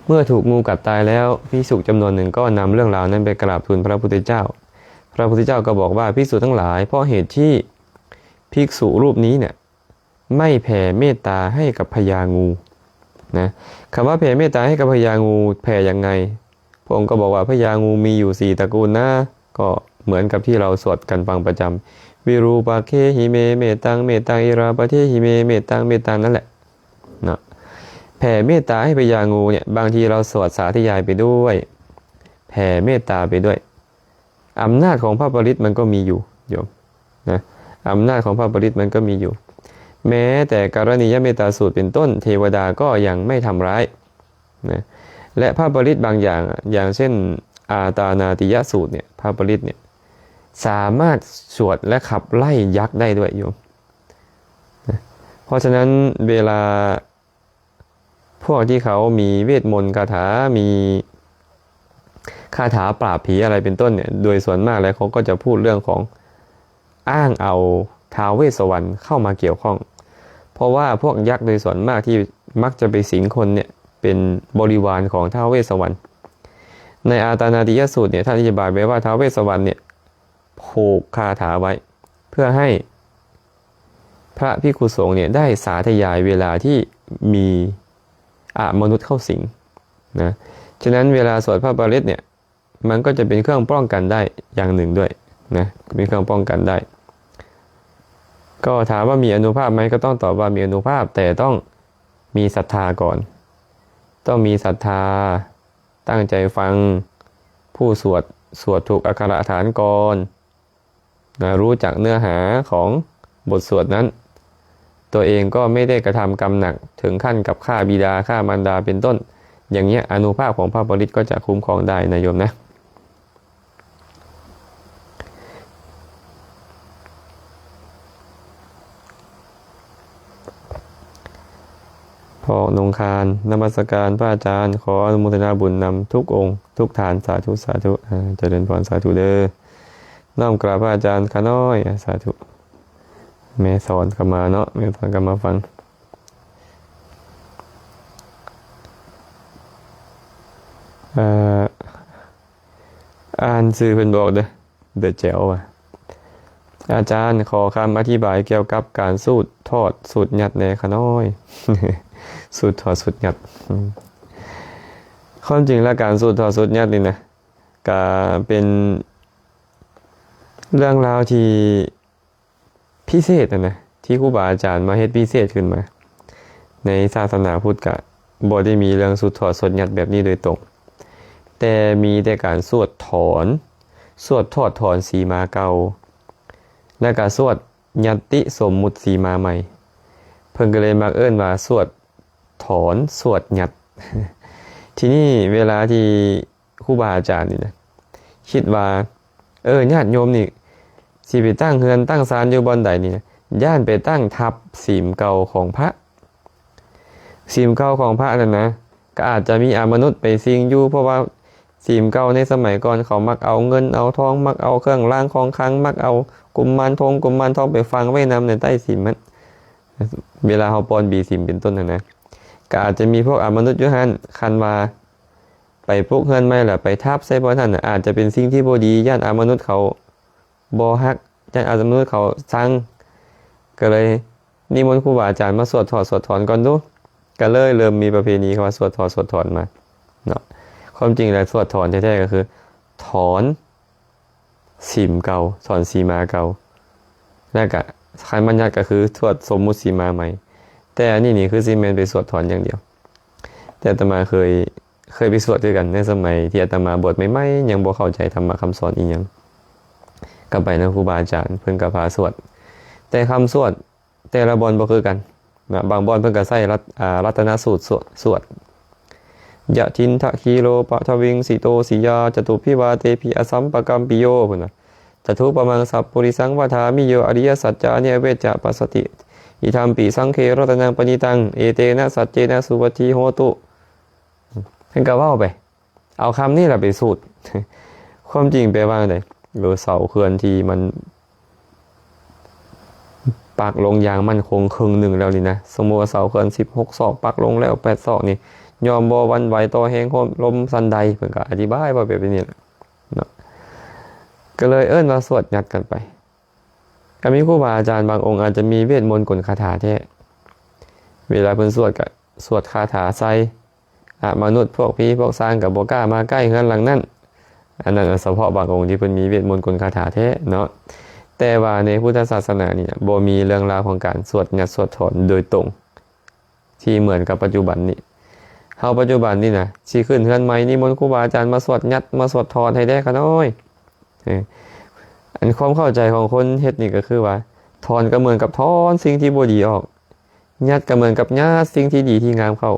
ເມື່ອຖືກງູກັດຕາຍແລ້ວ ພິກສຸຈຳນວນໜຶ່ງກໍນຳເລື່ອງລາວນັ້ນໄປກາບທູນພະພຸດທະເຈົ້າ. ພະພຸດທະເຈົ້າກໍບອກວ່າ ພິກສຸທັງຫຼາຍ, ເພາະເຫດທີ່ພິກສຸຮູບນີ້ເນຍ ໄມ່ແຜ່ເມດຕາໃຫ້ກັບພະຍາງູນະ. ຄຳວ່າແຜ່ເມດຕາໃຫ້ກັບພະຍາງູ ແຜ່ຍັງໄງ? ພະອົງກໍບອກວ່າພະຍາງູມີຢູ່ສີ່ຕະກູນນະ, ກໍເໝືອນກັບທີ່ເຮົາສວດກັນຟັງປະຈຳ ວິຣູປາເຄຫິເມເມດຕັງ ເມດຕັງອິລາປະເທຫິເມເມດຕັງ ເມດຕັງນັ້ນແຫຼະເນາະ. ແຜ່ເມດຕາໃຫ້ພະຍາງູເນຍ ບາງທີເຮົາສວດສາທະຍາຍໄປດ້ວຍ ແຜ່ເມດຕາໄປດ້ວຍ. ອຳນາດຂອງພະປະລິດມັນກໍມີຢູ່ໂຍມນະ, ອຳນາດຂອງພະປະລິດມັນກໍມີຢູ່. ແມ້ແຕ່ກະລະນີຍະເມດຕາສູດເປັນຕົ້ນ ເທວະດາກໍຍັງໄມ່ທຳຮ້າຍນະ. ແລະ ພະປະລິດບາງຢ່າງ ຢ່າງເຊັ່ນ ອາຕານາຕິຍະສູດເນຍ ພະປະລິດເນຍ ສາມາດສວດ ແລະ ຂັບໄລ່ຍັກໄດ້ດ້ວຍໂຍມນະ. ເພາະສະນັ້ນ ເວລາ ພວກທີ່ເຂົາມີເວດມົນຄາຖາ ມີຄາຖາປາບຜີອະໄລເປັນຕົ້ນເນຍ ໂດຍສ່ວນມາກແລ້ວເຂົາກໍຈະພູດເລື່ອງຂອງ ອ້າງເອົາທ້າວເວດສະວັນເຂົ້າມາກ່ຽວຂ້ອງ. ເພາະວ່າພວກຍັກໂດຍສ່ວນມາກທີ່ມັກຈະໄປສິງຄົນເນຍ ເປັນບໍລິວານຂອງທ້າວເວດສະວັນ. ໃນອາຕານາຕິຍະສູດເນຍ ທ່ານອະທິບາຍໄວ້ວ່າທ້າວເວດສະວັນເນຍ ຜູກຄາຖາໄວ້ ເພື່ອໃຫ້ພະພິກຂຸສົງເນຍໄດ້ສາທະຍາຍເວລາທີ່ມີອະມະນຸດເຂົ້າສິງນະ. ສະນັ້ນເວລາສວດພະປະລິດເນຍ ມັນກໍຈະເປັນເຄື່ອງປ້ອງກັນໄດ້ຢ່າງໜຶ່ງດ້ວຍນະ, ເປັນເຄື່ອງປ້ອງກັນໄດ້. ກໍຖາມວ່າມີອານຸພາບໄໝ? ກໍຕ້ອງຕອບວ່າມີອານຸພາບ, ແຕ່ຕ້ອງມີສັດທາກ່ອນ. ຕ້ອງມີສັດທາ, ຕັ້ງໃຈຟັງຜູ້ສວດ, ສວດຖືກອັກຂະລະຖານກ່ອນນະ, ຮູ້ຈັກເນື້ອຫາຂອງບົດສວດນັ້ນ, ຕົວເອງກໍໄມ່ໄດ້ກະທຳກຳໜັກເຖິງຂັ້ນກັບຂ້າບິດາຂ້າມານດາເປັນຕົ້ນ, ຢ່າງເນີ້ຍອານຸພາບຂອງພະປະລິດກໍຈະຄຸ້ມຄອງໄດ້ນະໂຍມນະ. ພໍ່ນົງຄານ ນະມັດສະການພະອາຈານ, ຂໍອະນຸໂມທະນາບຸນນຳທຸກອົງທຸກທ່ານ, ສາທຸ ສາທຸ. ອາ ຈະເລີນພອນ, ສາທຸເດີ. ນ້ອມກາບພະອາຈານຂ້ານ້ອຍ, ອາ ສາທຸ. ແມ່ສອນກໍມາເນາະ, ແມ່ສອນກໍມາຟັງ. ເອີ ອ່ານຊື່ເພິ່ນບອກເດີ, ເດີແຈວວ່າ ອາຈານ ຂໍຄຳອະທິບາຍກ່ຽວກັບການສູດຖອດສູດຍັດແດ່ຂະນ້ອຍ. ສູດຖອດສູດຍັດ. ອືມ ຄວາມຈິງແລ້ວການສູດຖອດສູດຍັດນີ້ນະ ກະເປັນເລື່ອງລາວທີ່ ພິເສດຫັ້ນນະ ທີ່ຄູບາອາຈານມາເຮັດພິເສດຂຶ້ນມາ. ໃນສາສະໜາພຸດກະບໍ່ໄດ້ມີເລື່ອງສູດຖອດສູດຍັດແບບນີ້ໂດຍຕົງ, ແຕ່ມີແຕ່ການສວດຖອນ, ສວດຖອດຖອນສີມາເກົ່າ, ແລ້ວກະສວດຍັດຕິສົມມຸດສີມາໃໝ່. ເພິ່ນກໍເລີຍມັກເອີ້ນວ່າສວດຖອນສວດຍັດ. ທີນີ້ເວລາທີ່ ຄູບາອາຈານນີ້ນະ ຄິດວ່າ ເອີ ຍາດໂຍມນີ້ຊິໄປຕັ້ງເຮືອນຕັ້ງຊານຢູ່ບ່ອນໃດນີ້ນະ ຢ້ານໄປຕັ້ງທັບສີມເກົ່າຂອງພະ. ສີມເກົ່າຂອງພະນັ້ນນະ ກໍອາດຈະມີອະມະນຸດໄປສິງຢູ່, ເພາະວ່າສີມເກົ່າໃນສະໄໝກ່ອນ ເຂົາມັກເອົາເງິນເອົາທອງ, ມັກເອົາເຄື່ອງລາງຂອງຂລັງ, ມັກເອົາກຸມມານທົງກຸມມານທອງໄປຝັງໄວ້ນຳໃນໃຕ້ສີມມັນ. ເວລາເຮົາປ້ອນບີສີມເປັນຕົ້ນຫັ້ນນະ ກໍອາດຈະມີພວກອະມະນຸດຢູ່ຫັ້ນ. ຄັນວ່າ ໄປປຸກເຮືອນໃໝ່ ແລ້ວໄປທັບໃສ່ບ່ອນຫັ້ນນະ ອາດຈະເປັນສິ່ງທີ່ບໍ່ດີ, ຢ້ານອະມະນຸດເຂົາບໍ່ຮັກ, ຢ້ານອະມະນຸດເຂົາຊັງ, ກໍເລີຍນິມົນຄູບາອາຈານມາສວດຖອດສວດຖອນກ່ອນດູ, ກໍເລີຍເລີ່ມມີປະເພນີຄຳວ່າສວດຖອດສວດຖອນມາເນາະ. ຄວາມຈິງແລ້ວສວດຖອນແທ້ໆກໍຄືຖອນ ສີມເກົ່າ, ຖອນສີມາເກົ່າ, ແລ້ວກະຄັນບັນຍັດກໍຄືສວດສົມມຸດສີມາໃໝ່. ແຕ່ອັນນີ້ນີ້ຄືຊິແມ່ນໄປສວດຖອນຢ່າງດຽວ. ແຕ່ອາດຕະມາເຄີຍ, ເຄີຍໄປສວດຄືກັນ ໃນສະໄໝທີ່ອາດຕະມາບວດໃໝ່ໆ ຍັງບໍ່ເຂົ້າໃຈທຳມະຄຳສອນອີ່ຫຍັງ, ກໍໄປນຳຄູບາອາຈານ ເພິ່ນກໍພາສວດ. ແຕ່ຄຳສວດ ແຕ່ລະບ່ອນບໍ່ຄືກັນນະ, ບາງບ່ອນເພິ່ນກໍໃຊ້ລັດ ອາ ລັດຕະນະສູດສວດ, ສວດ ຍະທິນທະຄີໂລປະທະວິງສິໂຕສິຍາ ຈະຕຸພິວາເຕພິອະສັມປະກຳປິໂຍ ພຸ້ນນະ, ຈະທຸປະມັງສັບປຸລິສັງວະທາມິໂຍ ອະລິຍະສັດຈານິອະເວດຈະປັດສະຕິ ອິທັມປິສັງເຂ ລັດຕະນັງປະນິຕັງ ເອເຕນະສັດເຈນະສຸວັດທີໂຫຕຸ. ເພິ່ນກໍເວົ້າໄປ. ເອົາຄຳນີ້ລະໄປສູດ. ຄວາມຈິງແປວ່າໃດ? ເອີ ເສົາເຂື່ອນທີ່ມັນ ປັກລົງຢ່າງໝັ້ນຄົງເຄິ່ງໜຶ່ງແລ້ວນີ້ນະ, ສົມມຸດວ່າເສົາເຂື່ອນສິບຫົກສອກ ປັກລົງແລ້ວແປດສອກນີ້ ຍອມບໍ່ຫວັ່ນໄຫວຕໍ່ແຮງລົມສັນໃດ, ເພິ່ນກໍອະທິບາຍວ່າແບບນີ້ແຫຼະເນາະ, ກໍເລີຍເອີ້ນວ່າສວດຍັດກັນໄປ. ກໍມີຄູບາອາຈານບາງອົງອາດຈະມີເວດມົນກົນຄາຖາແທ້, ເວລາເພິ່ນສວດກໍສວດຄາຖາໃສ່ ອະມະນຸດ ພວກຜີພວກຊາງກໍບໍ່ກ້າມາໃກ້ເຮືອນຫຼັງນັ້ນ. ອັນນັ້ນສະເພາະບາງອົງທີ່ເພິ່ນມີເວດມົນກົນຄາຖາແທ້ເນາະ, ແຕ່ວ່າໃນພຸດທະສາສະໜານີ້ບໍ່ມີເລື່ອງລາວຂອງການສວດຍັດສວດຖອນໂດຍຕົງ ທີ່ເໝືອນກັບປັດຈຸບັນນີ້. ເຮົາປັດຈຸບັນນີ້ນະ ຊິຂຶ້ນເຮືອນໃໝ່ ນິມົນຄູບາອາຈານມາສວດຍັດ ມາສວດຖອນໃຫ້ແດ່ຂະນ້ອຍ. ເອີ ອັນຄວາມເຂົ້າໃຈຂອງຄົນເຮັດນີ້ກໍຄືວ່າ ຖອນກໍເໝືອນກັບຖອນສິ່ງທີ່ບໍ່ດີອອກ, ຍັດກໍເໝືອນກັບຍັດສິ່ງທີ່ດີທີ່ງາມເຂົ້າ,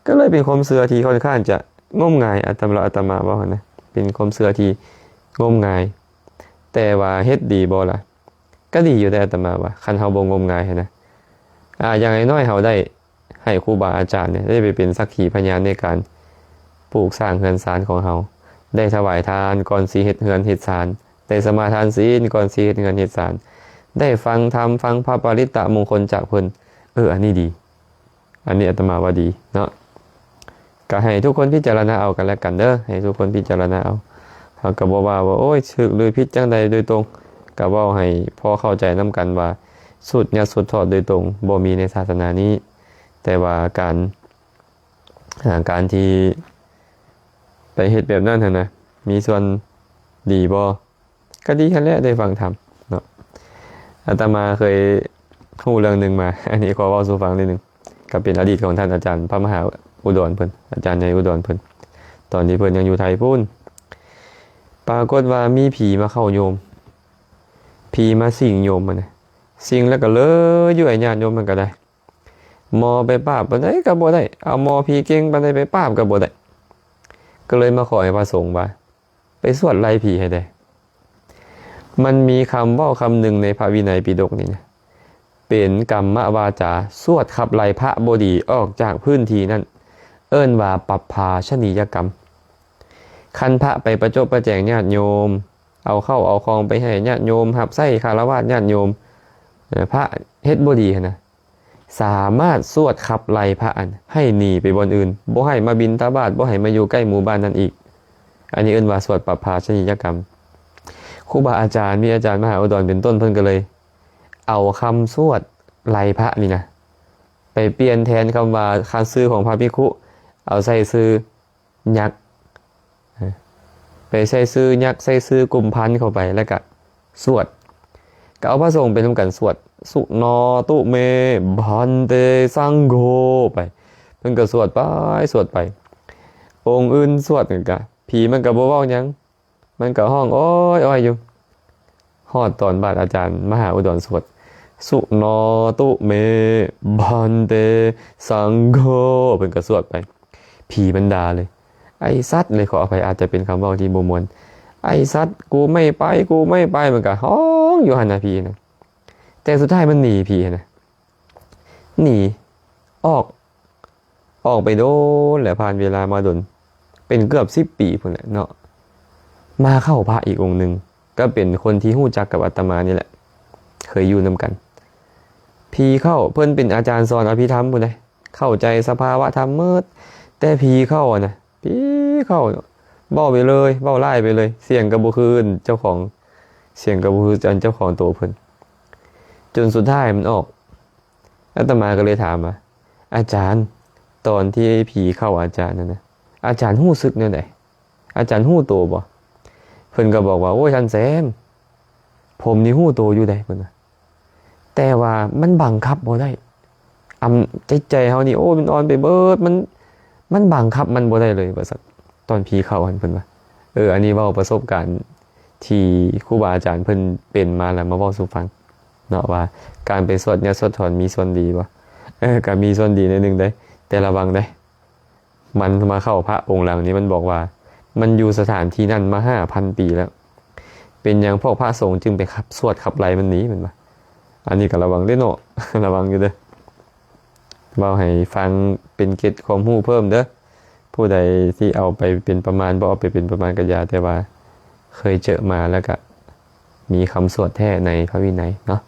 ກໍເລີຍເປັນຄວາມເຊື່ອທີ່ຂ້ອນຂ້າງຈະງົມງາຍ. ອາດຕະມາ ອາດຕະມາເວົ້າຫັ້ນນະ ເປັນຄວາມເຊື່ອທີ່ງົມງາຍ, ແຕ່ວ່າເຮັດດີບໍ່ລະ? ກໍດີຢູ່ແຕ່ອາດຕະມາວ່າ ຄັນເຮົາບໍ່ງົມງາຍຫັ້ນນະ. ອາ ຢ່າງໜ້ອຍໆເຮົາໄດ້ໃຫ້ຄູບາອາຈານນີ້ໄດ້ໄປເປັນສັກຂີພະຍານໃນການປູກສ້າງເຮືອນຊານຂອງເຮົາ, ໄດ້ຖວາຍທານກ່ອນຊິເຮັດເຮືອນເຮັດຊານ, ໄດ້ສະມາທານສິນກ່ອນຊິເຮັດເຮືອນເຮັດຊານ, ໄດ້ຟັງທຳ ຟັງພະປະລິດຕະມົງຄົນຈາກເພິ່ນ. ເອີ ອັນນີ້ດີ, ອັນນີ້ອາດຕະມາວ່າດີເນາະ. ກໍໃຫ້ທຸກຄົນພິຈາລະນາເອົາກັນແລະກັນເດີ, ໃຫ້ທຸກຄົນພິຈາລະນາເອົາ. ເຮົາກໍບໍ່ວ່າວ່າ ໂອ້ຍ ຖືກຫຼືຜິດຈັ່ງໃດໂດຍຕົງ, ກໍເວົ້າໃຫ້ພໍເຂົ້າໃຈນຳກັນວ່າ ສູດຍັດສູດຖອດໂດຍຕົງບໍ່ມີໃນສາສະໜານີ້, ແຕ່ວ່າການ ອາ ການທີ່ໄປເຮັດແບບນັ້ນຫັ້ນນະ ມີສ່ວນດີບໍ່? ກໍດີຫັ້ນແຫຼະ ໄດ້ຟັງທຳເນາະ. ອາດຕະມາເຄີຍຮູ້ເລື່ອງໜຶ່ງມາ, ອັນນີ້ຂໍເວົ້າສູ່ຟັງນິດໜຶ່ງ, ກໍເປັນອະດີດຂອງທ່ານອາຈານພະມະຫາອຸດອນເພິ່ນ, ອາຈານໃຫຍ່ອຸດອນເພິ່ນ, ຕອນທີ່ເພິ່ນຍັງຢູ່ໄທພຸ້ນ. ປາກົດວ່າມີຜີມາເຂົ້າໂຍມ, ຜີມາສິງໂຍມຫັ້ນນະ, ສິງແລ້ວກໍເລີຍຢູ່ໃຫ້ຍາດໂຍມມັນກໍໄດ້. ໝໍໄປປາບປານໃດກໍບໍ່ໄດ້, ເອົາໝໍຜີເກັ່ງປານໃດໄປປາບກໍບໍ່ໄດ້, ກໍເລີຍມາຂໍໃຫ້ພະສົງວ່າ ໄປສວດໄລ່ຜີໃຫ້ແດ່. ມັນມີຄຳເວົ້າຄຳໜຶ່ງໃນພະວິໄນປິດົກນີ້ນະ ເປັນກຳມະວາຈາ ສວດຂັບໄລ່ພະບໍ່ດີອອກຈາກພື້ນທີ່ນັ້ນ, ເອີ້ນວ່າປັບພາຊະນີຍະກຳ. ຄັນພະໄປປະຈົບປະແຈງຍາດໂຍມ, ເອົາເຂົ້າເອົາຂອງໄປໃຫ້ຍາດໂຍມ, ຮັບໃຊ້ຄາລະວາດຍາດໂຍມ, ເອີ ພະເຮັດບໍ່ດີຫັ້ນນະ, ສາມາດສວດຂັບໄລ່ພະຫັ້ນໃຫ້ໜີໄປບ່ອນອື່ນ, ບໍ່ໃຫ້ມາບິນທະບາດ, ບໍ່ໃຫ້ມາຢູ່ໃກ້ໝູ່ບ້ານນັ້ນອີກ. ອັນນີ້ເອີ້ນວ່າສວດປັບພາຊະນີຍະກຳ. ຄູບາອາຈານ, ມີອາຈານມະຫາອຸດອນເປັນຕົ້ນ, ເພິ່ນກໍເລີຍເອົາຄຳສວດໄລ່ພະນີ້ນະ ໄປປ່ຽນແທນຄຳວ່າ ຄຳຊື່ຂອງພະພິກຂຸ, ເອົາໃສ່ຊື່ ຍັກ, ໄປໃສ່ຊື່ຍັກ ໃສ່ຊື່ກຸມພັນເຂົ້າໄປ ແລ້ວກະສວດ, ກະເອົາພະສົງໄປນຳກັນສວດ ສຸນາຕຸເມ ພັນເຕ ສັງໂຄ ໄປ. ເພິ່ນກະສວດໄປ ສວດໄປ, ອົງອື່ນສວດກະ ຜີມັນກະບໍ່ເວົ້າຫຍັງ, ມັນກະຮ້ອງໂອຍໆຢູ່. ຮອດຕອນບາດອາຈານມະຫາອຸດອນສວດ ສຸນາຕຸເມ ພັນເຕ ສັງໂຄ ເພິ່ນກະສວດໄປ. ຜີມັນດ່າເລີຍ, ໄອ້ສັດເລີຍ, ຂໍອະໄພ ອາດຈະເປັນຄຳເວົ້າທີ່ບໍ່ມ່ວນ, ໄອ້ສັດ ກູໄມ່ໄປ ກູໄມ່ໄປ, ມັນກະຮ້ອງຢູ່ຫັ້ນນະ ຜີນະ. ແຕ່ສຸດທ້າຍມັນໜີ, ຜີຫັ້ນນະ ໜີອອກ, ອອກໄປດົນແຫຼະ, ຜ່ານເວລາມາດົນ ເປັນເກືອບສິບປີພຸ້ນແຫຼະເນາະ, ມາເຂົ້າພະອີກອົງໜຶ່ງ, ກໍເປັນຄົນທີ່ຮູ້ຈັກກັບອາດຕະມານີ້ແຫຼະ, ເຄີຍຢູ່ນຳກັນ. ຜີເຂົ້າ, ເພິ່ນເປັນອາຈານສອນອະພິທຳພຸ້ນເດ້, ເຂົ້າໃຈສະພາວະທຳໝົດ, ແຕ່ຜີເຂົ້າຫັ້ນນະ, ຜີເຂົ້າເວົ້າໄປເລີຍ, ເວົ້າຫຼາຍໄປເລີຍ, ສຽງກໍບໍ່ຄືເຈົ້າຂອງ, ສຽງກໍບໍ່ຄືອັນເຈົ້າຂອງໂຕເພິ່ນ. ຈົນສຸດທ້າຍມັນອອກ, ອາດຕະມາກໍເລີຍຖາມວ່າ ອາຈານ, ຕອນທີ່ຜີເຂົ້າອາຈານນັ້ນນະ, ອາຈານຮູ້ສຶກແນວໃດ? ອາຈານຮູ້ໂຕບໍ່? ເພິ່ນກໍບອກວ່າ ໂອ້ຍ ທ່ານແຊມ, ຜົມນີ້ຮູ້ໂຕຢູ່ໃດ, ເພິ່ນວ່າ. ແຕ່ວ່າມັນບັງຄັບບໍ່ໄດ້. ອຳ ຈິດໃຈເຮົານີ້ ໂອ້ ມັນອ່ອນໄປເບີດ, ມັນ ມັນບັງຄັບມັນບໍ່ໄດ້ເລີຍ ວ່າຊັ້ນ. ຕອນຜີເຂົ້າຫັ້ນ ເພິ່ນວ່າ. ເອີ ອັນນີ້ເວົ້າປະສົບການທີ່ຄູບາອາຈານເພິ່ນເປັນມາ ແລ້ວມາເວົ້າສູ່ຟັງເນາະ ວ່າການໄປສວດຍາດສວດຖອນມີສ່ວນດີບໍ່? ເອີ ກໍມີສ່ວນດີໜ້ອຍໜຶ່ງເດ້, ແຕ່ລະວັງເດ້. ມັນມາເຂົ້າພະອົງຫຼັງນີ້ ມັນບອກວ່າ ມັນຢູ່ສະຖານທີ່ນັ້ນມາຫ້າພັນປີແລ້ວ, ເປັນຫຍັງພວກພະສົງຈຶ່ງໄປຂັບ ສວດຂັບໄລ່ມັນໜີ ມັນວ່າ. ອັນນີ້ກໍລະວັງເດ້ເນາະ, ລະວັງຢູ່ເດີ້. ເວົ້າໃຫ້ຟັງເປັນເກຣັດຄວາມຮູ້ເພີ່ມເດີ້. ຜູ້ໃດທີ່ເອົາໄປເປັນປະມານ, ບໍ່ເອົາໄປເປັນປະມານກໍຢ່າ, ແຕ່ວ່າເຄີຍເຈີມາ ແລ້ວກະມີຄຳສວດແທ້ໃນພະວິໄນເນາະ.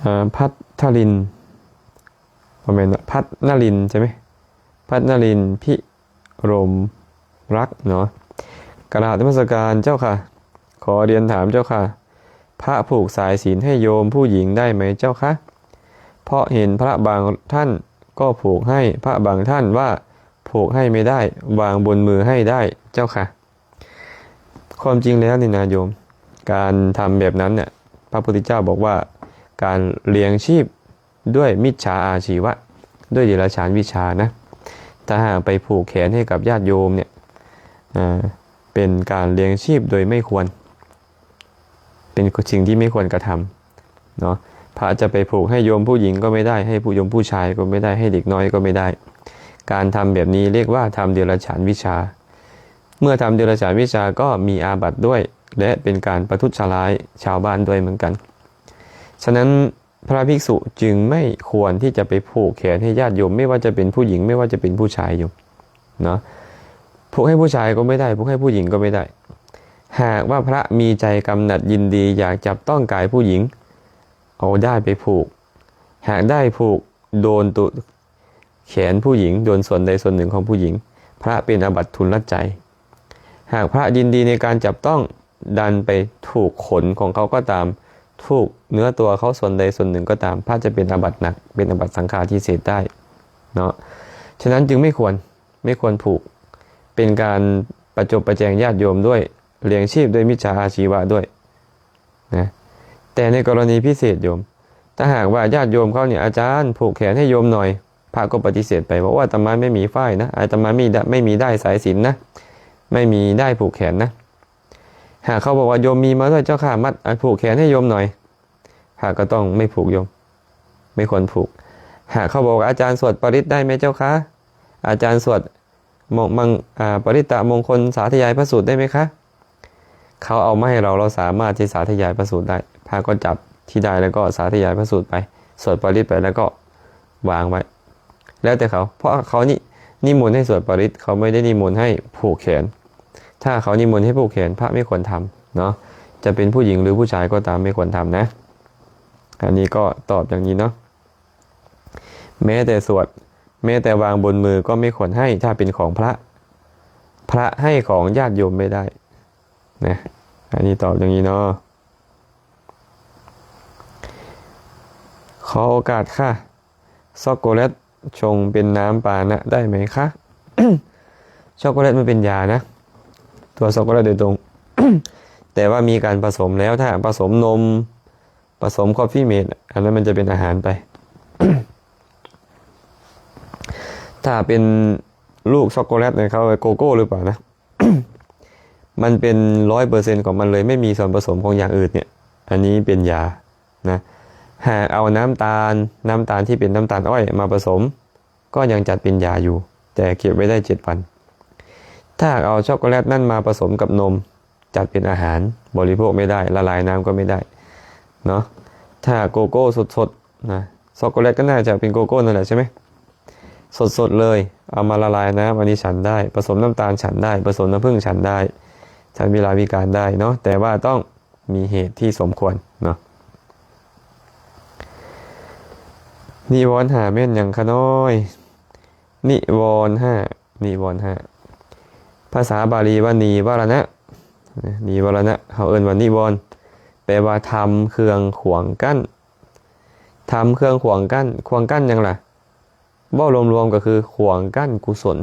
ອ່າ ພັດທະລິນ ບໍ່ແມ່ນ ພັດນະລິນ ໃຊ່ໄໝ? ພັດນະລິນ ພິ ລົມລັກເນາະ. ກະລາບນະມັດສະການເຈົ້າຄ່ະ. ຂໍຮຽນຖາມເຈົ້າຄ່ະ, ພະຜູກສາຍສິນໃຫ້ໂຍມຜູ້ຍິງໄດ້ໄໝເຈົ້າຄະ? ເພາະເຫັນພະບາງທ່ານກໍຜູກໃຫ້, ພະບາງທ່ານວ່າຜູກໃຫ້ໄມ່ໄດ້, ວາງບົນມືໃຫ້ໄດ້ເຈົ້າຄ່ະ. ຄວາມຈິງແລ້ວນີ້ນະໂຍມ, ການທຳແບບນັ້ນນະ ພະພຸດທະເຈົ້າບອກວ່າ ການລ້ຽງຊີບ ດ້ວຍມິດສາອາຊີວະ ດ້ວຍເດຍລະສານວິຊານະ. ຖ້າຫາກໄປຜູກແຂນໃຫ້ກັບຍາດໂຍມເນ່ຍ ເປັນການລ້ຽງຊີບໂດຍໄມ່ຄວນ, ເປັນສິ່ງທີ່ໄມ່ຄວນກະທຳເນາະ. ພະຈະໄປຜູກໃຫ້ໂຍມຜູ້ຍິງກໍໄມ່ໄດ້, ໃຫ້ຜູ້ໂຍມຜູ້ຊາຍກໍໄມ່ໄດ້, ໃຫ້ເດັກນ້ອຍກໍໄມ່ໄດ້. ການທຳແບບນີ້ລຽກວ່າທຳເດຍລະສານວິຊາ. ເມື່ອທຳເດຍລະສານວິຊາກໍມີອາບັດດ້ວຍ ແລະ ເປັນການປະທຸດສະລາຍຊາວບ້ານດ້ວຍເໝືອນກັນ. ສະນັ້ນ ພະພິກສຸຈຶ່ງໄມ່ຄວນທີ່ຈະໄປຜູກແຂນໃຫ້ຍາດໂຍມ, ໄມ່ວ່າຈະເປັນຜູ້ຍິງ, ໄມ່ວ່າຈະເປັນຜູ້ຊາຍໂຍມເນາະ. ຜູກໃຫ້ຜູ້ຊາຍກໍໄມ່ໄດ້, ຜູກໃຫ້ຜູ້ຍິງກໍໄມ່ໄດ້. ຫາກວ່າພະມີໃຈກຳໜັດຍິນດີຢາກຈັບຕ້ອງກາຍຜູ້ຍິງ, ເອົາດ້າຍໄປຜູກ. ຫາກດ້າຍຜູກໂດນໂຕແຂນຜູ້ຍິງ, ໂດນສ່ວນໃດສ່ວນໜຶ່ງຂອງຜູ້ຍິງ, ພະເປັນອາບັດທຸນລະໃຈ. ຫາກພະຍິນດີໃນການຈັບຕ້ອງ, ດັນໄປຖູກຂົນຂອງເຂົາກໍຕາມ, ຖູກເນື້ອຕົວເຂົາສ່ວນໃດສ່ວນໜຶ່ງກໍຕາມ, ພະຈະເປັນອາບັດໜັກ, ເປັນອາບັດສັງຄາທິເສດໄດ້ເນາະ. ສະນັ້ນຈຶ່ງໄມ່ຄວນ, ໄມ່ຄວນຜູກ, ເປັນການປະຈົບປະແຈງຍາດໂຍມດ້ວຍ, ລ້ຽງຊີບດ້ວຍມິດສາອາຊີວະດ້ວຍນະ. ແຕ່ໃນກໍລະນີພິເສດໂຍມ, ຖ້າຫາກວ່າຍາດໂຍມເຂົານີ້, ອາຈານຜູກແຂນໃຫ້ໂຍມໜ່ອຍ, ພະກໍປະຕິເສດໄປວ່າ, ໂອ ອາດຕະມາໄມ່ມີຝ້າຍນະ, ອາດຕະມາໄມ່ມີດ້າຍສາຍສິນນະ, ໄມ່ມີດ້າຍຜູກແຂນນະ. ຫາກເຂົາບອກວ່າ ໂຍມມີມາດ້ວຍເຈົ້າຂ້າ, ມັດ ອາ ຜູກແຂນໃຫ້ໂຍມໜ່ອຍ, ພະກໍຕ້ອງໄມ່ຜູກໂຍມ, ໄມ່ຄວນຜູກ. ຫາກເຂົາບອກວ່າ ອາຈານສວດປະລິດໄດ້ໄໝເຈົ້າຄະ? ອາຈານສວດ ມົງ ມັງ ອາ ປະລິດຕະມົງຄົນສາທະຍາຍພະສູດໄດ້ໄໝຄະ? ເຂົາເອົາມາໃຫ້ເຮົາ, ເຮົາສາມາດທີ່ສາທະຍາຍພະສູດໄດ້. ພະກໍຈັບທີ່ໄດ້ແລ້ວກໍສາທະຍາຍພະສູດໄປ, ສວດປະລິດໄປ ແລ້ວກໍວາງໄວ້. ແລ້ວແຕ່ເຂົາ, ເພາະເຂົານິ, ນິມົນໃຫ້ສວດປະລິດ, ເຂົາໄມ່ໄດ້ນິມົນໃຫ້ຜູກແຂນ. ຖ້າເຂົານິມົນໃຫ້ຜູກແຂນ, ພະໄມ່ຄວນທຳເນາະ, ຈະເປັນຜູ້ຍິງຫຼືຜູ້ຊາຍກໍຕາມ, ໄມ່ຄວນທຳນະ. ອັນນີ້ກໍຕອບຢ່າງນີ້ເນາະ. ແມ້ແຕ່ສວດ, ແມ້ແຕ່ວາງບົນມືກໍໄມ່ຄວນໃຫ້, ຖ້າເປັນຂອງພະ, ພະໃຫ້ຂອງຍາດໂຍມໄມ່ໄດ້ນະ. ອັນນີ້ຕອບຢ່າງນີ້ເນາະ. ຂໍໂອກາດຄ່ະ, ຊັອກໂກແລັດຊົງເປັນນ້ຳປານະໄດ້ໄໝຄະ? ຊັອກໂກແລັດມັນເປັນຢານະ, ຕົວຊັອກໂກແລັດໂດຍຕົງ, ແຕ່ວ່າມີການປະສົມແລ້ວ, ຖ້າປະສົມນົມ, ປະສົມຄອບຟີເມດ, ອັນນັ້ນມັນຈະເປັນອາຫານໄປ. ຖ້າເປັນລູກຊັອກໂກແລັດເນຍ, ເຂົາເອີ້ນໂກໂກ້ຫຼືເປົ່ານະ? ມັນເປັນຮ້ອຍເປີເຊັນຂອງມັນເລີຍ, ໄມ່ມີສ່ວນປະສົມຂອງຢ່າງອື່ນເນຍ, ອັນນີ້ເປັນຢານະ. ຫາກເອົານ້ຳຕານ, ນ້ຳຕານທີ່ເປັນນ້ຳຕານອ້ອຍມາປະສົມ, ກໍຍັງຈັດເປັນຢາຢູ່, ແຕ່ເກັບໄວ້ໄດ້ເຈັດວັນ. ຖ້າຫາກເອົາຊັອກໂກແລັດນັ້ນມາປະສົມກັບນົມ, ຈັດເປັນອາຫານ, ບໍລິໂພກໄມ່ໄດ້, ລະລາຍນ້ຳກໍໄມ່ໄດ້ເນາະ. ຖ້າໂກໂກ້ສົດໆນະ, ຊັອກໂກແລັດກໍໜ້າຈະເປັນໂກໂກ້ນັ້ນແຫຼະໃຊ່ໄໝ? ສົດໆເລີຍ, ເອົາມາລະລາຍນ້ຳ, ອັນນີ້ສັນໄດ້, ປະສົມນ້ຳຕານສັນໄດ້, ປະສົມນ້ຳຜຶ້ງສັນໄດ້, ສັນເວລາວິການໄດ້ເນາະ, ແຕ່ວ່າຕ້ອງມີເຫດທີ່ສົມຄວນເນາະ. ນິວອນຫ້າແມ່ນຫຍັງຄະນ້ອຍ? ນິວອນຫ້າ, ນິວອນຫ້າ ພາສາບາລີວ່າ ນີວະລະນະ, ນີວະລະນະ, ເຮົາເອີ້ນວ່ານິວອນ, ແປວ່າທຳເຄື່ອງຂວາງກັ້ນ. ທຳເຄື່ອງຂວາງກັ້ນ, ຂວາງກັ້ນຫຍັງລະ? ເວົ້າລວມໆກໍຄືຂວາງກັ້ນກຸສົນ.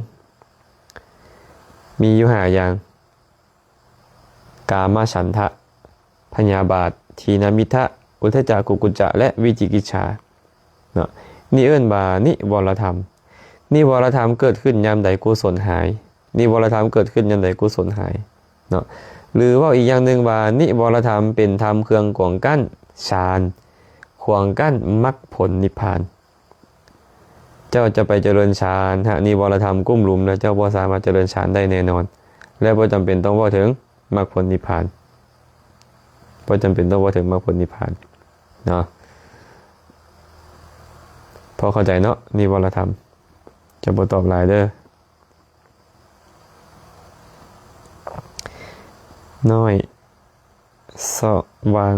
ມີຢູ່ຫ້າຢ່າງ, ກາມະສັນທະ, ພະຍາບາດ, ທີນະມິດທະ, ອຸດທະຈະກຸກຸດຈະ ແລະ ວິຈິກິດສາເນາະ. ນີ້ເອີ້ນວ່ານິວອນລະທຳ. ນິວອນລະທຳເກີດຂຶ້ນຍາມໃດກຸສົນຫາຍ, ນິວອນລະທຳເກີດຂຶ້ນຍາມໃດກຸສົນຫາຍເນາະ. ຫຼືເວົ້າອີກຢ່າງໜຶ່ງວ່າ ນິວອນລະທຳເປັນທຳເຄື່ອງຂວາງກັ້ນສານ, ຂວາງກັ້ນມັກຜົນນິບພານ. ເຈົ້າຈະໄປຈະເລີນສານ ຫາກນິວອນລະທຳກຸ້ມລຸມແລ້ວ ເຈົ້າບໍ່ສາມາດຈະເລີນສານໄດ້ແນ່ນອນ ແລະ ບໍ່ຈຳເປັນຕ້ອງເວົ້າເຖິງມັກຜົນນິບພານ, ບໍ່ຈຳເປັນຕ້ອງເວົ້າເຖິງມັກຜົນນິບພານເນາະ. ພໍເຂົ້າໃຈເນາະ ນິວອນລະທຳ, ຈະບໍ່ຕອບຫຼາຍເດີ້. ນ້ອຍ ສະຫວ່າງ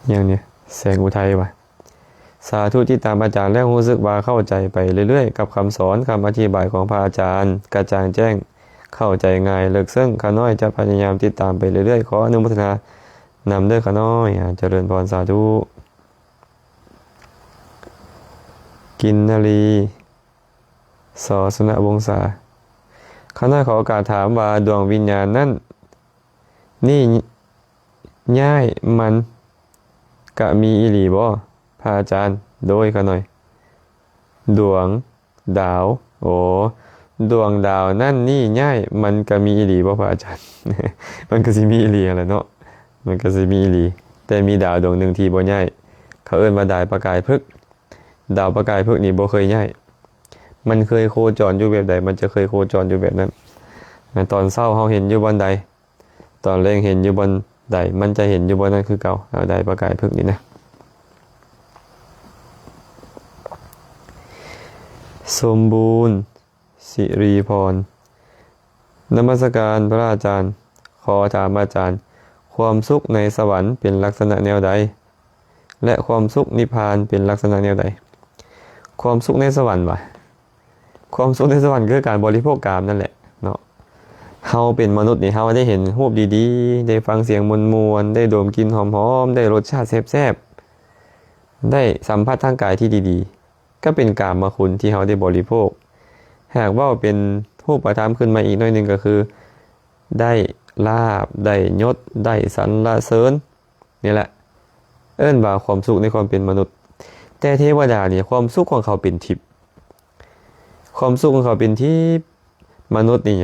ຫຍັງນີ້ ແສງອຸໄທວ່າ ສາທຸ ຕິດຕາມອາຈານແລ້ວຮູ້ສຶກວ່າເຂົ້າໃຈໄປເລື້ອຍໆກັບຄຳສອນ, ຄຳອະທິບາຍຂອງພະອາຈານກະຈ່າງແຈ້ງ, ເຂົ້າໃຈງ່າຍເລິກເຊິ່ງ. ຂ້ານ້ອຍຈະພະຍາຍາມຕິດຕາມໄປເລື້ອຍໆ. ຂໍອະນຸໂມທະນານຳເດີຂ້ານ້ອຍ. ອາ ຈະເລີນພອນ ສາທຸ. ກິນນາລີ ສ ສຸນະວົງສາ. ຂ້ານ້ອຍຂໍໂອກາດຖາມວ່າ ດວງວິນຍານນັ້ນ ນີ້ຍ້າຍມັນກະມີອີ່ຫຼີບໍ່ ພະອາຈານ? ໂດຍ ຂ້ານ້ອຍ ດວງດາວ. ໂອ ດວງດາວນັ້ນນີ້ຍ້າຍມັນກະມີອີ່ຫຼີບໍ່ ພະອາຈານ? ມັນກະຊິມີອີ່ຫຼີຫັ້ນແຫຼະເນາະ, ມັນກະຊິມີອີ່ຫຼີ. ແຕ່ມີດາວດວງໜຶ່ງທີ່ບໍ່ຍ້າຍ, ເຂົາເອີ້ນວ່າດາວປະກາຍພຶກ. ດາວປະກາຍພຶກນີ້ບໍ່ເຄີຍຍ້າຍ, ມັນເຄີຍໂຄຈອນຢູ່ແບບໃດ ມັນຈະເຄີຍໂຄຈອນຢູ່ແບບນັ້ນ. ຕອນເຊົ້າເຮົາເຫັນຢູ່ບ່ອນໃດ ຕອນແລງເຫັນຢູ່ບ່ອນໃດ ມັນຈະເຫັນຢູ່ບ່ອນນັ້ນຄືເກົ່າ. ເອົາ ໄດ້ປະກາຍພຶກນີ້ນະ. ສົມບູນ ສິຣິພອນ. ນະມັດສະການພະອາຈານ. ຂໍຖາມອາຈານ, ຄວາມສຸກໃນສະຫວັນເປັນລັກສະນະແນວໃດ? ແລະ ຄວາມສຸກນິບພານເປັນລັກສະນະແນວໃດ? ຄວາມສຸກໃນສະຫວັນຫວາ? ຄວາມສຸກໃນສະຫວັນຄືການບໍລິໂພກກາມນັ້ນແຫຼະເນາະ. ເຮົາເປັນມະນຸດນີ້ ເຮົາໄດ້ເຫັນຮູບດີໆ, ໄດ້ຟັງສຽງມ່ວນໆ, ໄດ້ດົມກິ່ນຫອມໆ, ໄດ້ລົດຊາດແຊບໆ, ໄດ້ສຳຜັດທາງກາຍທີ່ດີໆ, ກໍເປັນກາມະຄຸນທີ່ເຮົາໄດ້ບໍລິໂພກ. ຫາກເວົ້າເປັນຮູບປະທຳຂຶ້ນມາອີກໜ້ອຍໜຶ່ງກໍຄື ໄດ້ລາບ, ໄດ້ຍົດ, ໄດ້ສັນລະເສີນ. ນີ້ແຫຼະ ເອີ້ນວ່າຄວາມສຸກໃນຄວາມເປັນມະນຸດ. ແຕ່ເທວະດານີ້ ຄວາມສຸກຂອງເຂົາເປັນທິບ, ຄວາມສຸກຂອງເຂົາເປັນທິບ. ມະນຸດນີ້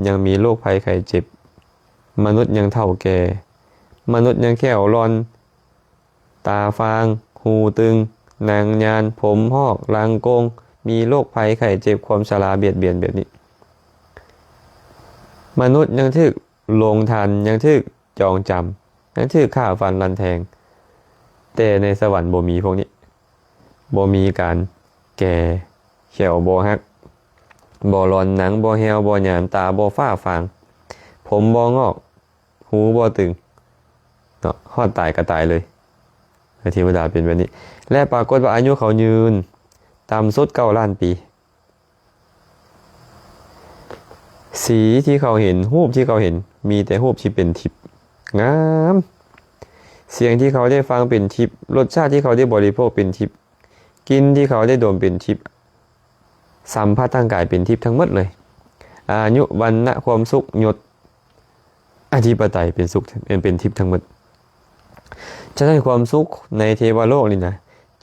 ຍັງມີໂລກໄພໄຂ້ເຈັບ, ມະນຸດຍັງເຖົ້າແກ່, ມະນຸດຍັງແຂ້ວຫຼອນ, ຕາຟາງ, ຫູຕຶງ, ໜັງຍານ, ຜົມຫອກ, ຫຼັງໂກ່ງ, ມີໂລກໄພໄຂ້ເຈັບ, ຄວາມຊະລາບຽດບຽນແບບນີ້. ມະນຸດຍັງຖືກລົງທັນ, ຍັງຖືກ ຈອງຈຳ ນັ້ນຖືກຂ້າຟັນລັນແທງ. ແຕ່ໃນສະຫວັນບໍ່ມີພວກນີ້, ບໍ່ມີການແກ່, ແຂ້ວບໍ່ຫັກ, ບໍ່ຫຼອນໜັງ, ບໍ່ແຫ້ວບໍ່ຫຍາມ, ຕາບໍ່ຟ້າຟາງ, ຜົມບໍ່ງອກ, ຫູບໍ່ຕຶງເນາະ, ຮອດຕາຍກໍຕາຍເລີຍ. ເທວະດາເປັນແບບນີ້ ແລະ ປາກົດວ່າອາຍຸເຂົາຍືນ ຕ່ຳສຸດເກົ້າລ້ານປີ. ສີທີ່ເຂົາເຫັນ, ຮູບທີ່ເຂົາເຫັນ ມີແຕ່ຮູບທີ່ເປັນທິບ, ງາມ. ສຽງທີ່ເຂົາໄດ້ຟັງເປັນທິບ, ລົດຊາດທີ່ເຂົາໄດ້ບໍລິໂພກເປັນທິບ, ກິ່ນທີ່ເຂົາໄດ້ດົມເປັນທິບ, ສຳຜັດທາງກາຍເປັນທິບທັງໝົດເລີຍ. ອາຍຸ, ວັນນະ, ຄວາມສຸກ, ຍົດ, ອະທິປະໄຕເປັນສຸກ, ເປັນທິບທັງໝົດ. ສະນັ້ນ ຄວາມສຸກໃນເທວະໂລກນີ້ນະ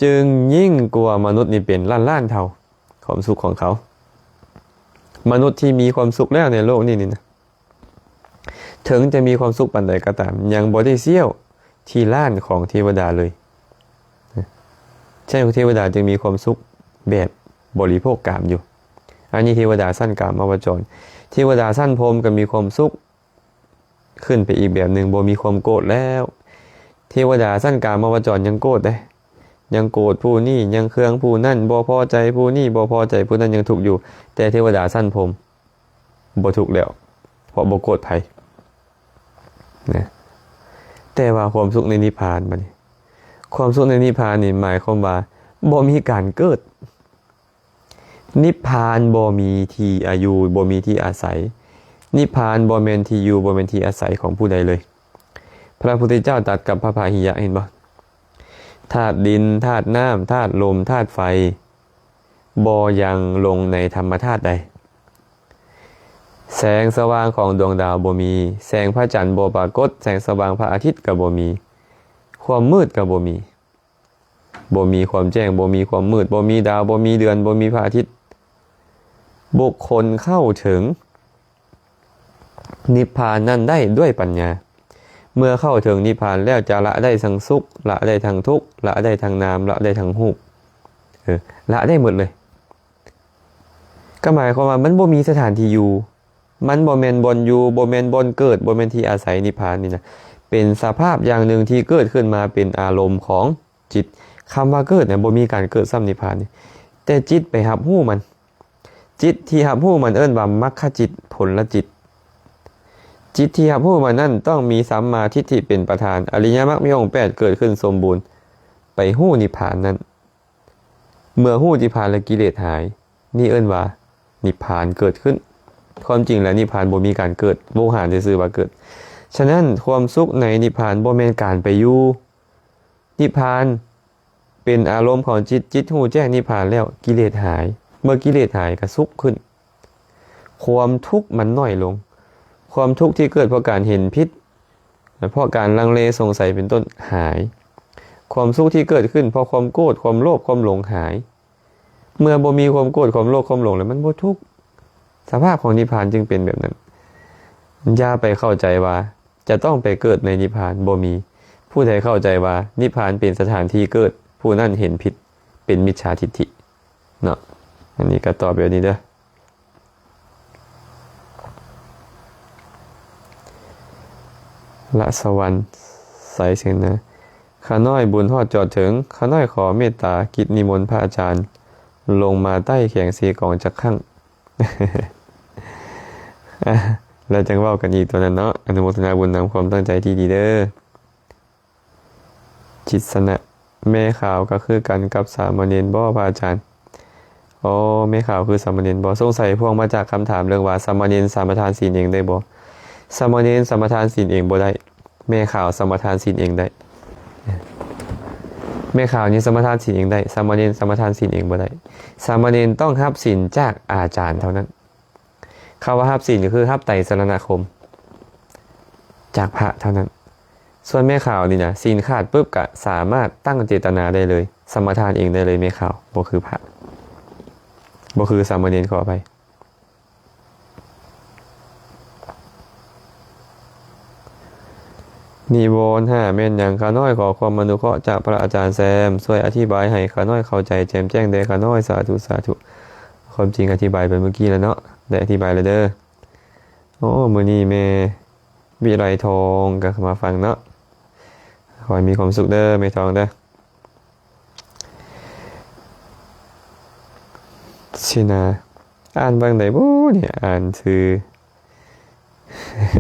ຈຶ່ງຍິ່ງກວ່າມະນຸດນີ້ເປັນລ້ານລ້ານເທົ່າ. ຄວາມສຸກຂອງເຂົາ, ມະນຸດທີ່ມີຄວາມສຸກແລ້ວໃນໂລກນີ້ນີ້ນະ, ເຖິງຈະມີຄວາມສຸກປານໃດກໍຕາມ ຍັງບໍ່ໄດ້ສ່ຽວທີ່ລ້ານຂອງເທວະດາເລີຍ. ໃຊ່ ເທວະດາຈຶ່ງມີຄວາມສຸກແບບບໍລິໂພກກາມຢູ່. ອັນນີ້ເທວະດາຊັ້ນກາມະວະຈອນ. ເທວະດາຊັ້ນພົມກໍມີຄວາມສຸກ ຂຶ້ນໄປອີກແບບໜຶ່ງ, ບໍ່ມີຄວາມໂກດແລ້ວ. ເທວະດາຊັ້ນກາມະວະຈອນຍັງໂກດເດ້, ຍັງໂກດຜູ້ນີ້, ຍັງເຄືອງຜູ້ນັ້ນ, ບໍ່ພໍໃຈຜູ້ນີ້, ບໍ່ພໍໃຈຜູ້ນັ້ນ, ຍັງທຸກຢູ່. ແຕ່ເທວະດາຊັ້ນພົມບໍ່ທຸກແລ້ວ, ເພາະບໍ່ໂກດໃຜນະ. ແຕ່ວ່າຄວາມສຸກໃນນິບພານ, ບັດນີ້ ຄວາມສຸກໃນນິບພານນີ້ໝາຍຄວາມວ່າບໍ່ມີການເກີດ. ນິບພານບໍ່ມີທີ່ອາຢູ່, ບໍ່ມີທີ່ອາໄສ. ນິບພານບໍ່ແມ່ນທີ່ຢູ່, ບໍ່ແມ່ນທີ່ອາໄສຂອງຜູ້ໃດເລີຍ. ພະພຸດທະເຈົ້າຕັດກັບພະພາຫິຍະ, ເຫັນບໍ່? ທາດດິນ, ທາດນ້ຳ, ທາດລົມ, ທາດໄຟ ບໍ່ຍັງລົງໃນທຳມະທາດໃດ. ແສງສະຫວ່າງຂອງດວງດາວບໍ່ມີ, ແສງພະຈັນບໍ່ປາກົດ, ແສງສະຫວ່າງພະອາທິດກໍບໍ່ມີ, ຄວາມມືດກໍບໍ່ມີ. ບໍ່ມີຄວາມແຈ້ງ, ບໍ່ມີຄວາມມືດ, ບໍ່ມີດາວ, ບໍ່ມີເດືອນ, ບໍ່ມີພະອາທິດ. ບຸກຄົນເຂົ້າເຖິງນິບພານນັ້ນໄດ້ດ້ວຍປັນຍາ. ເມື່ອເຂົ້າເຖິງນິບພານແລ້ວ ຈະລະໄດ້ທັງສຸກ, ລະໄດ້ທັງທຸກ, ລະໄດ້ທັງນາມ, ລະໄດ້ທັງຮູບ. ເອີ, ລະໄດ້ໝົດເລີຍ. ກໍໝາຍຄວາມວ່າມັນບໍ່ມີສະຖານທີ່ຢູ່, ມັນບໍ່ແມ່ນບ່ອນຢູ່, ບໍ່ແມ່ນບ່ອນເກີດ, ບໍ່ແມ່ນທີ່ອາໄສ. ນິບພານນີ້ນະ ເປັນສະພາບຢ່າງໜຶ່ງທີ່ເກີດຂຶ້ນມາເປັນອາລົມຂອງຈິດ. ຄຳວ່າເກີດນະ ບໍ່ມີການເກີດຊ້ຳນິບພານນີ້, ແຕ່ຈິດໄປຮັບຮູ້ມັນ. ຈິດທີ່ຮັບຮູ້ມັນເອີ້ນວ່າມັກຂະຈິດ, ຜົນລະຈິດ. ຈິດທີ່ຮັບຮູ້ມານັ້ນຕ້ອງມີສຳມາທິດຖິເປັນປະທານ. ອະລິຍະມັກມີອົງແປດເກີດຂຶ້ນສົມບູນ ໄປຮູ້ນິບພານນັ້ນ. ເມື່ອຮູ້ນິບພານແລ້ວກິເລດຫາຍ, ນີ້ເອີ້ນວ່ານິບພານເກີດຂຶ້ນ. ຄວາມຈິງແລ້ວນິບພານບໍ່ມີການເກີດ, ໂວຫານຊື່ໆວ່າເກີດ. ສະນັ້ນຄວາມສຸກໃນນິບພານບໍ່ແມ່ນການໄປຢູ່. ນິບພານເປັນອາລົມຂອງຈິດ, ຈິດຮູ້ແຈ້ງນິບພານແລ້ວກິເລດຫາຍ, ເມື່ອກິເລດຫາຍກໍສຸກຂຶ້ນ. ຄວາມທຸກມັນໜ້ອຍລົງ. ຄວາມທຸກທີ່ເກີດເພາະການເຫັນຜິດ ແລະ ເພາະການລັງເລສົງໄສເປັນຕົ້ນຫາຍ. ຄວາມສຸກທີ່ເກີດຂຶ້ນເພາະຄວາມໂກດ, ຄວາມໂລບ, ຄວາມຫຼົງຫາຍ. ເມື່ອບໍ່ມີຄວາມໂກດ, ຄວາມໂລບ, ຄວາມຫຼົງແລ້ວມັນບໍ່ທຸກ. ສະພາບຂອງນິບພານຈຶ່ງເປັນແບບນັ້ນ. ຢ່າໄປເຂົ້າໃຈວ່າຈະຕ້ອງໄປເກີດໃນນິບພານ, ບໍ່ມີ. ຜູ້ໃດເຂົ້າໃຈວ່ານິບພານເປັນສະຖານທີ່ເກີດ, ຜູ້ນັ້ນເຫັນຜິດ, ເປັນມິດສາທິດຖິເນາະ. ອັນນີ້ກໍຕອບແບບນີ້ເດີ້. ລະສະຫວັນ ໄຊເສນາ. ຂ້ານ້ອຍບຸນຮອດຈອດເຖິງ, ຂ້ານ້ອຍຂໍເມດຕາກິດນິມົນພະອາຈານລົງມາໃຕ້ແຂງເຊກອງຈັກຄັ້ງ. ແລ້ວຈັ່ງເວົ້າກັນອີກຕົວນັ້ນເນາະ. ອະນຸໂມທະນາບຸນນຳຄວາມຕັ້ງໃຈທີ່ດີເດີ້. ຈິດສະນະ ແມ່ຂາວກໍຄືກັນກັບສາມະເນນບໍພະອາຈານ? ອໍ ແມ່ຂາວຄືສາມະເນນບໍ? ສົງໄສພວງມາຈາກຄຳຖາມເລື່ອງວ່າ ສາມະເນນສະມາທານສິນເອງໄດ້ບໍ່? ສາມະເນນສະມາທານສິນເອງບໍ່ໄດ້, ແມ່ຂາວສະມາທານສິນເອງໄດ້. ແມ່ຂາວນີ້ສະມາທານສິນເອງໄດ້, ສາມະເນນສະມາທານສິນເອງບໍ່ໄດ້. ສາມະເນນຕ້ອງຮັບສິນຈາກອາຈານເທົ່ານັ້ນ. ຄຳວ່າຮັບສິນກໍຄືຮັບໄຕສະລະນະຄົມຈາກພະເທົ່ານັ້ນ. ສ່ວນແມ່ຂາວນີ້ນະ ສິນຂາດປຶບກະສາມາດຕັ້ງເຈດຕະນາໄດ້ເລີຍ, ສະມາທານເອງໄດ້ເລີຍແມ່ຂາວ, ບໍ່ຄືພະ, ບໍ່ຄືສາມະເນນ, ຂໍອະໄພ. ນິວອນຫ້າແມ່ນຫຍັງ? ຂ້ານ້ອຍຂໍຄວາມອະນຸເຄາະຈາກພະອາຈານແຊມ, ຊ່ວຍອະທິບາຍໃຫ້ຂ້ານ້ອຍເຂົ້າໃຈແຈ່ມແຈ້ງແດ່ຂ້ານ້ອຍ, ສາທຸ ສາທຸ. ຄວາມຈິງອະທິບາຍໄປເມື່ອກີ້ແລ້ວເນາະ, ໄດ້ອະທິບາຍແລ້ວເດີ້. ໂອ້ ມື້ນີ້ແມ່ວິໄລທອງກໍເຂົ້າມາຟັງເນາະ. ຂໍໃຫ້ມີຄວາມສຸກເດີ້ ແມ່ທອງເດີ້. ຊິນາ ອ່ານວ່າຈັ່ງໃດບຸນີ້? ອ່ານຊື່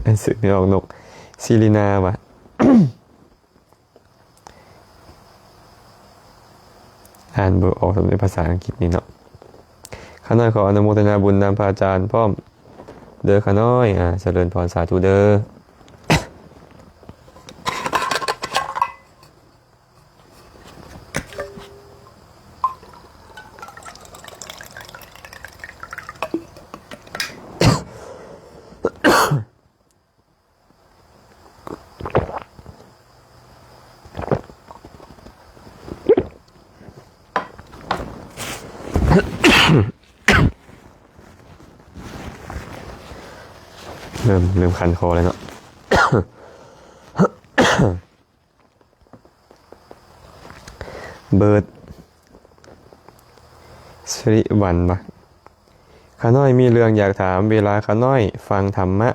ອ່ານຊື່ໄມ່ອອກນົກ ຊິລິນາຫວາ? ອ່ານບໍ່ອອກສຳເລັດພາສາອັງກິດນີ້ເນາະ. ຂ້ານ້ອຍຂໍອະນຸໂມທະນາບຸນນຳພະອາຈານພ້ອມເດີ້ຂ້ານ້ອຍ. ອາ ຈະເລີນພອນ ສາທຸເດີ້. ເລີ່ມ ເລີ່ມຄັນຄໍແລ້ວເນາະ. ເບີດ ສິລິວັນ ວ່າ ຂ້ານ້ອຍມີເລື່ອງຢາກຖາມ, ເວລາຂ້ານ້ອຍຟັງທຳມະ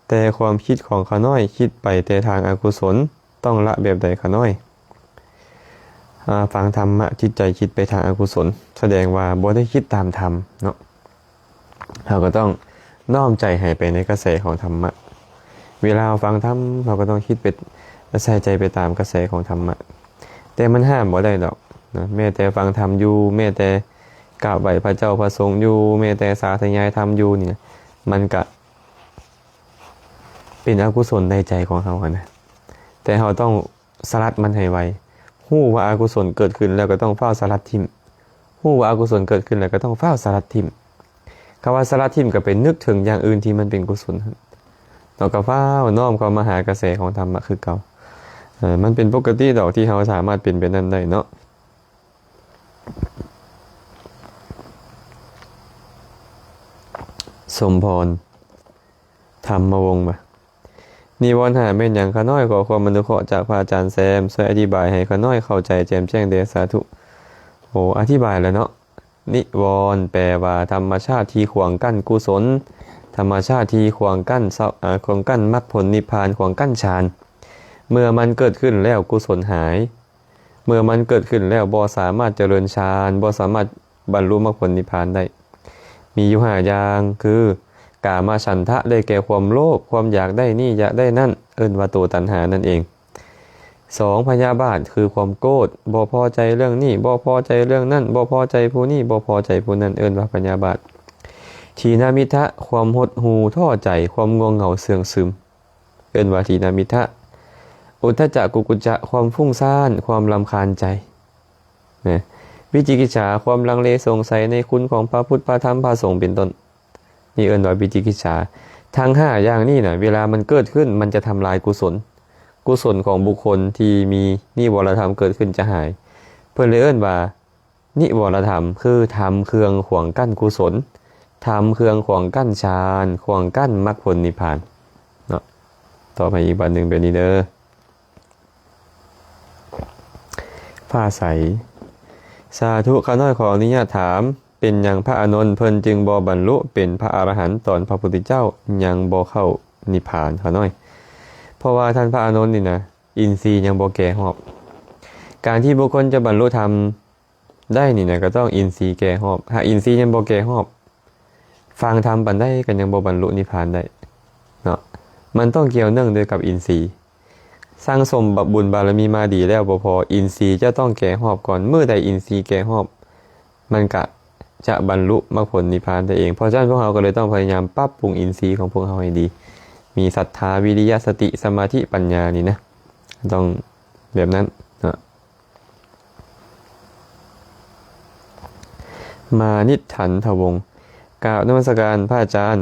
ແຕ່ຄວາມຄິດຂອງຂ້ານ້ອຍຄິດໄປແຕ່ທາງອະກຸສົນ, ຕ້ອງລະແບບໃດຂ້ານ້ອຍ? ອາ ຟັງທຳມະ ຈິດໃຈຄິດໄປທາງອະກຸສົນ, ສະແດງວ່າບໍ່ໄດ້ຄິດຕາມທຳເນາະ. ເຮົາກໍຕ້ອງນ້ອມໃຈໃຫ້ໄປໃນກະແສຂອງທຳມະ. ເວລາເຮົາຟັງທຳ ເຮົາກໍຕ້ອງຄິດໄປ ໃສ່ໃຈໄປຕາມກະແສຂອງທຳມະ. ແຕ່ມັນຫ້າມບໍ່ໄດ້ດອກນະ, ແມ້ແຕ່ຟັງທຳຢູ່, ແມ້ແຕ່ກາບໄຫວ້ພະເຈົ້າພະສົງຢູ່, ແມ້ແຕ່ສາທະຍາຍທຳຢູ່ນີ້ນະ, ມັນກະເປັນອະກຸສົນໃນໃຈຂອງເຮົາຫັ້ນນະ. ແຕ່ເຮົາຕ້ອງ ສະລັດມັນໃຫ້ໄວ. ຮູ້ວ່າອະກຸສົນເກີດຂຶ້ນແລ້ວກໍຕ້ອງຟ້າວສະລັດຖິ້ມ. ຮູ້ວ່າອະກຸສົນເກີດຂຶ້ນແລ້ວກໍຕ້ອງຟ້າວສະລັດຖິ້ມ. ຄຳວ່າສະລັດຖິ້ມກໍໄປນຶກເຖິງຢ່າງອື່ນທີ່ມັນເປັນກຸສົນຫັ້ນເນາະ, ກໍຟ້າວນ້ອມເຂົ້າມາຫາກະແສຂອງທຳມະຄືເກົ່າ. ເອີ ມັນເປັນປົກກະຕິດອກທີ່ເຮົາສາມາດເປັນແບບນັ້ນໄດ້ເນາະ. ສົມພອນ ທຳມະວົງ ວ່າ ນິວອນຫ້າແມ່ນຫຍັງ? ຂ້ານ້ອຍຂໍຄວາມອະນຸເຄາະຈາກພະອາຈານແຊມ ຊ່ວຍອະທິບາຍໃຫ້ຂ້ານ້ອຍເຂົ້າໃຈແຈ່ມແຈ້ງແດ່ ສາທຸ. ໂອ້ ອະທິບາຍແລ້ວເນາະ. ນິວອນ ແປວ່າ ທຳມະຊາດທີ່ຂວາງກັ້ນກຸສົນ, ທຳມະຊາດທີ່ຂວາງກັ້ນ ເອີ ຂວາງກັ້ນມັກຜົນນິບພານ, ຂວາງກັ້ນฌານ. ເມື່ອມັນເກີດຂຶ້ນແລ້ວ ກຸສົນຫາຍ. ເມື່ອມັນເກີດຂຶ້ນແລ້ວ ບໍ່ສາມາດຈະເລີນฌານ, ບໍ່ສາມາດບັນລຸມັກຜົນນິບພານໄດ້. ມີຢູ່ຫ້າຢ່າງ ຄື ກາມະສັນທະ ໄດ້ແກ່ຄວາມໂລບ ຄວາມຢາກໄດ້ນີ້ຢາກໄດ້ນັ້ນ ເອີ້ນວ່າໂຕຕັນຫານັ້ນເອງ. ສອງ ພະຍາບາດ ຄືຄວາມໂກດ ບໍ່ພໍໃຈເລື່ອງນີ້ ບໍ່ພໍໃຈເລື່ອງນັ້ນ ບໍ່ພໍໃຈຜູ້ນີ້ ບໍ່ພໍໃຈຜູ້ນັ້ນ ເອີ້ນວ່າພະຍາບາດ. ຖີນະມິດທະ ຄວາມຫົດຫູ່ທໍ້ໃຈ ຄວາມງ່ວງເຫງົາເຊື່ອງຊຶມ ເອີ້ນວ່າຖີນະມິດທະ. ອຸດທະຈະ ກຸກຸດຈະ ຄວາມຟຸ້ງຊານ ຄວາມລຳຄານໃຈນະ. ວິຈິກິດສາ ຄວາມລັງເລສົງໄສໃນຄຸນຂອງພະພຸດ ພະທຳ ພະສົງ ເປັນຕົ້ນ. ນີ້ເອີ້ນວ່າວິຈິກິດສາ. ທັງຫ້າຢ່າງນີ້ນະ ເວລາມັນເກີດຂຶ້ນ ມັນຈະທຳລາຍກຸສົນ. ກຸສົນຂອງບຸກຄົນທີ່ມີນິວອນລະທຳເກີດຂຶ້ນຈະຫາຍ. ເພິ່ນເລີຍເອີ້ນວ່າ ນິວອນລະທຳ ຄືທຳເຄື່ອງຂວາງກັ້ນກຸສົນ, ທຳເຄື່ອງຂວາງກັ້ນฌານ, ຂວາງກັ້ນມັກຜົນນິບພານເນາະ. ຕອບໃຫ້ອີກບາດໜຶ່ງແບບນີ້ເດີ. ຟ້າໃສ. ສາທຸ ຂ້ານ້ອຍຂໍອະນຸຍາດຖາມ, ເປັນຫຍັງພະອານົນເພິ່ນຈຶ່ງບໍ່ບັນລຸເປັນພະອະລະຫັນຕອນພະພຸດທະເຈົ້າຍັງບໍ່ເຂົ້ານິບພານ? ຂ້ານ້ອຍ ເພາະວ່າທ່ານພະອານົນນີ້ນະ ອິນຊີຍັງບໍ່ແກ່ຮອບ. ການທີ່ບຸກຄົນຈະບັນລຸທຳ ໄດ້ນີ້ນະ ກໍຕ້ອງອິນຊີແກ່ຮອບ. ຫາກອິນຊີຍັງບໍ່ແກ່ຮອບ, ຟັງທຳປານໃດກໍຍັງບໍ່ບັນລຸນິບພານໄດ້ເນາະ. ມັນຕ້ອງກ່ຽວເນື່ອງດ້ວຍກັບອິນຊີ. ສັ່ງສົມບະ ບຸນບາລະມີມາດີແລ້ວບໍ່ພໍ, ອິນຊີຈະຕ້ອງແກ່ຮອບກ່ອນ. ມື້ໃດອິນຊີແກ່ຮອບ, ມັນກະຈະບັນລຸມັກຜົນນິບພານໄດ້ເອງ. ເພາະສະນັ້ນ ພວກເຮົາກໍເລີຍຕ້ອງພະຍາຍາມປັບປຸງອິນຊີຂອງພວກເຮົາໃຫ້ດີ. ມີສັດທາ, ວິລິຍະ, ສະຕິ, ສະມາທິ, ປັນຍານີ້ນະ, ຕ້ອງແບບນັ້ນເນາະ. ມານິດທັນທະວົງ ກາບນະມັດສະການພະອາຈານ.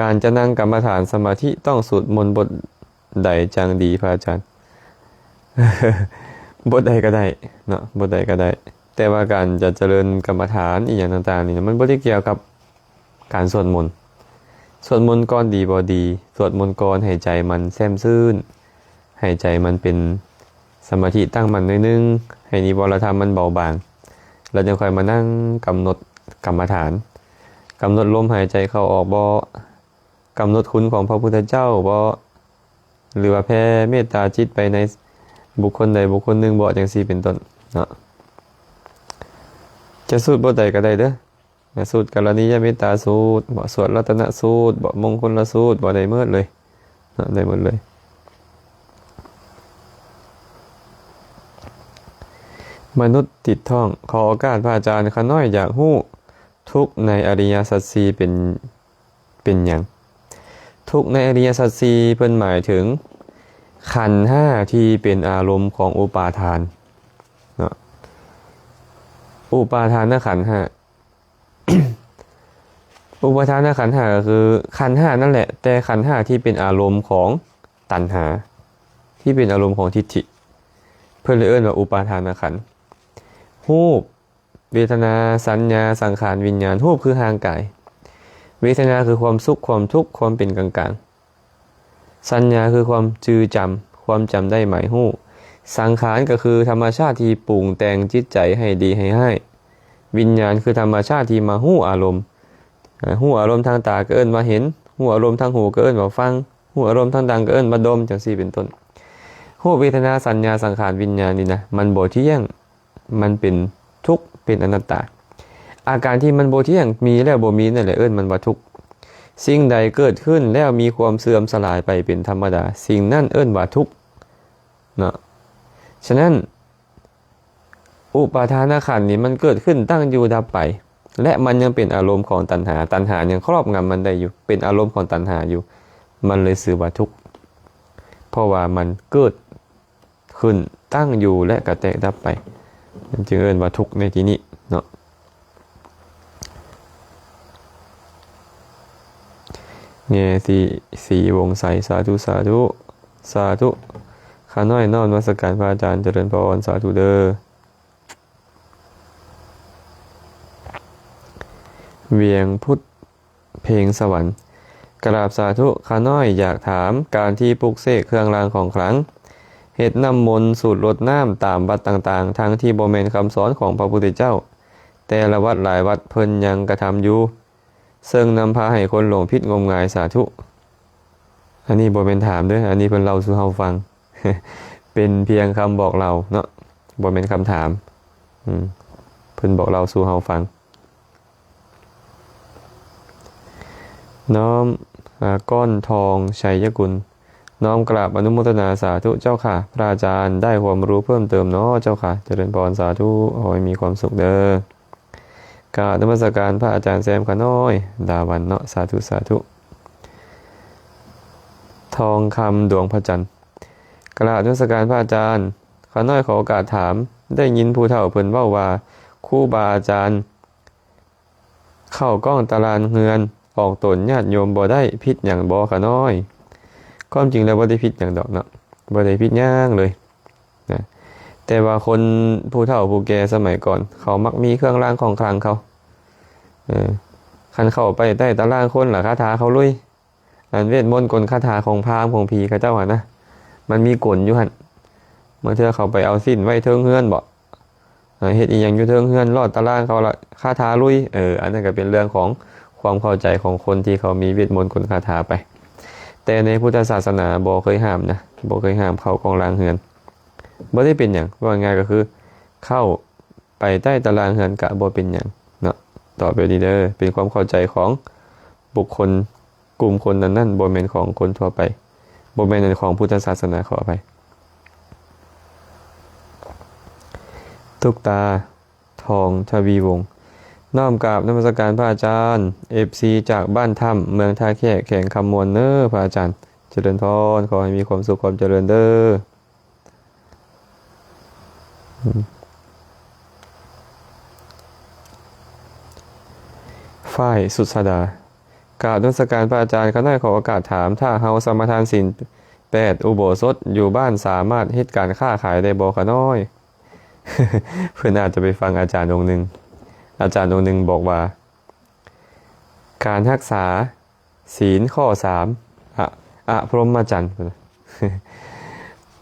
ການຈະນັ່ງກຳມະຖານສະມາທິ ຕ້ອງສູດມົນບົດໃດຈັ່ງດີ ພະອາຈານ? ບົດໃດກໍໄດ້ເນາະ, ບົດໃດກໍໄດ້. ແຕ່ວ່າການຈະຈະເລີນກຳມະຖານອີ່ຫຍັງຕ່າງໆນີ້ນະ, ມັນບໍ່ໄດ້ກ່ຽວກັບ ການສວດມົນ. ສວດມົນກ່ອນດີບໍ່ດີ? ສວດມົນກ່ອນໃຫ້ໃຈມັນແຊ່ມຊື່ນ, ໃຫ້ໃຈມັນເປັນສະມາທິຕັ້ງໝັ້ນໜ້ອຍໜຶ່ງ, ໃຫ້ນິວອນລະທຳມັນເບົາບາງ, ແລ້ວຈັ່ງຄ່ອຍມານັ່ງກຳນົດກຳມະຖານ. ກຳນົດລົມຫາຍໃຈເຂົ້າອອກບໍ? ກຳນົດຄຸນຂອງພະພຸດທະເຈົ້າບໍ? ຫຼືວ່າແຜ່ເມດຕາຈິດໄປໃນບຸກຄົນໃດບຸກຄົນໜຶ່ງບໍ? ຈັ່ງຊີ້ເປັນຕົ້ນເນາະ. ຈະສູດບົດໃດກໍໄດ້ເດີ. ສູດກະລະນີຍະເມດຕາສູດບໍ, ສວດລັດຕະນະສູດບໍ, ມົງຄົນລະສູດບໍ, ໄດ້ໝົດເລີຍເນາະ, ໄດ້ໝົດເລີຍ. ມະນຸດຕິດທ້ອງ, ຂໍໂອກາດພະອາຈານ, ຂ້ານ້ອຍຢາກຮູ້ ທຸກໃນອະລິຍະສັດສີ່ເປັນ ເປັນຫຍັງ? ທຸກໃນອະລິຍະສັດສີ່ເພິ່ນໝາຍເຖິງຂັນຫ້າທີ່ເປັນອາລົມຂອງອຸປາທານເນາະ, ອຸປາທານນະຂັນຫ້າ. ອຸປາທານນະຂັນຫ້າກໍຄືຂັນຫ້ານັ້ນແຫຼະ, ແຕ່ຂັນຫ້າທີ່ເປັນອາລົມຂອງຕັນຫາ, ທີ່ເປັນອາລົມຂອງທິດຖິ, ເພິ່ນເລີຍເອີ້ນວ່າອຸປາທານນະຂັນ. ຮູບ, ເວທະນາ, ສັນຍາ, ສັງຂານ, ວິນຍານ. ຮູບຄືຮ່າງກາຍ, ເວທະນາຄືຄວາມສຸກ, ຄວາມທຸກ, ຄວາມເປັນກາງໆ, ສັນຍາຄືຄວາມຈື່ຈຳ, ຄວາມຈຳໄດ້ໝາຍຮູ້, ສັງຂານກໍຄືທຳມະຊາດທີ່ປຸງແຕ່ງຈິດໃຈໃຫ້ດີໃຫ້ຮ້າຍ, ວິນຍານຄືທຳມະຊາດທີ່ມາຮູ້ອາລົມ. ອາ, ຮູ້ອາລົມທາງຕາກໍເອີ້ນວ່າເຫັນ, ຮູ້ອາລົມທາງຫູກໍເອີ້ນວ່າຟັງ, ຮູ້ອາລົມທາງດັງກໍເອີ້ນວ່າດົມ, ຈັ່ງຊີ້ເປັນຕົ້ນ. ຮູບ, ເວທະນາ, ສັນຍາ, ສັງຂານ, ວິນຍານນີ້ນະ ມັນບໍ່ທ່ຽງ, ມັນເປັນທຸກ, ເປັນອະນັດຕາ. ອາການທີ່ມັນບໍ່ທ່ຽງ, ມີແລ້ວບໍ່ມີນັ້ນແຫຼະ ເອີ້ນມັນວ່າທຸກ. ສິ່ງໃດເກີດຂຶ້ນແລ້ວມີຄວາມເສື່ອມສະຫຼາຍໄປເປັນທຳມະດາ, ສິ່ງນັ້ນເອີ້ນວ່າທຸກເນາະ. ສະນັ້ນ ອຸປາທານະຂັນນີ້ມັນເກີດຂຶ້ນ, ຕັ້ງຢູ່, ດັບໄປ ແລະ ມັນຍັງເປັນອາລົມຂອງຕັນຫາ, ຕັນຫາຍັງຄອບງຳມັນໄດ້ຢູ່, ເປັນອາລົມຂອງຕັນຫາຢູ່, ມັນເລີຍຊື່ວ່າທຸກ, ເພາະວ່າມັນເກີດຂຶ້ນ, ຕັ້ງຢູ່ ແລະ ກະແຕກດັບໄປ, ມັນຈຶ່ງເອີ້ນວ່າທຸກໃນທີ່ນີ້ເນາະ. ແງ່ສີ ສີວົງໄຊ, ສາທຸ ສາທຸ ສາທຸ. ຂ້ານ້ອຍນ້ອມນະມັດສະການພະອາຈານ, ຈະເລີນພອນ, ສາທຸເດີ. ວຽງພຸດ ເພງສະຫວັນ. ກະລາບສາທຸ, ຂ້ານ້ອຍຢາກຖາມ, ການທີ່ປຸກເສກເຄື່ອງລາງຂອງຂລັງ, ເຮັດນ້ຳມົນ, ສູດລົດນ້ຳຕາມວັດຕ່າງໆ, ທັງທີ່ບໍ່ແມ່ນຄຳສອນຂອງພະພຸດທະເຈົ້າ, ແຕ່ລະວັດຫຼາຍວັດເພິ່ນຍັງກະທຳຢູ່, ເຊິ່ງນຳພາໃຫ້ຄົນຫຼົງຜິດງົມງາຍ. ສາທຸ. ອັນນີ້ບໍ່ແມ່ນຖາມເດີ, ອັນນີ້ເພິ່ນເລົ່າສູ່ເຮົາຟັງ, ເປັນພຽງຄຳບອກເລົ່າເນາະ, ບໍ່ແມ່ນຄຳຖາມ. ອືມ, ເພິ່ນບອກເລົ່າສູ່ເຮົາຟັງ. ນ້ອມ ອາ ກ້ອນທອງ ໄຊຍະກຸນ ນ້ອມກາບອະນຸໂມທະນາສາທຸເຈົ້າຄ່ະ ພະອາຈານ ໄດ້ຄວາມຮູ້ເພີ່ມເຕີມເນາະເຈົ້າຄ່ະ ຈະເລີນພອນ ສາທຸ ຂໍໃຫ້ມີຄວາມສຸກເດີ. ກາບນະມັດສະການພະອາຈານແຊມຂະນ້ອຍ ດາວັນເນາະ ສາທຸ ສາທຸ. ທອງຄຳ ດວງພະຈັນ ກາບນະມັດສະການພະອາຈານ ຂະນ້ອຍຂໍໂອກາດຖາມ ໄດ້ຍິນຜູ້ເຖົ້າເພິ່ນເວົ້າວ່າ ຄູບາອາຈານ ເຂົ້າກ້ອງຕາລ່າງເຮືອນ ອອກຕົນຍາດໂຍມບໍ່ໄດ້ ຜິດຫຍັງບໍ່ຂະນ້ອຍ? ຄວາມຈິງແລ້ວບໍ່ໄດ້ຜິດຫຍັງດອກເນາະ ບໍ່ໄດ້ຜິດຫຍັງເລີຍນະ ແຕ່ວ່າຄົນຜູ້ເຖົ້າຜູ້ແກ່ສະໄໝກ່ອນ ເຂົາມັກມີເຄື່ອງລາງຂອງຂລັງເຂົາ ເອີ ຄັນເຂົ້າໄປໃຕ້ຕາລ່າງຄົນລະຄາຖາເຂົາລຸຍ ອັນເວດມົນກົນຄາຖາຂອງພາມຂອງຜີເຂົາເຈົ້າຫັ້ນນະ ມັນມີກົນຢູ່ຫັ້ນ ບາງເທື່ອເຂົາໄປເອົາສິ້ນໄວ້ເທິງເຮືອນບໍ ເຮັດອີ່ຫຍັງຢູ່ເທິງເຮືອນ ລອດຕາລ່າງເຂົາລະຄາຖາລຸຍ ເອີ ອັນນັ້ນກໍເປັນເລື່ອງຂອງຄວາມເຂົ້າໃຈຂອງຄົນທີ່ເຂົາມີເວດມົນກົນຄາຖາໄປ ແຕ່ໃນພຸດທະສາສະໜາບໍ່ເຄີຍຫ້າມນະ ບໍ່ເຄີຍຫ້າມເຂົ້າກ້ອງລ່າງເຮືອນ ບໍ່ໄດ້ເປັນຫຍັງ ເວົ້າງ່າຍໆກໍຄືເຂົ້າ ໄປໃຕ້ຕາລ່າງເຮືອນກະບໍ່ເປັນຫຍັງເນາະ ຕໍ່ໄປນີ້ເດີ ເປັນຄວາມເຂົ້າໃຈຂອງບຸກຄົນກຸ່ມຄົນນັ້ນໆ ບໍ່ແມ່ນຂອງຄົນທົ່ວໄປ ບໍ່ແມ່ນຂອງພຸດທະສາສະໜາ ຂໍອະໄພ. ຕຸກຕາ ທອງທະວີວົງ ນ້ອມກາບນະມັດສະການພະອາຈານ ເອັຟຊີ ຈາກບ້ານຖ້ຳ ເມືອງທ່າແຂກ ແຂວງຄຳມ່ວນເນີ ພະອາຈານ ຈະເລີນພອນ ຂໍໃຫ້ມີຄວາມສຸກຄວາມຈະເລີນເດີ. ຝ້າຍ ສຸດສະດາ ກາບນະມັດສະການພະອາຈານ ຂ້ານ້ອຍຂໍໂອກາດຖາມ ຖ້າເຮົາສະມາທານສິນແປດອຸໂບສົດຢູ່ບ້ານ ສາມາດເຮັດການຄ້າຂາຍໄດ້ບໍ່ຂະນ້ອຍ? ເພິ່ນອາດຈະໄປຟັງອາຈານອົງໜຶ່ງ ອາຈານອົງໜຶ່ງບອກວ່າ ການຮັກສາ ສີນຂໍ້ສາມ ອະ ອະພົມມະຈັນ ເພິ່ນວ່າ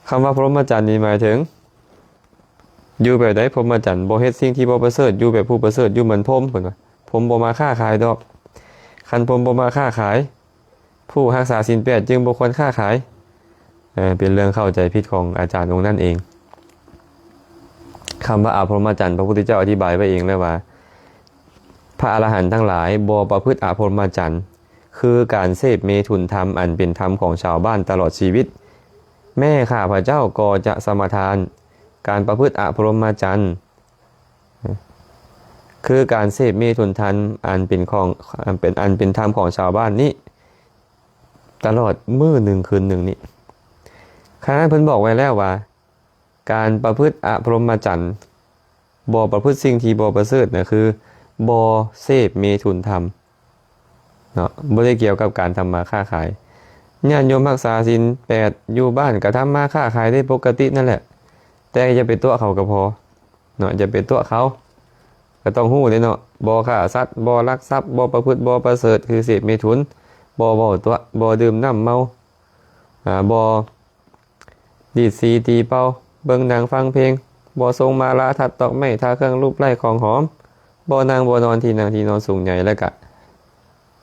ຄຳວ່າພົມມະຈັນນີ້ໝາຍເຖິງ ຢູ່ແບບໃດພົມມະຈັນ ບໍ່ເຮັດສິ່ງທີ່ບໍ່ປະເສີດ ຢູ່ແບບຜູ້ປະເສີດ ຢູ່ເໝືອນພົມ ເພິ່ນວ່າ ພົມບໍ່ມາຄ້າຂາຍດອກ ຄັນພົມບໍ່ມາຄ້າຂາຍ ຜູ້ຮັກສາສິນແປດຈຶ່ງບໍ່ຄວນຄ້າຂາຍ. ເອີ ເປັນເລື່ອງເຂົ້າໃຈຜິດຂອງອາຈານອົງນັ້ນເອງ. ຄຳວ່າອະພົມມະຈັນ ພະພຸດທະເຈົ້າອະທິບາຍໄວ້ເອງແລ້ວວ່າ ພະອະລະຫັນທັງຫຼາຍບໍ່ປະພຶດອະພົມມະຈັນ ຄືການເສບເມຖຸນທຳອັນເປັນທຳຂອງຊາວບ້ານຕະຫຼອດຊີວິດ. ແມ້ຂ້າພະເຈົ້າກໍຈະສະມາທານການປະພຶດອະພົມມະຈັນ ຄືການເສບເມຖຸນທຳອັນເປັນຂອງ ອັນເປັນ ອັນເປັນທຳຂອງຊາວບ້ານນີ້ ຕະຫຼອດມື້ໜຶ່ງຄືນໜຶ່ງນີ້. ຂະນັ້ນເພິ່ນບອກໄວ້ແລ້ວວ່າ ການປະພຶດອະພົມມະຈັນ ບໍ່ປະພຶດສິ່ງທີ່ບໍ່ປະເສີດນະ ຄືບໍ່ເສບເມຖຸນທຳເນາະ ບໍ່ໄດ້ກ່ຽວກັບການທຳມາຄ້າຂາຍ. ຍາດໂຍມຮັກສາສິນແປດຢູ່ບ້ານກະທຳມາຄ້າຂາຍໄດ້ປົກກະຕິນັ້ນແຫຼະ ແຕ່ຢ່າໄປຕົວະເຂົາກໍພໍເນາະ ຢ່າໄປຕົວະເຂົາ ກໍຕ້ອງຮູ້ເດ້ເນາະ ບໍ່ຂ້າສັດ ບໍ່ລັກຊັບ ບໍ່ປະພຶດບໍ່ປະເສີດ ຄືເສບເມຖຸນ ບໍ່ເວົ້າຕົວະ ບໍ່ດື່ມນ້ຳເມົາ ອາ ບໍ່ ດີດສີຕີເປົ່າ ເບິ່ງໜັງຟັງເພງ ບໍ່ສົ່ງມາລາ ທັດດອກໄມ້ ທາເຄື່ອງລູບໄລ້ຂອງຫອມ ບໍ່ນັ່ງບໍ່ນອນທີ່ນັ່ງທີ່ນອນສູງໃຫຍ່ ແລ້ວກະ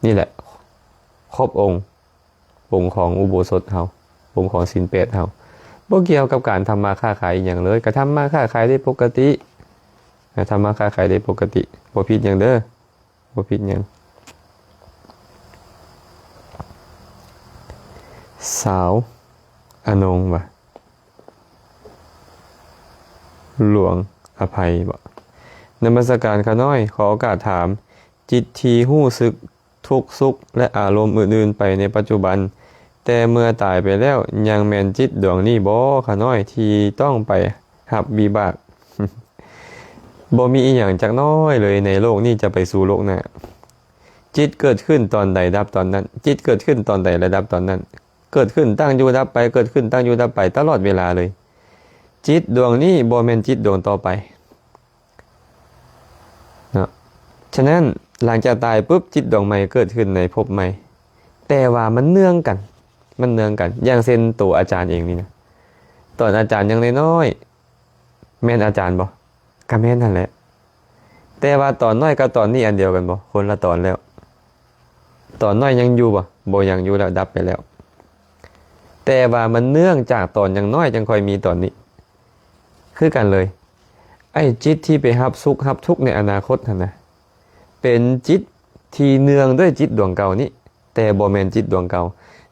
ນີ້ແຫຼະ ຄົບອົງ ອົງຂອງອຸໂບສົດເຮົາ ອົງຂອງສິນແປດເຮົາ ບໍ່ກ່ຽວກັບການທຳມາຄ້າຂາຍອີ່ຫຍັງເລີຍ ກະທຳມາຄ້າຂາຍໄດ້ປົກກະຕິ ທຳມາຄ້າຂາຍໄດ້ປົກກະຕິ ບໍ່ຜິດຫຍັງເດີ. ບໍ່ຜິດຫຍັງ. ສາວອະນົງວ່າ ຫຼວງອະໄພບໍ? ນະມັດສະການຂ້ານ້ອຍ ຂໍໂອກາດຖາມ ຈິດທີ່ຮູ້ສຶກທຸກສຸກ ແລະ ອາລົມອື່ນໆໄປໃນປັດຈຸບັນ ແຕ່ເມື່ອຕາຍໄປແລ້ວ ຍັງແມ່ນຈິດດວງນີ້ບໍ ຂ້ານ້ອຍ ທີ່ຕ້ອງໄປຮັບວິບາກ? ບໍ່ມີອີ່ຫຍັງຈັກໜ້ອຍເລີຍໃນໂລກນີ້ຈະໄປສູ່ໂລກໜ້າ. ຈິດເກີດຂຶ້ນຕອນໃດດັບຕອນນັ້ນ, ຈິດເກີດຂຶ້ນຕອນໃດລະດັບຕອນນັ້ນ, ເກີດຂຶ້ນຕັ້ງຢູ່ດັບໄປ, ເກີດຂຶ້ນຕັ້ງຢູ່ດັບໄປຕະຫຼອດເວລາເລີຍ. ຈິດດວງນີ້ບໍ່ແມ່ນຈິດດວງຕໍ່ໄປເນາະ. ສະນັ້ນ ຫຼັງຈາກຕາຍປຶບ, ຈິດດວງໃໝ່ເກີດຂຶ້ນໃນພົບໃໝ່, ແຕ່ວ່າມັນເນື່ອງກັນ, ມັນເນື່ອງກັນ. ຢ່າງເຊັ່ນໂຕອາຈານເອງນີ້ນະ, ຕອນອາຈານຍັງນ້ອຍໆ ແມ່ນອາຈານບໍ່? ກະແມ່ນຫັ້ນແຫຼະ. ແຕ່ວ່າຕອນນ້ອຍກັບຕອນນີ້ອັນດຽວກັນບໍ່? ຄົນລະຕອນແລ້ວ. ຕອນນ້ອຍຍັງຢູ່ບໍ່? ບໍ່, ຍັງຢູ່ແລ້ວ, ດັບໄປແລ້ວ. ແຕ່ວ່າມັນເນື່ອງຈາກຕອນຍັງນ້ອຍຈຶ່ງຄ່ອຍມີຕອນນີ້. ຄືກັນເລີຍ. ໄອ້ຈິດທີ່ໄປຮັບສຸກຮັບທຸກໃນອະນາຄົດຫັ້ນນະ, ເປັນຈິດທີ່ເນື່ອງດ້ວຍຈິດດວງເກົ່ານີ້. ແຕ່ບໍ່ແມ່ນຈິດດວງເກົ່າ.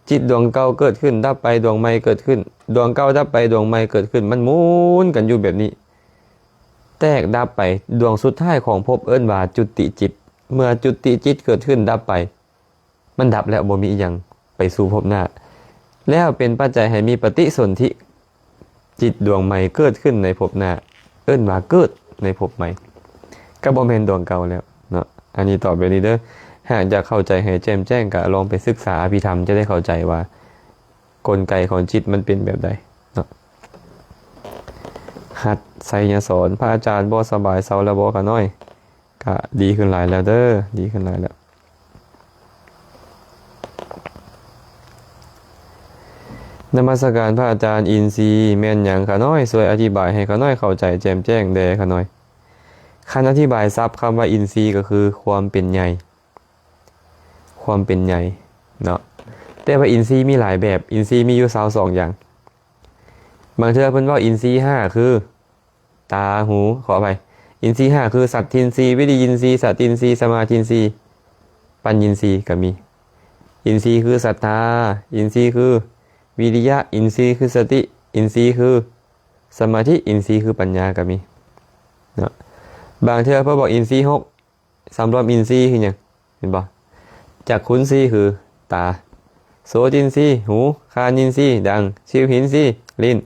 ຈິດດວງເກົ່າເກີດຂຶ້ນ ດັບໄປ ດວງໃໝ່ເກີດຂຶ້ນ, ດວງເກົ່າດັບໄປ ດວງໃໝ່ເກີດຂຶ້ນ, ມັນໝູນກັນຢູ່ແບບນີ້ ແຕກດັບໄປ, ດວງສຸດທ້າຍຂອງພົບເອີ້ນວ່າຈຸຕິຈິດ. ເມື່ອຈຸຕິຈິດເກີດຂຶ້ນ ດັບໄປ, ມັນດັບແລ້ວ ບໍ່ມີອີ່ຫຍັງໄປສູ່ພົບໜ້າ ແລ້ວເປັນປັດໄຈໃຫ້ມີປະຕິສົນທິຈິດດວງໃໝ່ເກີດຂຶ້ນໃນພົບໜ້າ ເອີ້ນວ່າເກີດໃນພົບໃໝ່ ກໍບໍ່ແມ່ນດວງເກົ່າແລ້ວເນາະ. ອັນນີ້ຕອບແບບນີ້ເດີ. ຫາກຢາກເຂົ້າໃຈໃຫ້ແຈ່ມແຈ້ງ ກໍລອງໄປສຶກສາອະພິທຳ ຈະໄດ້ເຂົ້າໃຈວ່າກົນໄກຂອງຈິດມັນເປັນແບບໃດເນາະ. ຫັດໄຊຍະສອນ ພະອາຈານບໍ່ສະບາຍ ເຊົາແລ້ວບໍ່ຂະນ້ອຍ? ກະດີຂຶ້ນຫຼາຍແລ້ວເດີ ດີຂຶ້ນຫຼາຍແລ້ວ. ນະມັດສະການພະອາຈານ. ອິນຊີແມ່ນຫຍັງຂະນ້ອຍ? ຊ່ວຍອະທິບາຍໃຫ້ຂະນ້ອຍເຂົ້າໃຈແຈ່ມແຈ້ງແດ່ຂະນ້ອຍ. ຄັນອະທິບາຍສັບຄຳວ່າອິນຊີ ກໍຄືຄວາມເປັນໃຫຍ່ ຄວາມເປັນໃຫຍ່ເນາະ. ແຕ່ວ່າອິນຊີມີຫຼາຍແບບ, ອິນຊີມີຢູ່ຊາວສອງຢ່າງ. ບາງເທື່ອເພິ່ນເວົ້າອິນຊີຫ້າ ຄື ຕາ, ຫູ, ຂໍອະໄພ, ອິນຊີຫ້າ ຄື ສັດທິນຊີ, ວິລິຍິນຊີ, ສະຕິນຊີ, ສະມາທິນຊີ, ປັນຍິນຊີ ກໍມີ. ອິນຊີຄື ສັດທາ, ອິນຊີຄື ວິລິຍະ, ອິນຊີຄື ສະຕິ, ອິນຊີຄື ສະມາທິ, ອິນຊີຄື ປັນຍາ ກໍມີເນາະ. ບາງເທື່ອເພິ່ນບອກອິນຊີຫົກ ສຳລວມອິນຊີຄືຫຍັງ? ເຫັນບໍ່? ຈັກຂຸນຊີຄືຕາ, ໂສຕິນຊີ ຫູ, ຄານິນຊີ ດັງ, ຊິວຫິນຊີ ລີ້ນ,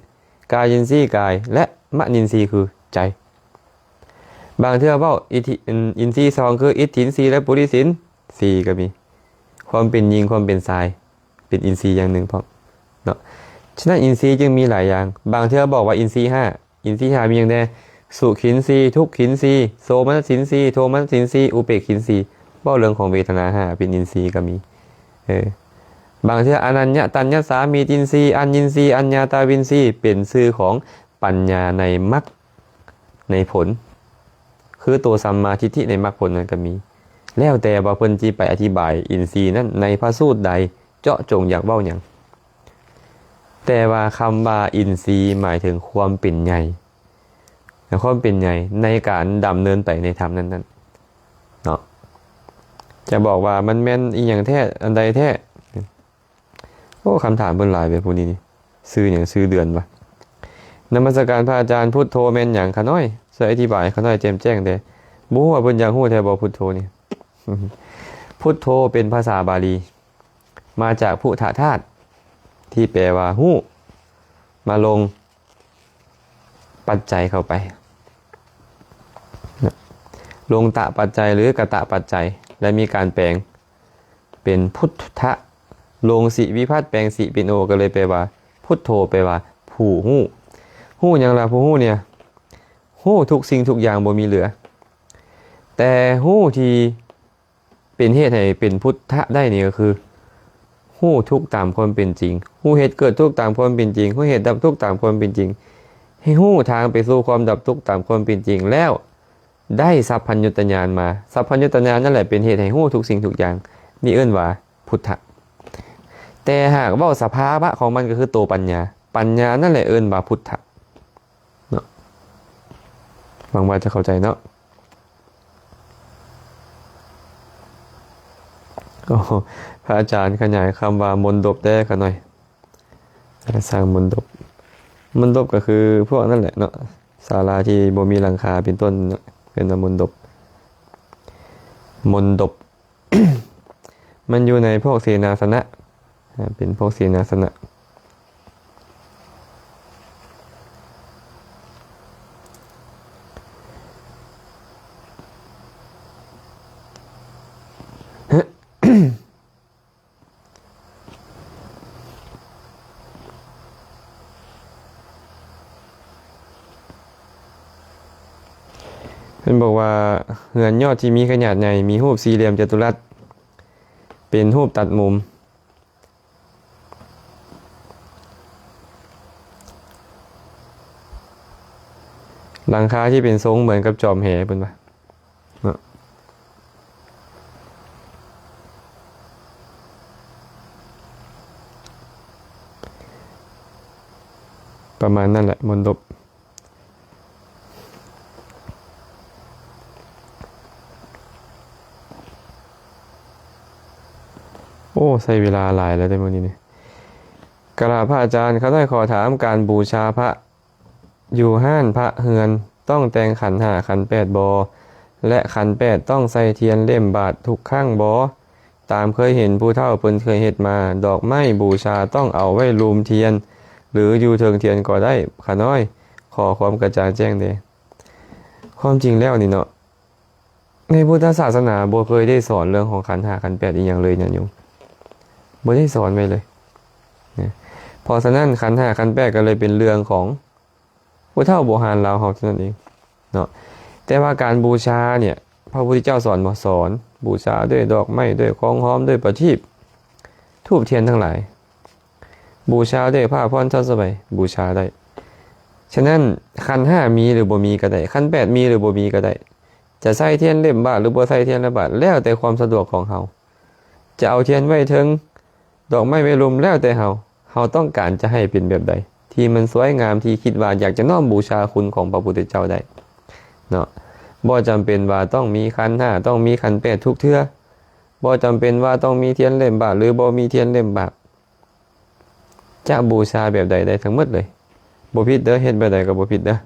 ກາຍິນຊີ ກາຍ ແລະ ມະນິນຊີຄືໃຈ. ບາງເທື່ອເວົ້າອິນທິ ອິນຊີສອງ ຄື ອິດຖິນຊີ ແລະ ປຸລິສິນຊີ ກໍມີ. ຄວາມເປັນຍິງ ຄວາມເປັນຊາຍ ເປັນອິນຊີຢ່າງໜຶ່ງພ້ອມເນາະ. ສະນັ້ນ ອິນຊີຈຶ່ງມີຫຼາຍຢ່າງ. ບາງເທື່ອບອກວ່າອິນຊີຫ້າ ອິນຊີຫ້າມີຫຍັງແດ່? ສຸຂິນຊີ, ທຸກຂິນຊີ, ໂສມະນັດສິນຊີ, ໂທມະນັດສິນຊີ, ອຸເປກຂິນຊີ. ເວົ້າເລື່ອງຂອງເວທະນາຫ້າ ເປັນອິນຊີກໍມີ. ເອີ ບາງເທື່ອ ອະນັນຍະຕັນຍະສາມີຕິນຊີ, ອັນຍິນຊີ, ອັນຍາຕາວິນຊີ ເປັນຊື່ຂອງປັນຍາໃນມັກໃນຜົນ ຄືໂຕສຳມາທິດຖິໃນມັກຜົນນັ້ນກໍມີ. ແລ້ວແຕ່ວ່າເພິ່ນຊິໄປອະທິບາຍອິນຊີນັ້ນໃນພະສູດໃດ ເຈາະຈົງຢາກເວົ້າຫຍັງ. ແຕ່ວ່າຄຳວ່າອິນຊີໝາຍເຖິງຄວາມເປັນໃຫຍ່ ແລະ ຄວາມເປັນໃຫຍ່ໃນການດຳເນີນໄປໃນທຳນັ້ນໆເນາະ. ຈະບອກວ່າມັນແມ່ນອີ່ຫຍັງແທ້ ອັນໃດແທ້? ໂອ້ ຄຳຖາມເພິ່ນຫຼາຍເວີຍຜູ້ນີ້ນີ້. ຊື່ຫຍັງ? ຊື່ເດືອນວະ? ນະມັດສະການພະອາຈານ. ພຸດໂທແມ່ນຫຍັງຂະນ້ອຍ? ຊ່ວຍອະທິບາຍໃຫ້ຂະນ້ອຍແຈ່ມແຈ້ງແດ່. ບໍ່ຮູ້ວ່າເພິ່ນຢາກຮູ້ແທ້ບໍ່ ພຸດໂທນີ້? ພຸດໂທເປັນພາສາບາລີ ມາຈາກພຸທະທາດ ທີ່ແປວ່າຮູ້ ມາລົງປັດໄຈເຂົ້າໄປ ລົງຕະປັດໄຈ ຫຼື ກະຕະປັດໄຈ ແລະ ມີການແປງເປັນພຸດທະ ລົງສິວິພັດ ແປງສິເປັນໂອ ກໍເລີຍແປວ່າ ພຸດໂທ ແປວ່າຜູ້ຮູ້. ຮູ້ຫຍັງລະຜູ້ຮູ້ນີ້? ຮູ້ທຸກສິ່ງທຸກຢ່າງບໍ່ມີເຫຼືອ. ແຕ່ຮູ້ທີ່ ເປັນເຫດໃຫ້ເປັນພຸດທະໄດ້ນີ້ກໍຄື ຮູ້ທຸກຕາມຄວາມເປັນຈິງ, ຮູ້ເຫດເກີດທຸກຕາມຄວາມເປັນຈິງ, ຮູ້ເຫດດັບທຸກຕາມຄວາມເປັນຈິງ, ໃຫ້ຮູ້ທາງໄປສູ່ຄວາມດັບທຸກຕາມຄວາມເປັນຈິງ ແລ້ວໄດ້ສັບພັນຍຸດຕະຍານມາ. ສັບພັນຍຸດຕະຍານນັ້ນແຫຼະເປັນເຫດໃຫ້ຮູ້ທຸກສິ່ງທຸກຢ່າງ. ນີ້ເອີ້ນວ່າພຸດທະ. ແຕ່ຫາກເວົ້າສະພາວະຂອງມັນກໍຄືໂຕປັນຍາ, ປັນຍານັ້ນແຫຼະເອີ້ນວ່າພຸດທະ. ເນາະ ຫວັງວ່າຈະເຂົ້າໃຈເນາະ. ໂອ້ ພະອາຈານຂະຫຍາຍຄຳວ່າມົນດົບແດ່ຂະໜ້ອຍ. ສ້າງມົນດົບ, ມົນດົບກໍຄືພວກນັ້ນແຫຼະເນາະ, ສາລາທີ່ບໍ່ມີຫຼັງຄາເປັນຕົ້ນເນາະ, ເອີ້ນວ່າມົນດົບ. ມົນດົບ ມັນຢູ່ໃນພວກເສນາສະນະ, ເປັນພວກເສນາສະນະ ເພິ່ນບອກວ່າ ເຮືອນຍອດທີ່ມີຂະໜາດໃຫຍ່ ມີຮູບສີ່ຫຼ່ຽມຈະຕຸລັດ ເປັນຮູບຕັດມຸມ, ຫຼັງຄາທີ່ເປັນຊົງເໝືອນກັບຈອມແຫ ເພິ່ນວ່າ. ເນາະ ປະມານນັ້ນແຫຼະ ມົນດົບ. ໂອ້ ໃຊ້ເວລາຫຼາຍແລ້ວເດ້ມື້ນີ້ນີ້. ກະລາບພະອາຈານ, ຂ້ານ້ອຍຂໍຖາມ, ການບູຊາພະຢູ່ຮ້ານພະເຮືອນ ຕ້ອງແຕ່ງຂັນຫ້າຂັນແປດບໍ່ ແລະ ຂັນແປດຕ້ອງໃສ່ທຽນເຫຼັ້ມບາດທຸກຄັ້ງບໍ່? ຕາມເຄີຍເຫັນຜູ້ເຖົ້າເພິ່ນເຄີຍເຮັດມາ, ດອກໄມ້ບູຊາຕ້ອງເອົາໄວ້ລຸ່ມທຽນ ຫຼື ຢູ່ເທິງທຽນກໍໄດ້. ຂ້ານ້ອຍຂໍຄວາມກະຈ່າງແຈ້ງແດ່. ຄວາມຈິງແລ້ວນີ້ເນາະ, ໃນພຸດທະສາສະໜາບໍ່ເຄີຍໄດ້ສອນເລື່ອງຂອງຂັນຫ້າຂັນແປດອີ່ຫຍັງເລີຍນະໂຍມ, ບໍ່ໄດ້ສອນໄວ້ເລີຍນະ. ເພາະສະນັ້ນ ຂັນຫ້າຂັນແປດກໍເລີຍເປັນເລື່ອງຂອງຜູ້ເຖົ້າໂບຮານລາວເຮົາເທົ່ານັ້ນເອງເນາະ. ແຕ່ວ່າການບູຊາເນ່ຍ ພະພຸດທະເຈົ້າສອນບໍ່? ສອນ. ບູຊາດ້ວຍດອກໄມ້, ດ້ວຍຂອງຫອມ, ດ້ວຍປະທີບ, ທູບທຽນທັງຫຼາຍ. ບູຊາດ້ວຍຜ້າຜ່ອນທັນສະໄໝ, ບູຊາໄດ້. ສະນັ້ນ ຂັນຫ້າມີຫຼືບໍ່ມີກໍໄດ້, ຂັນແປດມີຫຼືບໍ່ມີກໍໄດ້, ຈະໃສ່ທຽນເຫຼັ້ມບາດ ຫຼື ບໍ່ໃສ່ທຽນເຫຼັ້ມບາດ ແລ້ວແຕ່ຄວາມສະດວກຂອງເຮົາ. ຈະເອົາທຽນໄວ້ເທິງ, ດອກໄມ້ໄວ້ລຸ່ມ ແລ້ວແຕ່ເຮົາ. ເຮົາຕ້ອງການຈະໃຫ້ເປັນແບບໃດ ທີ່ມັນສວຍງາມ, ທີ່ຄິດວ່າຢາກຈະນ້ອມບູຊາຄຸນຂອງພະພຸດທະເຈົ້າໄດ້ເນາະ. ບໍ່ຈຳເປັນວ່າຕ້ອງມີຂັນຫ້າ, ຕ້ອງມີຂັນແປດທຸກເທື່ອ. ບໍ່ຈຳເປັນວ່າຕ້ອງມີທຽນເຫຼັ້ມບາດ ຫຼື ບໍ່ມີທຽນເຫຼັ້ມບາດ. ຈະບູຊາແບບໃດໄດ້ທັງໝົດເລີຍ. ບໍ່ຜິດເດີ້, ເຮັດແບບໃດກໍບໍ່ຜິດເດີ້.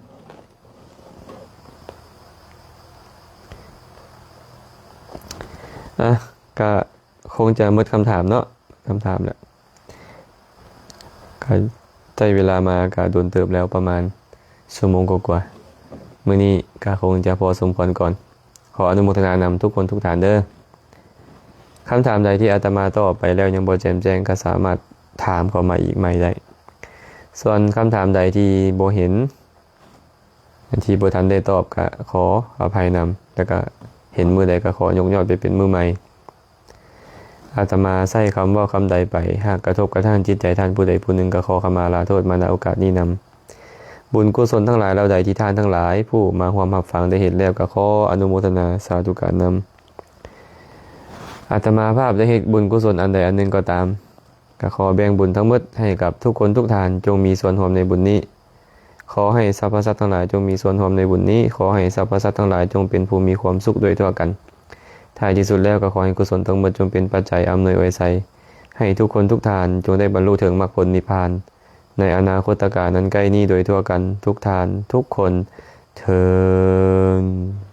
ອະ ກະຄົງຈະໝົດຄຳຖາມເນາະ, ຄຳຖາມແຫຼະ. ກະໃຊ້ເວລາມາກະດົນເຕີບແລ້ວ, ປະມານຊົ່ວໂມງກວ່າໆ. ມື້ນີ້ກະຄົງຈະພໍສົມຄວນກ່ອນ. ຂໍອະນຸໂມທະນານຳທຸກຄົນທຸກທ່ານເດີ້. ຄຳຖາມໃດທີ່ອາດຕະມາຕອບໄປແລ້ວຍັງບໍ່ແຈ່ມແຈ້ງ ກໍສາມາດຖາມເຂົ້າມາອີກໃໝ່ໄດ້. ສ່ວນຄຳຖາມໃດທີ່ບໍ່ເຫັນ ທີ່ບໍ່ທັນໄດ້ຕອບ ກໍຂໍອະໄພນຳ, ແລ້ວກໍເຫັນມື້ໃດກໍຂໍຍົກຍອດໄປເປັນມື້ໃໝ່. ອາດຕະມາໃຊ້ຄຳເວົ້າຄຳໃດໄປ ຫາກກະທົບກະທາງຈິດໃຈທ່ານຜູ້ໃດຜູ້ໜຶ່ງ ກໍຂໍຂະມາລາໂທດມາ ນະ ໂອກາດນີ້ນຳ. ບຸນກຸສົນທັງຫຼາຍເຫຼົ່າໃດທີ່ທ່ານທັງຫຼາຍຜູ້ມາຮ່ວມຮັບຟັງໄດ້ເຮັດແລ້ວ ກໍຂໍອະນຸໂມທະນາສາທຸການນຳ. ອາດຕະມາພາບໄດ້ເຮັດບຸນກຸສົນອັນໃດອັນໜຶ່ງກໍຕາມ ກໍຂໍແບ່ງບຸນທັງໝົດໃຫ້ກັບທຸກຄົນທຸກທ່ານ ຈົ່ງມີສ່ວນຮ່ວມໃນບຸນນີ້. ຂໍໃຫ້ສັບພະສັດທັງຫຼາຍຈົ່ງມີສ່ວນຮ່ວມໃນບຸນນີ້. ຂໍໃຫ້ສັບພະສັດທັງຫຼາຍຈົ່ງເປັນຜູ້ມີຄວາມສຸກໂດຍທົ່ວກັນ. ທ້າຍທີ່ສຸດແລ້ວກໍຂໍໃຫ້ກຸສົນທັງໝົດຈົ່ງເປັນປັດໄຈອຳນວຍອວຍໄຊ ໃຫ້ທຸກຄົນທຸກທ່ານຈົ່ງໄດ້ບັນລຸເຖິງມັກຜົນນິບພານ ໃນອະນາຄົດຕະການອັນໃກ້ນີ້ໂດຍທົ່ວກັນທຸກທ່ານທຸກຄົນເທີ້ນ.